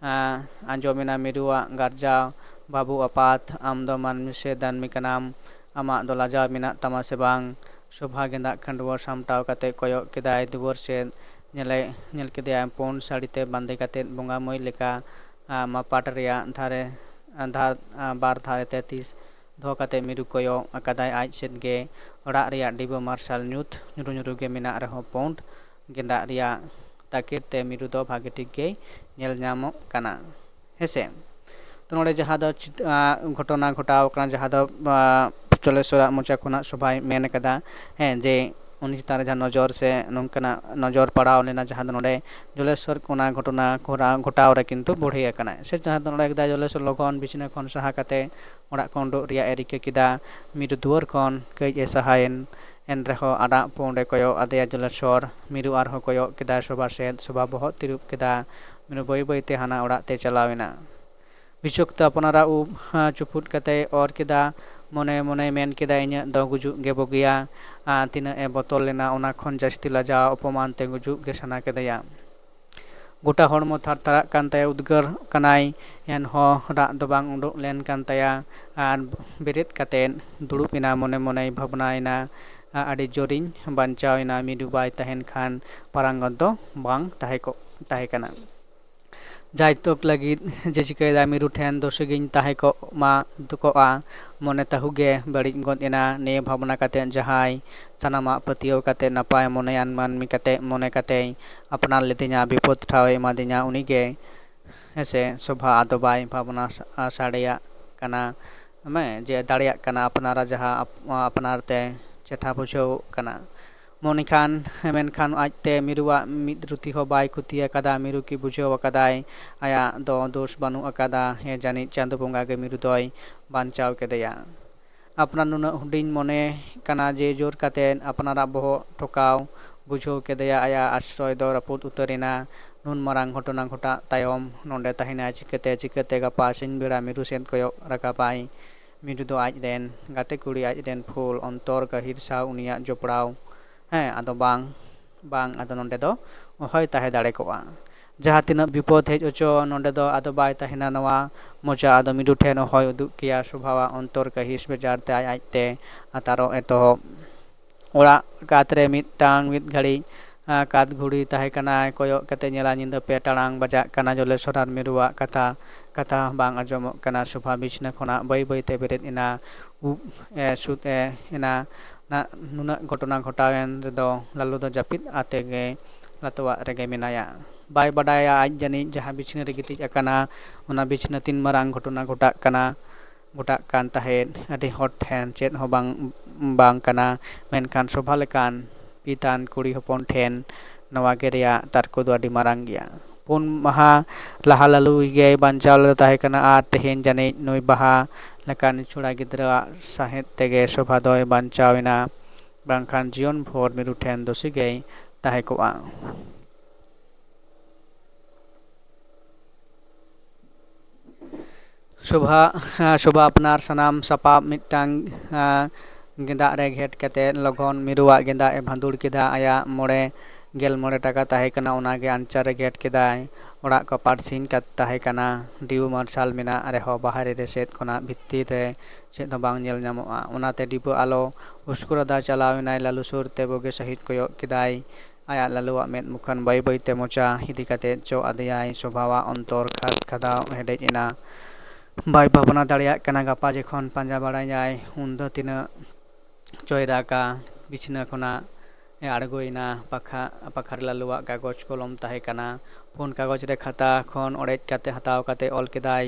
ᱟᱸ, ᱟᱸᱡᱚᱢᱮᱱᱟ ᱢᱤᱨᱩᱣᱟᱜ ᱜᱟᱨᱡᱟᱣ, "ᱵᱟᱹᱵᱩ ᱟᱯᱟᱛ, ᱟᱢ ᱫᱚ ᱢᱟᱹᱱᱢᱤ ᱥᱮ ᱫᱟᱹᱱᱢᱤ ᱠᱟᱱᱟᱢ? ᱟᱢᱟᱜ ᱫᱚ ᱞᱟᱡᱟᱣ ᱢᱮᱱᱟᱜ ᱛᱟᱢᱟ ᱥᱮ ᱵᱟᱝ?" ᱥᱳᱵᱷᱟ ᱜᱮᱸᱫᱟᱜ ᱠᱷᱟᱹᱰᱣᱟᱹ ᱥᱟᱢᱴᱟᱣ ᱠᱟᱛᱮ ᱠᱚᱭᱚᱜ ᱠᱮᱫᱟᱭ ᱫᱩᱣᱟᱹᱨ ᱥᱮᱫ᱾ ᱧᱮᱞᱮ, ᱧᱮᱞ ᱠᱮᱫᱮᱭᱟᱭ ᱯᱩᱸᱰ ᱥᱟᱹᱲᱤᱛᱮ ᱵᱟᱸᱫᱮ ᱠᱟᱛᱮ ᱵᱚᱸᱜᱟ ᱢᱟᱹᱭ ᱞᱮᱠᱟ, ᱟᱸ, ᱢᱟᱯᱟᱴ ᱨᱮᱭᱟᱜ ᱫᱷᱟᱨᱮ, ᱟᱸ, ᱫᱷᱟᱨ-, ᱟᱸ, ᱵᱟᱨ ᱫᱷᱟᱨᱮ ᱛᱮ ᱛᱤᱥ ᱫᱚᱦᱚ ᱠᱟᱛᱮ ᱢᱤᱨᱩ ᱠᱚᱭᱚᱜ ᱟᱠᱟᱫᱟᱭ ᱟᱡ ᱥᱮᱫ ᱜᱮ᱾ ᱚᱲᱟᱜ ᱨᱮᱭᱟᱜ ᱰᱤᱵᱟᱹ ᱢᱟᱨᱥᱟᱞ ᱧᱩᱛ ᱧᱩᱨᱩ ᱧᱩᱨᱩ ᱜᱮ ᱢᱮᱱᱟᱜ ᱨᱮᱦᱚᱸ ᱯᱩᱸᱰ ᱜᱮᱸᱫᱟᱜ ᱨᱮᱭᱟᱜ ᱛᱟᱠᱮᱨ ᱛᱮ ᱢᱤᱨᱩ ᱫᱚ ᱵᱷᱟᱜᱮ ᱴᱷᱤᱠ ᱜᱮᱭ ᱧᱮᱞ ᱧᱟᱢᱚᱜ ᱠᱟᱱᱟ, ᱦᱮᱸᱥᱮ? ᱛᱚ ᱱᱚᱰᱮ ᱡᱟᱦᱟᱸ ᱫᱚ ᱪᱤᱛ-, ᱟᱸ, ᱜᱷᱚᱴᱚᱱᱟ ᱜᱷᱚᱴᱟᱣ ᱠᱟᱱᱟ, ᱡᱟᱦᱟᱸ ᱫᱚ, ᱟᱸ, ᱡᱚᱞᱮᱥᱚᱨᱟᱜ ᱢᱚᱪᱟ ᱠᱷᱚᱱᱟᱜ ᱥᱳᱵᱷᱟᱭ ᱢᱮᱱ ᱠᱟᱫᱟ, ᱦᱮᱸ, ᱡᱮ ᱩᱱᱤ ᱪᱮᱛᱟᱱ ᱨᱮ ᱡᱟᱦᱟᱸ ᱱᱚᱡᱚᱨ ᱥᱮ ᱱᱚᱝᱠᱟᱱᱟᱜ ᱱᱚᱡᱚᱨ ᱯᱟᱲᱟᱣ ᱞᱮᱱᱟ, ᱡᱟᱦᱟᱸ ᱫᱚ ᱱᱚᱰᱮ ᱡᱚᱞᱮᱥᱚᱨ ᱚᱱᱟ ᱜᱷᱚᱴᱚᱱᱟ ᱜᱷᱚᱴᱟᱣ, ᱜᱷᱚᱴᱟᱣ ᱨᱮ ᱠᱤᱱᱛᱩ ᱵᱩᱲᱦᱤ ᱟᱠᱟᱱᱟᱭ᱾ ᱥᱮ ᱡᱟᱦᱟᱸ ᱫᱚ ᱱᱚᱰᱮ ᱠᱮᱫᱟᱭ, ᱡᱚᱞᱮᱥᱚᱨ ᱞᱚᱜᱚᱱ ᱵᱤᱪᱷᱱᱟᱹ ᱠᱷᱚᱱ ᱥᱟᱦᱟ ᱠᱟᱛᱮ ᱚᱲᱟᱜ ᱠᱷᱚᱱ ᱩᱰᱩᱠ ᱨᱮᱭᱟᱜ ᱮ ᱨᱤᱠᱟᱹ ᱠᱮᱫᱟ᱾ ᱢᱤᱨᱩ ᱫᱩᱣᱟᱹᱨ ᱠᱷᱚᱱ ᱠᱟᱹᱡ ᱮ ᱥᱟᱦᱟᱭᱮᱱ, ᱮᱱ ᱨᱮᱦᱚᱸ ᱟᱨᱟᱜ ᱯᱩᱸᱰ ᱮ ᱠᱚᱭᱚᱜ ᱟᱫᱮᱭᱟ ᱡᱚᱞᱮᱥᱚᱨ᱾ ᱢᱤᱨᱩ ᱟᱨᱦᱚᱸ ᱠᱚᱭᱚᱜ ᱠᱮᱫᱟᱭ ᱥᱳᱵᱷᱟ ᱥᱮᱫ᱾ ᱥᱳᱵᱷᱟ ᱵᱚᱦᱚᱜ ᱛᱤᱨᱩᱵ ᱠᱮᱫᱟ᱾ ᱢᱤᱨᱩ ᱵᱟᱹᱭ ᱵᱟᱹᱭ ᱛᱮ ᱦᱟᱱᱟ ᱚᱲᱟᱜ ᱛᱮ ᱪᱟᱞᱟᱣ ᱮᱱᱟ᱾ ᱵᱤᱪᱷᱚᱠ ᱛᱮ ᱟᱯᱱᱟᱨᱟᱜ ᱩᱵ, ᱦᱟ, ᱪᱩᱯᱩᱫ ᱠᱟᱛᱮ ᱚᱨ ᱠᱮᱫᱟ᱾ ᱢᱚᱱᱮ ᱢᱚᱱᱮ ᱢᱮᱱ ᱠᱮᱫᱟ, "ᱤᱧᱟᱹᱜ ᱫᱚ ᱜᱩᱡᱩᱜ ᱜᱮ ᱵᱩᱜᱤᱭᱟ᱾" ᱟᱨ ᱛᱤᱱᱟᱹᱜ ᱮ ᱵᱚᱛᱚᱨ ᱞᱮᱱᱟ, ᱚᱱᱟ ᱠᱷᱚᱱ ᱡᱟᱹᱥᱛᱤ ᱞᱟᱡᱟᱣ ᱚᱯᱚᱢᱟᱱ ᱛᱮ ᱜᱩᱡᱩᱜ ᱜᱮ ᱥᱟᱱᱟ ᱠᱮᱫᱮᱭᱟ᱾ ᱜᱚᱴᱟ ᱦᱚᱲᱢᱚ ᱛᱷᱟᱨ ᱛᱷᱟᱨᱟᱜ ᱠᱟᱱ ᱛᱟᱭᱟ, ᱩᱫᱽᱜᱟᱹᱨ ᱠᱟᱱᱟᱭ, ᱮᱱᱦᱚᱸ ᱨᱟᱜ ᱫᱚ ᱵᱟᱝ ᱩᱰᱩᱠ ᱞᱮᱱ ᱠᱟᱱ ᱛᱟᱭᱟ᱾ ᱟᱨ ᱵᱮᱨᱮᱫ ᱠᱟᱛᱮᱫ ᱫᱩᱲᱩᱵ ᱮᱱᱟ, ᱢᱚᱱᱮ ᱢᱚᱱᱮᱭ ᱵᱷᱟᱵᱽᱱᱟᱭᱮᱱᱟ, "ᱟ-, ᱟᱹᱰᱤ ᱡᱳᱨᱤᱧ ᱵᱟᱧᱪᱟᱣ ᱮᱱᱟ, ᱢᱤᱨᱩ ᱵᱟᱭ ᱛᱟᱦᱮᱱ ᱠᱷᱟᱱ ᱯᱟᱨᱟᱝᱜᱚᱛ ᱫᱚ ᱵᱟᱝ ᱛᱟᱦᱮᱸ ᱠᱚᱜ, ᱛᱟᱦᱮᱸ ᱠᱟᱱᱟ᱾ ᱡᱟᱭᱛᱚᱠ ᱞᱟᱹᱜᱤᱫ ᱡᱮ ᱪᱤᱠᱟᱹᱭᱮᱫᱟ, ᱢᱤᱨᱩ ᱴᱷᱮᱱ ᱫᱚᱥᱮ ᱜᱤᱧ ᱛᱟᱦᱮᱸ ᱠᱚᱜ ᱢᱟ, ᱠᱚᱜᱼᱟ, ᱢᱚᱱᱮ ᱛᱟᱹᱦᱩ ᱜᱮ ᱵᱟᱹᱲᱤᱡ ᱜᱚᱫ ᱮᱱᱟ᱾" ᱱᱤᱭᱟᱹ ᱵᱷᱟᱵᱽᱱᱟ ᱠᱟᱛᱮᱫ ᱡᱟᱦᱟᱸᱭ ᱥᱟᱱᱟᱢᱟᱜ ᱯᱟᱹᱛᱭᱟᱹᱣ ᱠᱟᱛᱮᱫ ᱱᱟᱯᱟᱭ ᱢᱚᱱᱮᱭᱟᱱ ᱢᱟᱹᱱᱢᱤ ᱠᱟᱛᱮᱫ ᱢᱚᱱᱮ ᱠᱟᱛᱮᱭ ᱟᱯᱱᱟᱨ ᱞᱤᱫᱤᱧᱟ, ᱵᱤᱯᱚᱫ ᱴᱷᱟᱶ ᱮ ᱮᱢᱟᱫᱤᱧᱟ, ᱩᱱᱤᱜᱮ ᱦᱮᱸᱥᱮ ᱥᱚᱵᱷᱟ ᱟᱫᱚ ᱵᱟᱭ ᱵᱷᱟᱵᱽᱱᱟ ᱥᱟ-, ᱥᱟᱰᱮᱭᱟᱜ ᱠᱟᱱᱟ, ᱢᱮ, ᱡᱮ ᱫᱟᱲᱮᱭᱟᱜ ᱠᱟᱱᱟ ᱟᱯᱱᱟᱨᱟᱜ ᱡᱟᱦᱟᱸ ᱟᱯ-, ᱟᱯᱱᱟᱨ ᱛᱮ ᱪᱮᱴᱷᱟ ᱵᱩᱡᱷᱟᱹᱣ ᱠᱟᱱᱟ᱾ ᱢᱚᱱᱮ ᱠᱷᱟᱱ, ᱢᱮᱱᱠᱷᱟᱱ ᱟᱡᱛᱮ ᱢᱤᱨᱩᱣᱟᱜ ᱢᱤᱫ ᱨᱩᱛᱤ ᱦᱚᱸ ᱵᱟᱭ ᱠᱷᱚᱛᱤ ᱟᱠᱟᱫᱟ᱾ ᱢᱤᱨᱩ ᱠᱤ ᱵᱩᱡᱷᱟᱹᱣ ᱟᱠᱟᱫᱟᱭ ᱟᱭᱟᱜ ᱫᱚ ᱫᱳᱥ ᱵᱟᱹᱱᱩᱜ ᱟᱠᱟᱫᱟ? ᱦᱮᱸ, ᱡᱟᱹᱱᱤᱡ ᱪᱟᱸᱫᱚ ᱵᱚᱸᱜᱟ ᱜᱮ ᱢᱤᱨᱩ ᱫᱚᱭ ᱵᱟᱧᱪᱟᱣ ᱠᱮᱫᱮᱭᱟ᱾ ᱟᱯᱱᱟᱨ ᱱᱩᱱᱟᱹᱜ ᱦᱩᱰᱤᱧ ᱢᱚᱱᱮ ᱠᱟᱱᱟ ᱡᱮ ᱡᱳᱨ ᱠᱟᱛᱮᱫ ᱟᱯᱱᱟᱨᱟᱜ ᱵᱚᱦᱚᱜ ᱴᱷᱚᱠᱟᱣ ᱵᱩᱡᱷᱟᱹᱣ ᱠᱮᱫᱮᱭᱟ, ᱟᱭᱟᱜ ᱟᱥᱨᱚᱭ ᱫᱚ ᱨᱟᱹᱯᱩᱫ ᱩᱛᱟᱹᱨ ᱮᱱᱟ᱾ ᱱᱩᱱ ᱢᱟᱨᱟᱝ ᱜᱷᱚᱴᱚᱱᱟ ᱜᱷᱚᱴᱟᱜ ᱛᱟᱭᱚᱢ ᱱᱚᱰᱮ ᱛᱟᱦᱮᱱᱟᱭ ᱪᱤᱠᱟᱹᱛᱮ? ᱪᱤᱠᱟᱹᱛᱮ ᱜᱟᱯᱟ ᱥᱤᱧ ᱵᱮᱲᱟ ᱢᱤᱨᱩ ᱥᱮᱫ ᱠᱚᱭᱚᱜ ᱨᱟᱠᱟᱵᱟᱭ? ᱢᱤᱨᱩ ᱫᱚ ᱟᱡ ᱨᱮᱱ ᱜᱟᱛᱮ ᱠᱩᱲᱤ, ᱟᱡ ᱨᱮᱱ ᱯᱷᱩᱞ, ᱚᱱᱛᱚᱨ ᱜᱟᱹᱦᱤᱨ ᱥᱟᱶ ᱩᱱᱤᱭᱟᱜ ᱡᱚᱯᱲᱟᱣ᱾ ᱦᱮᱸ, ᱟᱫᱚ ᱵᱟᱝ, ᱵᱟᱝ, ᱟᱫᱚ ᱱᱚᱰᱮ ᱫᱚ ᱚᱦᱚᱭ ᱛᱟᱦᱮᱸ ᱫᱟᱲᱮ ᱠᱚᱜᱼᱟ᱾ ᱡᱟᱦᱟᱸ ᱛᱤᱱᱟᱹᱜ ᱵᱤᱯᱚᱫ ᱦᱮᱡ ᱦᱚᱪᱚ, ᱱᱚᱰᱮ ᱫᱚ ᱟᱫᱚ ᱵᱟᱭ ᱛᱟᱦᱮᱱᱟ᱾ ᱱᱚᱣᱟ ᱢᱚᱪᱟ ᱟᱫᱚ ᱢᱤᱨᱩ ᱴᱷᱮᱱ ᱚᱦᱚᱭ ᱩᱫᱩᱜ ᱠᱮᱭᱟ᱾ ᱥᱚᱵᱷᱟᱣᱟᱜ ᱚᱱᱛᱚᱨ ᱠᱟᱹᱦᱤᱥ ᱵᱮᱡᱟᱨ ᱛᱮ ᱟᱡ ᱟᱡᱛᱮ ᱟᱛᱟᱨᱚᱜ ᱮᱛᱚᱦᱚᱵ᱾ ᱚᱲᱟᱜ ᱠᱟᱛ ᱨᱮ ᱢᱤᱫᱴᱟᱝ ᱢᱤᱫ ᱜᱷᱟᱹᱲᱤᱡ, ᱟ, ᱠᱟᱛ ᱜᱷᱩᱲᱤ ᱛᱟᱦᱮᱸ ᱠᱟᱱᱟᱭ᱾ ᱠᱚᱭᱚᱜ ᱠᱟᱛᱮ ᱧᱮᱞᱟ ᱧᱤᱫᱟᱹ ᱯᱮ ᱴᱟᱲᱟᱝ ᱵᱟᱡᱟᱜ ᱠᱟᱱᱟ᱾ ᱡᱚᱞᱮᱥᱚᱨ ᱟᱨ ᱢᱤᱨᱩᱣᱟᱜ ᱠᱟᱛᱷᱟ, ᱠᱟᱛᱷᱟ ᱵᱟᱝ ᱟᱸᱡᱚᱢᱚᱜ ᱠᱟᱱᱟ᱾ ᱥᱚᱵᱷᱟ ᱵᱤᱪᱷᱱᱟᱹ ᱠᱷᱚᱱᱟᱜ ᱵᱟᱹᱭ ᱵᱟᱹᱭ ᱛᱮ ᱵᱮᱨᱮᱫ ᱮᱱᱟ᱾ ᱩᱵ ᱮ ᱥᱩᱫ ᱮ ᱮᱱᱟ᱾ ᱱᱟ-, ᱱᱩᱱᱟᱹᱜ ᱜᱷᱚᱴᱚᱱᱟ ᱜᱷᱚᱴᱟᱣᱮᱱ ᱨᱮᱫᱚ ᱞᱟᱞᱩ ᱫᱚ ᱡᱟᱹᱯᱤᱫ ᱟᱛᱮ ᱜᱮ ᱞᱟᱛᱣᱟᱜ ᱨᱮᱜᱮ ᱢᱮᱱᱟᱭᱟ᱾ ᱵᱟᱭ ᱵᱟᱰᱟᱭᱟ ᱟᱡ ᱡᱟᱹᱱᱤᱡ ᱡᱟᱦᱟᱸ ᱵᱤᱪᱷᱱᱟᱹ ᱨᱮ ᱜᱤᱛᱤᱡ ᱟᱠᱟᱱᱟ, ᱚᱱᱟ ᱵᱤᱪᱷᱱᱟᱹ ᱛᱤᱱ ᱢᱟᱨᱟᱝ ᱜᱷᱚᱴᱚᱱᱟ ᱜᱷᱚᱴᱟᱜ ᱠᱟᱱᱟ, ᱜᱷᱚᱴᱟᱜ ᱠᱟᱱ ᱛᱟᱦᱮᱸᱫ᱾ ᱟᱹᱰᱤ ᱦᱚᱲ ᱴᱷᱮᱱ ᱪᱮᱫ ᱦᱚᱸ ᱵᱟᱝ, ᱵᱟᱝ ᱠᱟᱱᱟ, ᱢᱮᱱᱠᱷᱟᱱ ᱥᱚᱵᱷᱟ ᱞᱮᱠᱟᱱ ᱯᱤᱛᱟᱱ ᱠᱩᱲᱤ ᱦᱚᱯᱚᱱ ᱴᱷᱮᱱ ᱱᱚᱣᱟ ᱜᱮ ᱨᱮᱭᱟᱜ ᱛᱟᱨᱠᱚ ᱫᱚ ᱟᱹᱰᱤ ᱢᱟᱨᱟᱝ ᱜᱮᱭᱟ᱾ ᱯᱩᱱ ᱢᱟᱦᱟ ᱞᱟᱦᱟ ᱞᱟᱞᱩ ᱜᱮᱭ ᱵᱟᱧᱪᱟᱣ ᱞᱮᱫᱟ ᱛᱟᱦᱮᱸ ᱠᱟᱱᱟ, ᱟᱨ ᱛᱮᱦᱮᱧ ᱡᱟᱹᱱᱤᱡ ᱱᱩᱭ ᱵᱟᱦᱟ ᱞᱮᱠᱟᱱ ᱪᱷᱩᱲᱟ ᱜᱤᱫᱽᱨᱟᱹᱣᱟᱜ ᱥᱟᱦᱮᱫ ᱛᱮᱜᱮ ᱥᱚᱵᱷᱟ ᱫᱚᱭ ᱵᱟᱧᱪᱟᱣ ᱮᱱᱟ, ᱵᱟᱝᱠᱷᱟᱱ ᱡᱤᱭᱚᱱ ᱵᱷᱳᱨ ᱢᱤᱨᱩ ᱴᱷᱮᱱ ᱫᱳᱥᱤ ᱜᱮᱭ ᱛᱟᱦᱮᱸ ᱠᱚᱜᱼᱟ᱾ ᱥᱚᱵᱷᱟ, ᱥᱚᱵᱷᱟ ᱟᱯᱱᱟᱨ ᱥᱟᱱᱟᱢ ᱥᱟᱯᱟᱵ ᱢᱤᱫᱴᱟᱝ, ᱟᱸ, ᱜᱮᱸᱫᱟᱜ ᱨᱮ ᱜᱷᱮᱴ ᱠᱟᱛᱮ ᱞᱚᱜᱚᱱ ᱢᱤᱨᱩᱣᱟᱜ ᱜᱮᱸᱫᱟᱜ ᱮ ᱵᱷᱟᱸᱫᱩᱲ ᱠᱮᱫᱟ᱾ ᱟᱭᱟᱜ ᱢᱚᱬᱮ ᱜᱮᱞ ᱢᱚᱬᱮ ᱴᱟᱠᱟ ᱛᱟᱦᱮᱸ ᱠᱟᱱᱟ, ᱚᱱᱟᱜᱮ ᱟᱧᱪᱟᱨ ᱨᱮ ᱜᱷᱮᱴ ᱠᱮᱫᱟᱭ᱾ ᱚᱲᱟᱜ ᱠᱚ ᱯᱟᱨᱥᱤᱱ ᱠᱟᱛ ᱛᱟᱦᱮᱸ ᱠᱟᱱᱟ᱾ ᱰᱤᱣ ᱢᱟᱨᱥᱟᱞ ᱢᱮᱱᱟᱜ ᱨᱮᱦᱚᱸ ᱵᱟᱦᱨᱮ ᱨᱮ ᱥᱮᱫ ᱠᱷᱚᱱᱟᱜ ᱵᱷᱤᱛᱤᱨ ᱨᱮ ᱪᱮᱫ ᱦᱚᱸ ᱵᱟᱝ ᱧᱮᱞ ᱧᱟᱢᱚᱜᱼᱟ᱾ ᱚᱱᱟᱛᱮ ᱰᱤᱵᱟᱹ ᱟᱞᱚ ᱩᱥᱠᱩᱨ ᱟᱫᱟ ᱪᱟᱞᱟᱣ ᱮᱱᱟᱭ ᱞᱟᱞᱩ ᱥᱩᱨ ᱛᱮ᱾ ᱵᱩᱜᱤ ᱥᱟᱹᱦᱤᱡ ᱠᱚᱭᱚᱜ ᱠᱮᱫᱟᱭ᱾ ᱟᱭᱟᱜ ᱞᱟᱞᱩᱣᱟᱜ ᱢᱮᱫ ᱢᱩᱠᱷᱟᱹᱱ ᱵᱟᱹᱭ ᱵᱟᱹᱭ ᱛᱮ ᱢᱚᱪᱟ ᱤᱫᱤ ᱠᱟᱛᱮ ᱪᱚᱜ ᱟᱫᱮᱭᱟᱭ᱾ ᱥᱚᱵᱷᱟᱣᱟᱜ ᱚᱱᱛᱚᱨ ᱠᱷᱟᱫᱽ ᱠᱷᱟᱫᱟᱣ ᱦᱮᱰᱮᱡ ᱮᱱᱟ᱾ ᱵᱟᱭ ᱵᱷᱟᱵᱽᱱᱟ ᱫᱟᱲᱮᱭᱟᱜ ᱠᱟᱱᱟ᱾ ᱜᱟᱯᱟ ᱡᱚᱠᱷᱚᱱ ᱯᱟᱸᱡᱟ ᱵᱟᱲᱟᱭᱟᱭ, ᱩᱱᱫᱚ ᱛᱤᱱᱟᱹᱜ ᱪᱚᱭ ᱨᱟᱜᱟ᱾ ᱵᱤᱪᱷᱱᱟᱹ ᱠᱷᱚᱱᱟᱜ ᱮ ᱟᱬᱜᱚᱭᱮᱱᱟ᱾ ᱯᱟᱠᱷᱟ-, ᱯᱟᱠᱷᱟᱨ ᱞᱟᱞᱩᱣᱟᱜ ᱠᱟᱜᱚᱡᱽ ᱠᱚᱞᱚᱢ ᱛᱟᱦᱮᱸ ᱠᱟᱱᱟ᱾ ᱯᱷᱳᱱ ᱠᱟᱜᱚᱡᱽ ᱨᱮ ᱠᱷᱟᱛᱟ ᱠᱷᱚᱱ ᱚᱲᱮᱡ ᱠᱟᱛᱮ ᱦᱟᱛᱟᱣ ᱠᱟᱛᱮ ᱚᱞ ᱠᱮᱫᱟᱭ,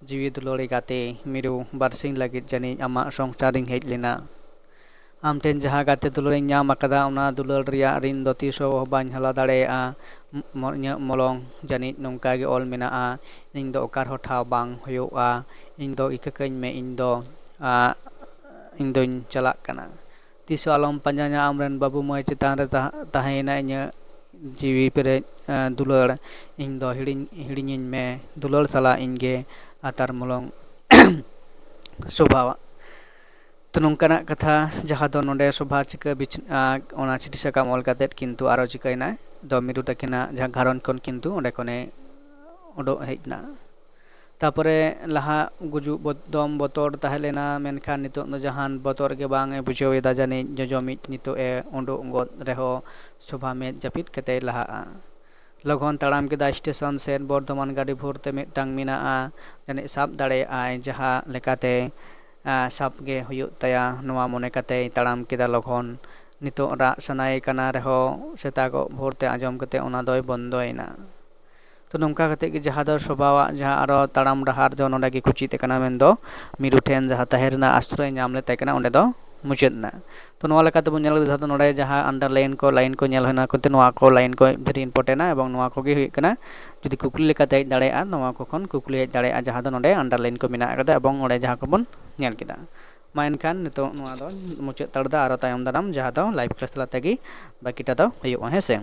"ᱡᱤᱣᱤ ᱫᱩᱞᱟᱹᱲᱤ ᱜᱟᱛᱮ, ᱢᱤᱨᱩ, ᱵᱟᱨᱥᱤᱧ ᱞᱟᱹᱜᱤᱫ ᱡᱟᱹᱱᱤᱡ ᱟᱢᱟᱜ ᱥᱚᱝᱥᱟᱨᱤᱧ ᱦᱮᱡ ᱞᱮᱱᱟ᱾ ᱟᱢ ᱴᱷᱮᱱ ᱡᱟᱦᱟᱸ ᱜᱟᱛᱮ ᱫᱩᱞᱟᱹᱲᱤᱧ ᱧᱟᱢ ᱟᱠᱟᱫᱟ, ᱚᱱᱟ ᱫᱩᱞᱟᱹᱲ ᱨᱮᱭᱟᱜ ᱨᱤᱱ ᱫᱚ ᱛᱤᱥ ᱦᱚᱸ ᱵᱟᱹᱧ ᱦᱟᱞᱟ ᱫᱟᱲᱮᱭᱟᱜᱼᱟ᱾ ᱢᱚ-, ᱤᱧᱟᱹᱜ ᱢᱚᱞᱚᱝ ᱡᱟᱹᱱᱤᱡ ᱱᱚᱝᱠᱟ ᱜᱮ ᱚᱞ ᱢᱮᱱᱟᱜᱼᱟ, ᱤᱧ ᱫᱚ ᱚᱠᱟ ᱨᱮᱦᱚᱸ ᱴᱷᱟᱶ ᱵᱟᱝ ᱦᱩᱭᱩᱜᱼᱟ᱾ ᱤᱧ ᱫᱚ ᱤᱠᱟᱹ ᱠᱟᱹᱧ ᱢᱮ, ᱤᱧ ᱫᱚ, ᱟ, ᱤᱧ ᱫᱚᱧ ᱪᱟᱞᱟᱜ ᱠᱟᱱᱟ᱾ ᱛᱤᱥ ᱦᱚᱸ ᱟᱞᱚᱢ ᱯᱟᱸᱡᱟᱧᱟ, ᱟᱢᱨᱮᱱ ᱵᱟᱹᱵᱩ ᱢᱟᱹᱭ ᱪᱮᱛᱟᱱ ᱨᱮ ᱛᱟᱦ-, ᱛᱟᱦᱮᱸᱭᱮᱱᱟ ᱤᱧᱟᱹᱜ ᱡᱤᱣᱤ ᱯᱮᱨᱮᱡ, ᱟ, ᱫᱩᱞᱟᱹᱲ᱾ ᱤᱧ ᱫᱚ ᱦᱤᱲᱤᱧ, ᱦᱤᱲᱤᱧᱤᱧ ᱢᱮ, ᱫᱩᱞᱟᱹᱲ ᱥᱟᱞᱟᱜ ᱤᱧ ᱜᱮ ᱟᱛᱟᱨ ᱢᱚᱞᱚᱝ ᱥᱚᱵᱷᱟᱣᱟᱜ᱾" ᱛᱚ, ᱱᱚᱝᱠᱟᱱᱟᱜ ᱠᱟᱛᱷᱟ, ᱡᱟᱦᱟᱸ ᱫᱚ ᱱᱚᱰᱮ ᱥᱚᱵᱷᱟ ᱪᱤᱠᱟᱹ ᱵᱤᱪ-, ᱟ, ᱚᱱᱟ ᱪᱤᱴᱷᱤ ᱥᱟᱠᱟᱢ ᱚᱞ ᱠᱟᱛᱮᱫ ᱠᱤᱱᱛᱩ ᱟᱨᱚ ᱪᱤᱠᱟᱹᱭᱮᱱᱟᱭ, ᱫᱚ ᱢᱤᱨᱩ ᱛᱟᱹᱠᱤᱱᱟᱜ ᱡᱟᱦᱟᱸ ᱜᱷᱟᱨᱚᱸᱡᱽ ᱠᱷᱚᱱ ᱠᱤᱱᱛᱩ ᱚᱸᱰᱮ ᱠᱷᱚᱱᱮ ᱩᱰᱩᱠ ᱦᱮᱡ ᱮᱱᱟ᱾ ᱛᱟᱯᱚᱨᱮ ᱞᱟᱦᱟ ᱜᱩᱡᱩᱜ ᱵᱚ-, ᱫᱚᱢ ᱵᱚᱛᱚᱨ ᱛᱟᱦᱮᱸ ᱞᱮᱱᱟ, ᱢᱮᱱᱠᱷᱟᱱ ᱱᱤᱛᱚᱜ ᱫᱚ ᱡᱟᱦᱟᱱ ᱵᱚᱛᱚᱨ ᱜᱮ ᱵᱟᱝ ᱮ ᱵᱩᱡᱷᱟᱹᱣ ᱮᱫᱟ ᱡᱟᱹᱱᱤᱡ᱾ ᱡᱚᱡᱚᱢᱤᱡ ᱱᱤᱛᱚᱜ ᱮ ᱩᱰᱩᱠ ᱜᱚᱫ ᱨᱮᱦᱚᱸ ᱥᱚᱵᱷᱟ ᱢᱮᱫ ᱡᱟᱹᱯᱤᱫ ᱠᱟᱛᱮᱭ ᱞᱟᱦᱟᱜᱼᱟ᱾ ᱞᱚᱜᱚᱱ ᱛᱟᱲᱟᱢ ᱠᱮᱫᱟᱭ ᱥᱴᱮᱥᱚᱱ ᱥᱮᱫ᱾ ᱵᱚᱨᱫᱷᱚᱢᱟᱱ ᱜᱟᱹᱰᱤ ᱵᱷᱳᱨ ᱛᱮ ᱢᱤᱫᱴᱟᱝ ᱢᱮᱱᱟᱜᱼᱟ, ᱡᱟᱹᱱᱤᱡ ᱥᱟᱵ ᱫᱟᱲᱮᱭᱟᱜᱼᱟᱭ, ᱡᱟᱦᱟᱸ ᱞᱮᱠᱟᱛᱮ, ᱟ, ᱥᱟᱵ ᱜᱮ ᱦᱩᱭᱩᱜ ᱛᱟᱭᱟ, ᱱᱚᱣᱟ ᱢᱚᱱᱮ ᱠᱟᱛᱮᱭ ᱛᱟᱲᱟᱢ ᱠᱮᱫᱟ ᱞᱚᱜᱚᱱ᱾ ᱱᱤᱛᱚᱜ ᱨᱟᱜ ᱥᱟᱱᱟᱭᱮ ᱠᱟᱱᱟ ᱨᱮᱦᱚᱸ ᱥᱮᱛᱟᱜᱚᱜ ᱵᱷᱳᱨ ᱛᱮ ᱟᱸᱡᱚᱢ ᱠᱟᱛᱮ ᱚᱱᱟ ᱫᱚᱭ ᱵᱚᱱᱫᱚᱭᱮᱱᱟ᱾ ᱛᱚ, ᱱᱚᱝᱠᱟ ᱠᱟᱛᱮ ᱜᱮ ᱡᱟᱦᱟᱸ ᱫᱚ ᱥᱚᱵᱷᱟᱣᱟᱜ ᱡᱟᱦᱟᱸ ᱟᱨᱚ ᱛᱟᱲᱟᱢ ᱰᱟᱦᱟᱨ ᱫᱚ ᱱᱚᱰᱮ ᱜᱮ ᱠᱩᱪᱤᱛ ᱟᱠᱟᱱᱟ, ᱢᱮᱱᱫᱚ ᱢᱤᱨᱩ ᱴᱷᱮᱱ ᱡᱟᱦᱟᱸ ᱛᱟᱦᱮᱸ ᱨᱮᱱᱟᱜ ᱟᱥᱨᱚᱭ ᱧᱟᱢ ᱞᱮᱫ ᱛᱟᱦᱮᱸ ᱠᱟᱱᱟ, ᱚᱸᱰᱮ ᱫᱚ ᱢᱩᱪᱟᱹᱫ ᱮᱱᱟ᱾ ᱛᱚ, ᱱᱚᱣᱟ ᱞᱮᱠᱟᱛᱮ ᱵᱚᱱ ᱧᱮᱞ ᱠᱮᱫᱟ, ᱡᱟᱦᱟᱸ ᱫᱚ ᱱᱚᱰᱮ ᱡᱟᱦᱟᱸ underline ᱠᱚ, line ᱠᱚ ᱧᱮᱞ ᱦᱩᱭᱱᱟ, ᱠᱤᱱᱛᱩ ᱱᱚᱣᱟ ᱠᱚ line ᱠᱚ very important ᱟ, ᱮᱵᱚᱝ ᱱᱚᱣᱟ ᱠᱚᱜᱮ ᱦᱩᱭᱩᱜ ᱠᱟᱱᱟ, ᱡᱩᱫᱤ ᱠᱩᱠᱞᱤ ᱞᱮᱠᱟᱛᱮ ᱦᱮᱡ ᱫᱟᱲᱮᱭᱟᱜᱼᱟ, ᱱᱚᱣᱟ ᱠᱚ ᱠᱷᱚᱱ ᱠᱩᱠᱞᱤ ᱦᱮᱡ ᱫᱟᱲᱮᱭᱟᱜᱼᱟ, ᱡᱟᱦᱟᱸ ᱫᱚ ᱱᱚᱰᱮ underline ᱠᱚ ᱢᱮᱱᱟᱜ ᱟᱠᱟᱫᱟ ᱮᱵᱚᱝ ᱚᱸᱰᱮ ᱡᱟᱦᱟᱸ ᱠᱚᱵᱚᱱ ᱧᱮᱞ ᱠᱮᱫᱟ᱾ ᱢᱟ ᱮᱱᱠᱷᱟᱱ ᱱᱤᱛᱚᱜ ᱱᱚᱣᱟ ᱫᱚ ᱢᱩᱪᱟᱹᱫ ᱦᱟᱛᱟᱲ ᱮᱫᱟ, ᱟᱨᱚ ᱛᱟᱭᱚᱢ ᱫᱟᱨᱟᱢ ᱡᱟᱦᱟᱸ ᱫᱚ live class ᱛᱟᱞᱟ ᱛᱮᱜᱮ ᱵᱟᱹᱠᱤᱴᱟ ᱫᱚ ᱦᱩᱭᱩᱜᱼᱟ, ᱦᱮᱸ ᱥᱮ᱾